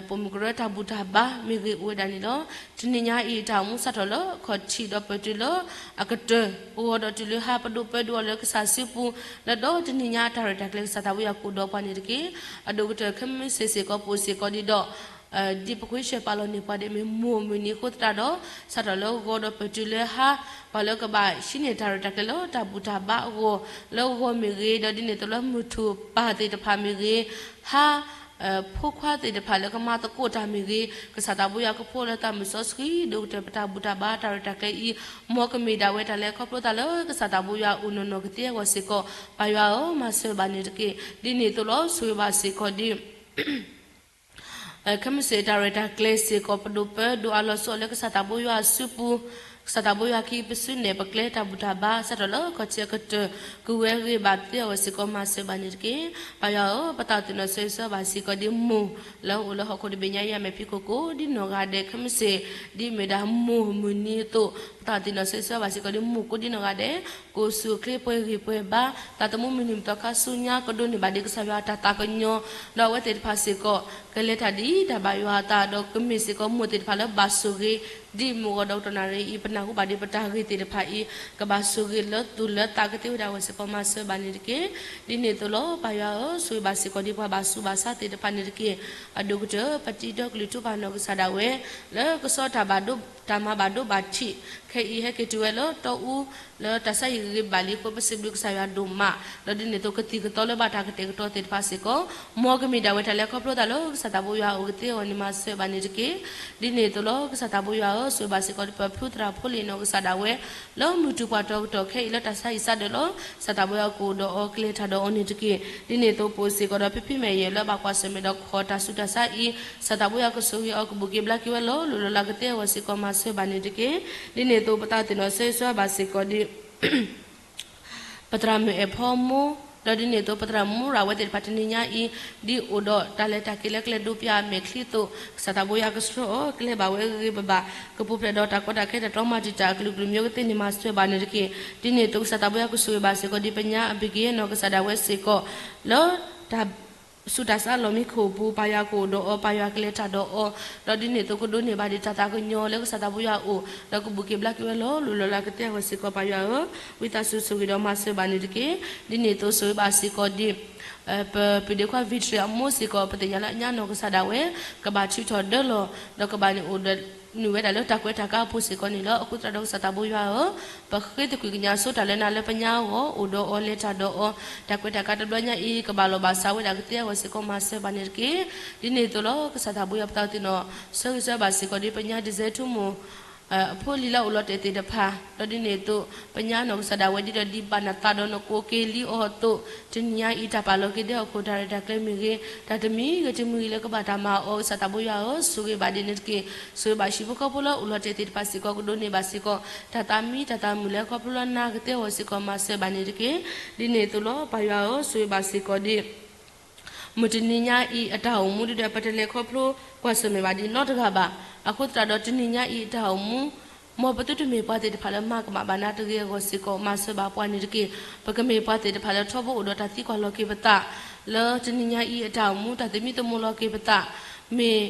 ပိာ်မုၣ်ကရၢတၢ်ဘူၣ်တၢ်ဘါမ့ၢ်ဂ့ၤအိၣ်ဝဲဒၣ်န့ၣ်လီၤ. တနံၤညါအံၤတၢ်အိၣ်မူစးထီၣ်လၢအခီၣ်ထံးဒီးပတုၤလၢအကတၢၢ် ဂီၤဒီးတုၤလၢဟါပဒိၣ်ပၢဒိၣ်အီၤလၢကစၢ်စုပူၤ, လၢဒီတနံၤညါအတၢ်ရဲၣ်တၢ်ကျဲၤကစၢ်သးဘိယွၤကအိၣ်ဒီးပှၤန့ၣ်တက့ၢ်. အဒိၣ်ကတၢၢ်ခဲမုၢ်ဆ့ၣ်စ့ၢ်ကီးပအိၣ်စ့ၢ်ကီးဒ်ဒီး ဒ်ပခွ့ဆှၢပာ်လီၤန့ၢ်ပှၤဒ်အမ့ၢ်မိၢ်မုၢ်နံၤအဃိသတးဒီး စးထီၣ်လၢဂီၤဒီးပတုၤလၢဟါ ပှၤလၢကဘၣ်ဟံးန့ၢ်တၢ်ရဲၣ်တၢ်ကျဲၤလၢတၢ်ဘူၣ်တၢ်ဘါအဂီၢ်, လၢဂီၤမ့ၢ်ဂ့ၤ, ဒီးဒ်န့ၣ်အသိးလၢမုၢ်ထူၣ်ပၢ်သ့ၣ်တဖၣ်မ့ၢ်ဂ့ၤ, ဟါ ဖိခွါသ့ၣ်တဖၣ်လၢကမၤသကိးတၢ်မ့ၢ်ဂ့ၤ, ကစၢ်သးဘိယွၤကဖိလၢသးမုၢ်စီဆှံ ဒိၣ်ကတၢၢ်ပတၢ်ဘူၣ်တၢ်ဘါတၢ်ရဲၣ်တၢ်ကျဲၤအံၤ မ်ကမ့ၢ်ဒၣ်ဝဲတၢ်လဲၤခီဖျိသးလၢကစၢ်သးဘိယွၤအအိၣ်နီၢ်နီၢ်ကသ့အဂီၢ်စ့ၢ်ကီး ပၢ်ယွၤဧၢ, မၤစၢၤဘၣ်န့ၣ်တက့ၢ်. ဒ်န့ၣ်အသိးလီၤ. ဆိၣ်ဂ့ၤဘၣ်စ့ၢ်ကီးဒ် ခဲမုၢ်ဆ့ၣ်တၢ်ရဲၣ်တၢ်ကျဲၤစ့ၢ်ကီး ပဒိၣ်ပၢဒိၣ်အလီၤဆီလၢကစၢ်သးဘိယွၤအစုပူၤ, ကစၢ်သးဘိယွၤကဟံးပစုနဲၣ်ပကျဲတၢ်ဘူၣ်တၢ်ဘါ စးထီၣ်လၢခီၣ်ထံးအကတၢၢ် ကဝဲဂ့ၤဘၣ်သ့အဂီၢ်စ့ၢ်ကီး မၤစၢၤဘၣ်န့ၣ်တက့ၢ်. ပၢ်ယွၤဧၢ, ပသးသ့ၣ်နီၣ်ဆၢဂ့ၤဆၢဝါဘၣ်စ့ၢ်ကီးဒ်မိၢ်လၢအိၣ်လၢဟီၣ်ခိၣ်တဘ့ၣ်ညါအံၤ အမဲာ်ဖံးခိၣ်ကိးဒ်နီၢ်ဂၤဒဲး ခဲမုၢ်ဆ့ၣ် ဒ်မ့ၢ်ဒၣ်မိၢ်မုၢ်နံၤအသိး, ပသးသ့ၣ်နီၣ်ဆၢဂ့ၤဆၢဝါဘၣ်စ့ၢ်ကီးဒ်မိၢ်ကိးဒ်နီၢ်ဂၤဒဲး ကိးဆူၣ်ချ့ပှဲၤဂံၢ်ပှဲၤဘါ သးသမူမုၢ်နံၤမုၢ်သီခါဆူညါ ကဒိးန့ၢ်ဘၣ်ဒ်ကစၢ်ယွၤအတၢ်သးကညီၤ, ဒီးအဝဲသ့ၣ်တဖၣ်စ့ၢ်ကီး ကလဲၤတၢ်ဒ်တၢ်ဘၣ်ယွၤအသး ဒီးကမ့ၢ်စ့ၢ်ကီးမိၢ်သ့ၣ်တဖၣ်လၢဘၣ်ဆိၣ်ဂ့ၤ ဒ်မုၢ်ဂီၤဒီးကတီၢ်နၣ်ရံၣ်အံၤ ပနၢ်ဟူဘၣ်ဒ်ပတၢ်ဂ့ၤသ့ၣ်တဖၣ်အံၤ ကဘၣ်ဆိၣ်ဂ့ၤလၢသူၣ်လၢသးကသ့ဝဲဒၣ်အဂီၢ်စ့ၢ်ကီး မၤစၢၤဘၣ်န့ၣ်တက့ၢ်. ဒ်န့ၣ်အသိးလီၤ. ပၢ်ယွၤဧၢ, ဆိၣ်ဂ့ၤဘၣ်စ့ၢ်ကီးဒ်ပှၤဘၣ်ဆူးဘၣ်ဆါသ့ၣ်တဖၣ်န့ၣ်တက့ၢ်. အဒိၣ်ကတၢၢ် ပတံၤဒီကလုာ်ထူပာ်နီၣ်ကစၢ်ဒၣ်ဝဲ လၢကဆီတၢ်ဘၣ်ဒိ တၢ်မၤဘၣ်ဒိဘၣ်ထံး ခဲအံၤဟဲက့ၤတုၤဝဲလၢတီအူ လၢတၢ်ဆါဟံၣ်ဂ့ၤဂ့ၤဘၣ်လံအဃိ ပစံးဘျုးကစၢ်ယွၤဒိၣ်မး, ဒီးဒ်န့ၣ်အသိးကသံၣ်ကသီလၢဘၣ်တၢ်ကတဲာ်ကတီၤသ့ၣ်တဖၣ်စ့ၢ်ကီး မ်ကမ့ၢ်ဒၣ်ဝဲတၢ်လဲၤခီဖျိသးလၢကစၢ်သးဘိယွၤအအိၣ်ကသ့အဂီၢ်န့ၣ် မၤစၢၤဘၣ်န့ၣ်တက့ၢ်. ဒ်န့ၣ်အသိးလီၤ. ကစၢ်သးဘိယွၤဧၢ, ဆိၣ်ဂ့ၤဘၣ်စ့ၢ်ကီးဒ်ပဖုသရၣ်ဖိလ့ၣ်နီၣ်ကစၢ်ဒၣ်ဝဲ လၢမုၢ်တူာ်ပှၢ်တီၤကတီၢ်ခဲအံၤလၢတၢ်ဆါဟံၣ်ဆါဒၢးလီၤ. ကစၢ်သးဘိယွၤကအိၣ်ဒီးအီၤကလဲၤတၢ်ဒီးအီၤန့ၣ်တက့ၢ်. ဒ်န့ၣ်အသိးပအိၣ်စ့ၢ်ကီးဒီးဖံဖံမဲာ်ယဲၢ်လၢဘၣ်ကွၢ်ဆၢၣ်မဲာ်ဒီးခီၣ်တၢ်ဆူးတၢ်ဆါအံၤ ကစၢ်သးဘိယွၤကဆိၣ်ဂ့ၤအီၤကဘူၣ်က့ၤဘျါက့ၤဝဲလီၤ. လိၣ်လီၤလၢကသ့အဂီၢ်စ့ၢ်ကီး မၤစၢၤဘၣ်န့ၣ်တက့ၢ်. ဒ်န့ၣ်အသိးပသးသ့ၣ်နီၣ်ဆၢဂ့ၤဆၢဝါဘၣ်စ့ၢ်ကီးဒ် ပသရၣ်မုၣ်အဲၣ်ဖီမိၢ်, ဒီးဒ်န့ၣ်အသိး ပသရၣ်မုၣ်ရၣ်ဝဲသ့ၣ်တဖၣ်တနံၤညါအံၤ ဒ်အိၣ်ဒီးတၢ်လဲၤတၢ်က့ၤလၢကျဲဒိးပျၢ်အမဲာ်ချံအသိး, ကစၢ်သးဘိယွၤကဆှၢအီၤ ကလဲၤဘၣ်ဝဲဂ့ၤဂ့ၤဘၣ်ဘၣ်, ကပူၤဖျဲးဒီးတၢ်ကီတၢ်ခဲတၢ်တြီမၤတံာ်တာ်အကလုာ်ကလုာ်မ့ၢ်အိၣ်ကသ့န့ၣ် မၤစၢၤဘၣ်န့ၣ်တက့ၢ်. ဒ်န့ၣ်အသိး ကစၢ်သးဘိယွၤကဆိၣ်ဂ့ၤဘၣ်စ့ၢ်ကီးဒ်ပညါအဘံၣ်က့ၤယဲၢ်နီၣ် ကစၢ်ဒၣ်ဝဲစ့ၢ်ကီး လၢတၢ် ဆူးတၢ်ဆါလီၢ်မံခိၣ်ပူၤ ပၢ်ယွၤကအိၣ်ဒီးအီၤ, ပၢ်ယွၤကလဲၤတၢ်ဒီးအီၤ, ဒီးဒ်န့ၣ်အသိးကဒိးန့ၢ်ဘၣ်ဒံးတၢ်သးကညီၤလၢကစၢ်သးဘိယွၤအအိၣ်, ဒီးကဘူၣ်က့ၤဘျါက့ၤဝဲလီၤ. လိၣ်လီၤလၢကသ့အဂီၢ်စ့ၢ်ကီး ပၢ်ယွၤဧၢ, ဝံသးစူၤဆိၣ်ဂ့ၤဒီးမၤစၢၤဘၣ်န့ၣ်တက့ၢ်. ဒ်န့ၣ်အသိးဆိၣ်ဂ့ၤဘၣ်စ့ၢ်ကီးဒ် ပပုၢ်ဒ့ခွါ Victory အမိၢ်စ့ၢ်ကီး ပသ့ၣ်ညါလၢအညါနီၢ်ကစၢ်ဒၣ်ဝဲ ကဘၣ်ထုးထီၣ်ဒၢလီၤ, ဒီးကဘၣ်န့ၣ်အိၣ်ဒီး နုာ်ဝဲဒၣ်လၢတၢ်ကွဲးတၢ်ကါအပူၤစ့ၢ်ကီးန့ၣ်လီၤ. အဃိသတးဒီးကစၢ်သးဘိယွၤဧၢ, ပဃ့သကွံၢ်ကညးဆိတၢ်လၢနၤလၢပညါအဂီၢ် အိၣ်ဒီးအီၤလဲၤတၢ်ဒီးအီၤ, တၢ်ကွဲးတၢ်ကါတဘျီညါအံၤ ကဘၣ်လီၤဘၣ်စးဝဲဒၣ်ကသ့အဂီၢ်စ့ၢ်ကီး မၤစၢၤဘၣ်န့ၣ်တက့ၢ်. ဒ်န့ၣ်အသိးလီၤ. ကစၢ်သးဘိယွၤပသးသ့ၣ်နီၣ် ဆၢဂ့ၤဆၢဝါဘၣ်စ့ၢ်ကီးဒ်ပညါ ဒ်စဲထူမိၢ် အဖိလံၤလၢအိၣ်လီၤတဲာ်သ့ၣ်တဖၣ်, ဒီးဒ်န့ၣ်အသိး ပညါနီၢ်ကစၢ်ဒၣ်ဝဲဒ်ဒီးဒ်ဘၣ်နသးဒီးနကိးက့ၤလံအီၤအသိး, တနံၤညါအံၤတၢ်ပာ်လီၤက့ၤဒဲဟီၣ်ခိၣ်တၢ်ရဲၣ်တၢ်ကျဲၤမ့ၢ်ဂ့ၤ, တၢ်တမံၤဂ့ၤတမံၤဂ့ၤလၢကဘၣ်တၢ်မၤအီၤ ကစၢ်သးဘိယွၤဧၢ, ဆိၣ်ဂ့ၤဘၣ်ဒ်န့ၣ်တက့ၢ်. ဆိၣ်ဂ့ၤဘၣ်ဟံၣ်ဖိဃီဖိလၢအိၣ်လီၤတဲာ်သ့ၣ်တဖၣ်စ့ၢ်ကီး ကဒိးန့ၢ်ဘၣ်စ့ၢ်ကီး တၢ်သးမံတၢ်သးမုာ်လၢခီဖျိလၢနၤကသ့အဂီၢ်စ့ၢ်ကီး မၤစၢၤဘၣ်န့ၣ်တက့ၢ်. ဒ်န့ၣ်အသိးလီၤ. ပၢ်ယွၤဧၢ, ဆိၣ်ဂ့ၤဘၣ်စ့ၢ်ကီးဒ် မုၢ်တနံၤညါအံၤအတၢ်အိၣ်မူဒ်ဒီး ပတလဲၤခီဖျိကွၢ်ဆၢၣ်မဲာ်ဘၣ်ဒ်နီတဂၤဘၣ်. အဃိသတးဒီးတနံၤညါအံၤအတၢ်အိၣ်မူ မ်ပသုတမ့ၢ်ပှၤသ့ၣ်တဖၣ်လၢမၤကမၣ်ဘၣ်နၤတဂ့ၤအဂီၢ်စ့ၢ်ကီး မၤစၢၤဘၣ်ပှၤန့ၣ်တက့ၢ်. ပကမ့ၢ်ပှၤသ့ၣ်တဖၣ်လၢထီဘိအိၣ်ဒီးတၢ်သံကွၢ်လီၤက့ၤပသး, လၢတနံၤညါအံၤအတၢ်အိၣ်မူ တၢ်သမံသမိးလီၤက့ၤပသး, မ့ၢ်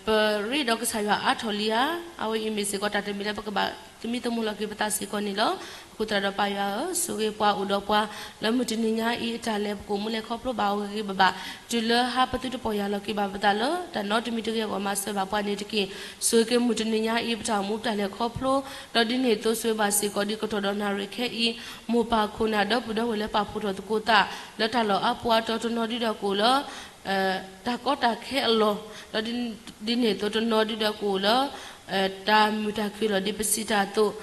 ပရ့ဒီးကစၢ်ယွၤအါထီၣ်လံဧါ. အဝဲအံၤမ့ၢ်စ့ၢ်ကီးတၢ်တမံၤလၢပကဘၣ်သမံသမိးလီၤက့ၤပသးစ့ၢ်ကီးန့ၣ်လီၤ. အဃိသတးဒီးပၢ်ယွၤဧၢ, ဆိၣ်ဂ့ၤပှၤအိၣ်ဒီးပှၤ လၢမုၢ်တနံၤညါအံၤအတၢ်လဲၤပကအိၣ်မူလဲၤခီဖျိဘၣ်အီၤဂ့ၤဂ့ၤဘၣ်ဘၣ်, တုၤလၢဟါပသုတပီၢ်ယၢ်လီၤက့ၤဘၣ်ပသးလၢ တၢ်နီတမံၤတဂ့ၤအဂီၢ် မၤစၢၤဘၣ်ပှၤန့ၣ်တက့ၢ်. ဆိၣ်ဂ့ၤက့ၤမုၢ်တနံၤညါအံၤ ပတၢ်အိၣ်မူပတၢ်လဲၤခီဖျိ, ဒီးဒ်န့ၣ်အသိးဆိၣ်ဂ့ၤဘၣ်စ့ၢ်ကီးဒ်ကတီၢ်ဒီးနၣ်ရံၣ်ခဲအံၤ မိၢ်ပၢ်ခိၣ်နၢ်ဒီပုၢ်ဒီဝဲၢ်လၢပာ်ဖှိၣ်ထီၣ်သကိးသး လၢတၢ်လီၢ်အါပူၤအါတီၤတနီၤဒ်ဒီးကအိၣ်လၢ တၢ်ကီတၢ်ခဲအလီၢ်, ဒီးဒ်န့ၣ်အသိးတနီၤဒ်ဒီးကအိၣ်လၢ တၢ်မုာ်တၢ်ခုၣ်အလီၢ်ဒ်ပစံးတၢ်အသိး,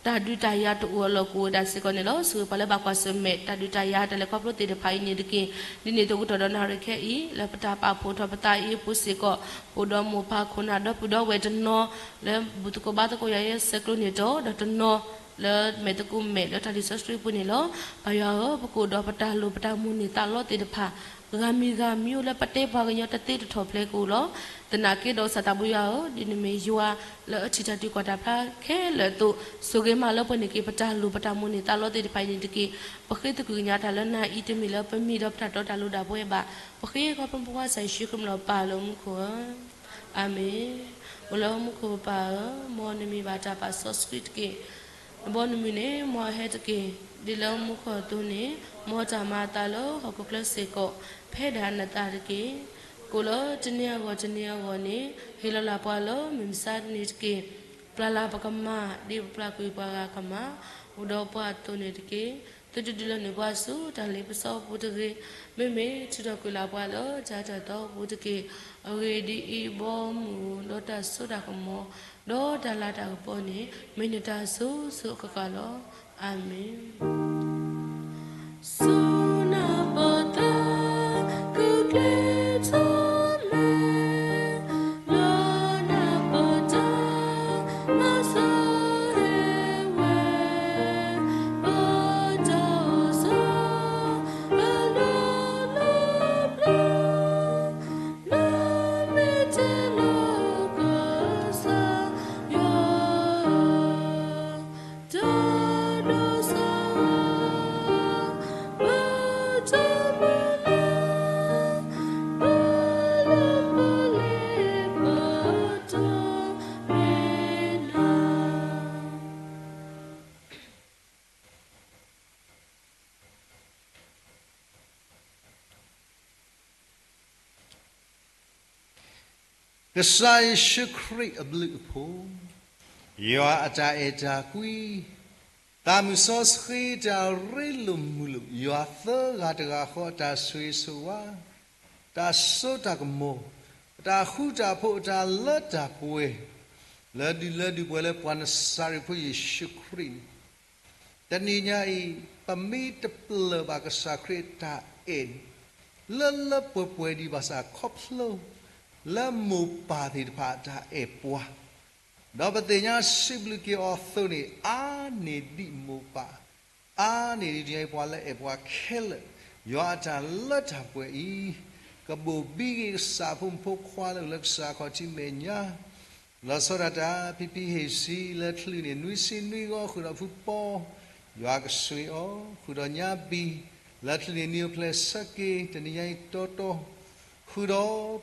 တၢ်ဒုးတၢ်ယၤတအိၣ်အလီၢ်ကအိၣ်ဝဲဒၣ်စ့ၢ်ကီးန့ၣ်လီၤ. ဆိၣ်ဂ့ၤပှၤလၢဘၣ်ကွၢ်ဆၢၣ်မဲာ် တၢ်ဒုးတၢ်ယၤတၢ်လဲၤခီဖျိသ့ၣ်တဖၣ်အံၤန့ၣ်တက့ၢ်. ဒ်န့ၣ်အသိးကတီၢ်ဒီးနၣ်ရံၣ်ခဲအံၤ လၢပတၢ်ပာ်ဖှိၣ်ထီၣ်ပသးအံၤအပူၤစ့ၢ်ကီး အိၣ်ဒီးမိၢ်ပၢ်ခိၣ်နၢ်ဒီပုၢ်ဒီဝဲၢ်တနီၤ လၢဘူၣ်သကိးဘါသကိးယၤယဲ ဆဲးကျိးန့ၢ်တီၤ ဒီးတနီၤ လၢမဲာ်သကိးမဲာ်လၢတၢ်လံာ်စီဆှံပူၤန့ၣ်လီၤ. ပၢ်ယွၤဧၢ, ပကအိၣ်ဒီးပတၢ်လိၣ်ပတၢ်မုၢ်န့ၢ်သးလီသ့ၣ်တဖၣ် ဂၤမံၤဂၤမံၤအိၣ်လၢပတဲပှၤကညီတသ့တထီၣ်ဖျဲးကအိၣ်လီၤ. သနာ်က့ဒီးကစၢ်သးဘိယွၤဧၢ, ဒ်နမ့ၢ်ယွၤလၢအထံၣ်တၢ်ဒုးကွၢ်တၢ်ဖျါခဲလၢာ်အသိး, ဆိၣ်ဂ့ၤမးလၢပှဲၤန့ၢ်က့ၤပတၢ်လိၣ်ပတၢ်မုၢ်န့ၢ်သးလီသ့ၣ်တဖၣ်အံၤန့ၣ်တက့ၢ်. ပဃ့သကွံၢ်ကညးတၢ်လၢနၤအံၤတမ့ၢ်လၢပမံၤဒီးပတၢ်တီတၢ်လိၤဒၣ်ပဝဲဘၣ်. ပဃ့ခီဖျိပဖိခွါကစၢ်ယ့ၣ်ၡူးခရံာ်မံၤလီၤပၢ်လၢမူခိၣ်ဧၢ. အၤမ့ၣ်. အိၣ်လၢမူခိၣ်ပၢ်ဧၢ, မ်နမံၤဘၣ်တၢ်ပာ်စီဆှံတက့ၢ်. နဘီနမုၢ်န့ၣ် မ်အဟဲတက့ၢ်. ဒ်လၢမူခိၣ်အသိးန့ၣ်, မ်တၢ်မၤအသးလၢဟီၣ်ခိၣ်ချၢစ့ၢ်ကီး, ဖဲဒၣ်နသးတက့ၢ်. ကိၣ်လၢတနံၤအဂီၢ်တနံၤအဂီၢ်န့ၣ်, ဟ့ၣ်လီၤလၢ်ပှၤလၢမုၢ်မဆါတနံၤတက့ၢ်. ပျၢ်လၢ်ပကမၢ်, ဒ်ပပျၢ်ကွံာ်ပှၤဂၤကမၢ်, အိၣ်ဒီးပှၤအသိးန့ၣ်တက့ၢ်. သုတဒုးလၢနုာ်ပှၤဆူတၢ်လ့ပစီပူၤတဂ့ၤ. မ့မ့ၢ်ထုးထီၣ်ကွံာ်လၢ်ပှၤလၢတၢ်တၢ်သီပူၤတက့ၢ်. အဂ့ၢ်ဒ်အံၤ, ဘီမုၢ်ဒီးတၢ်စိတၢ်ကမီၤ, ဒီးတၢ်လၤတၢ်ကပီၤန့ၣ်, မ့ၢ်နတၢ်ဆိၣ်ဂ့ၤဆိၣ်အဃၣ်ဃၣ်လီၤ. အၤမ့ၣ်. ဆိၣ်နၤပသး ကကျဲထီၣ်မဲာ် လၢနၤပတၢ်မၤစၢၤဟ့ၣ်ဝဲ ပတၢ်အိၣ်ဆီ အလီၢ်လၢပျၢၤ လၢမ့ၢ်တ့ၢ်လၢကစၢ်ယွၤ တၢ်ဒိးစၢ်ဝါ ပတၢ်မုၢ်လၢ် ပလၢပလ့ပတၢ်မ့ၢ်နၤ ကစၢ်ယ့ၣ်ၡူးခရံာ်အဘျုးအဖှိၣ်, ယွၤအတၢ်အဲၣ်တၢ်ကွံ, သးမုၢ်စီဆှံတၢ်ရ့လိာ်မုာ်လိာ်, ယွၤသၢဂၤတဂၤဃီအတၢ်ဆိၣ်ဂ့ၤဆိၣ်ဝါ, တၢ်စိတၢ်ကမီၤ, အတၢ်ဃူတၢ်ဖိး အတၢ်လၢတၢ်ပှဲၤ, လၢဒုးလၢဒုးပှဲၤလၢပှၤနစၤရ့းဖိယ့ၣ်ၡူးခရံာ်န့ၣ် တနံၤညါအံၤ ပမ့ၢ်တပျၢ်ဘၣ်ကစၢ်ခရံာ်အတၢ်အဲၣ်န့ၣ် လၢလၢပှဲၤပှဲၤဒံးဘၣ်ဆၣ်ခီဖျိ လၢမိၢ်ပၢ်သ့ၣ်တဖၣ်အတၢ်အဲၣ်ပှၤ ဒီးပသ့ၣ်ညါစံးဘျုးက့ၤအီၤအသိးန့ၣ် အါန့ၢ်ဒံးမိၢ်ပၢ်, အါန့ၢ်ဒံးတနံၤညါအံၤပှၤလၢအဲၣ်ပှၤခဲလၢာ်, ယွၤအတၢ်လၢတၢ်ပှဲၤအံၤ ကဘိၣ်ဘံက့ၤကစၢ်ဖိမုၣ်ဖိခွါလၢအိၣ်လၢကစၢ်ခီၣ်ထံးမဲာ်ညါ လီၤဆီဒၣ်တၢ် ဖံဖံဟ့ၣ်ဆံး လၢချုးန့ၣ်နွံဆံနွံဂီၤ ဃုာ်ဒီးဖုပီ, ယွၤကဆိၣ်ဂ့ၤအီၤ ဃုာ်ဒီးညါဘံ, လၢချုးန့ၣ် နံၣ်အိၣ်ဖျဲၣ်ဆၢက့ၤ တနံၤညါအံၤတီတီ, ဃုာ်ဒီး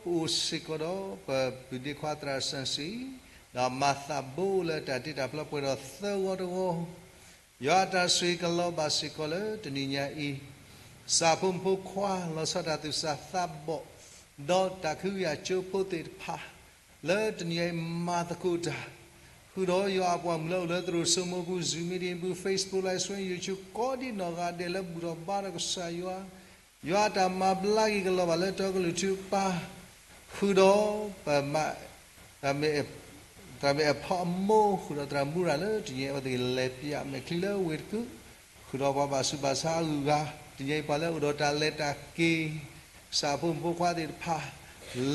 ပအိၣ်စ့ၢ်ကီးဒီး ပပုၢ်ဒ့ခွါသရၣ်စၣ်စံး, ဒီးမၤသးဘိလၢတၢ်တ့တၢ်ဖျီပှဲၤဒီးသၢဂီၤတဂီၤ ယွၤအတၢ်ဆိၣ်ဂ့ၤကလီၤဘၣ်စ့ၢ်ကီးလၢတနံၤညါအံၤ, ကစၢ်ဖိမုၣ်ဖိခွါ လီၤဆီဒၣ်တၢ်သူၣ်စၢ်သးဘီၣ်, ဒီးတၢ်ကဟုကယာ်ကၠိဖိသ့ၣ်တဖၣ်, လၢတနံၤအံၤမၤသကိးတၢ်, ဃုာ်ဒီးယွၤအပှၤမုၣ်လၢအိၣ်လၢသရိာ်စိမိပူၤ Zoom meeting ပူၤ Facebook Live Stream YouTube ကိးဒံးနီၢ်ဂၤဒဲးလၢဘူၣ်ထီၣ်ဘါထီၣ်ကစၢ်ယွၤ, ယွၤအတၢ်မၤဘျါက့ၤကလီၤဘၣ်လၢတီကလုာ်ထုကပၤ, ဃုာ်ဒီးပမၤ သရၣ်မ့ၢ်အဖီအမိၢ် ဃုာ်ဒီးသရၣ်မူရၤလၢတနံၤအံၤ အဝဲသ့ၣ်လဲၤပၠးမဲာ်ချံလၢဝ့ၢ်တကူၣ်, ဃုာ်ဒီးပှၤဘၣ်ဆူးဘၣ်ဆါအဂုၤအဂၤ, တနံၤအံၤပှၤလၢအိၣ်ဒီးတၢ်လဲၤတၢ်က့ၤ, ကစၢ်ဖိမုၣ်ဖိခွါသ့ၣ်တဖၣ်,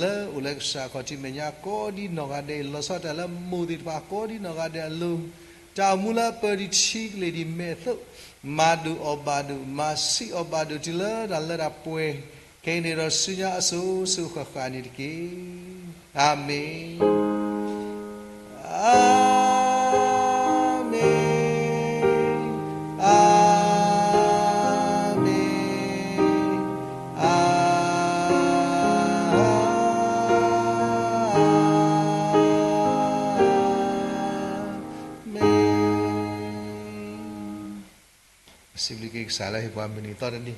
လၢအိၣ်လၢကစၢ်ခီၣ်ထံးမဲာ်ညါကိးဒံးနီၢ်ဂၤဒဲးအံၤ လီၤဆီဒၣ်တၢ်လၢမိၢ်သ့ၣ်တဖၣ်ကိးဒံးနီၢ်ဂၤဒဲးအလိၤ, တၢ်အိၣ်မူလၢပၢၤဒံးထံကလ့ၢ်ဒံးမဲာ်အသိး, မၤဒိၣ်အီၣ်ဘၣ်ဒိၣ်, မၤဆံးအီၣ်ဘၣ်ဒိၣ်တုၤလၢတၢ်လၢတၢ်ပှဲၤ, ခဲအံၤန့ၣ်ဒီးဆူညါအစိၤစိၤဃၣ်ဃၣ်န့ၣ်တက့ၢ်. အၤမ့ၣ်, အၤမ့ၣ်, အၤမ့ၣ်, အၤ မ့ၣ်. စံးဘျုးက့ၤကစၢ်လၢဟ့ၣ်ပှၤမုၢ်နံၤသီတနံၤ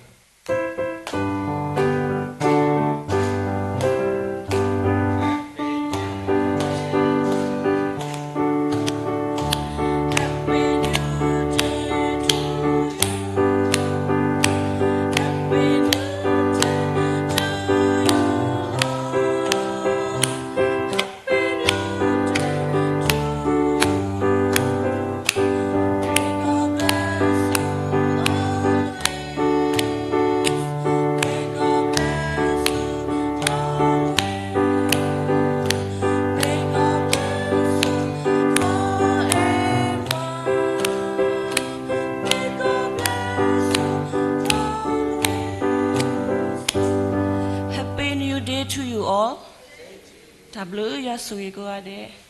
တၢ်ဆိၣ်ဂ့ၤကိးဂၤဒဲး.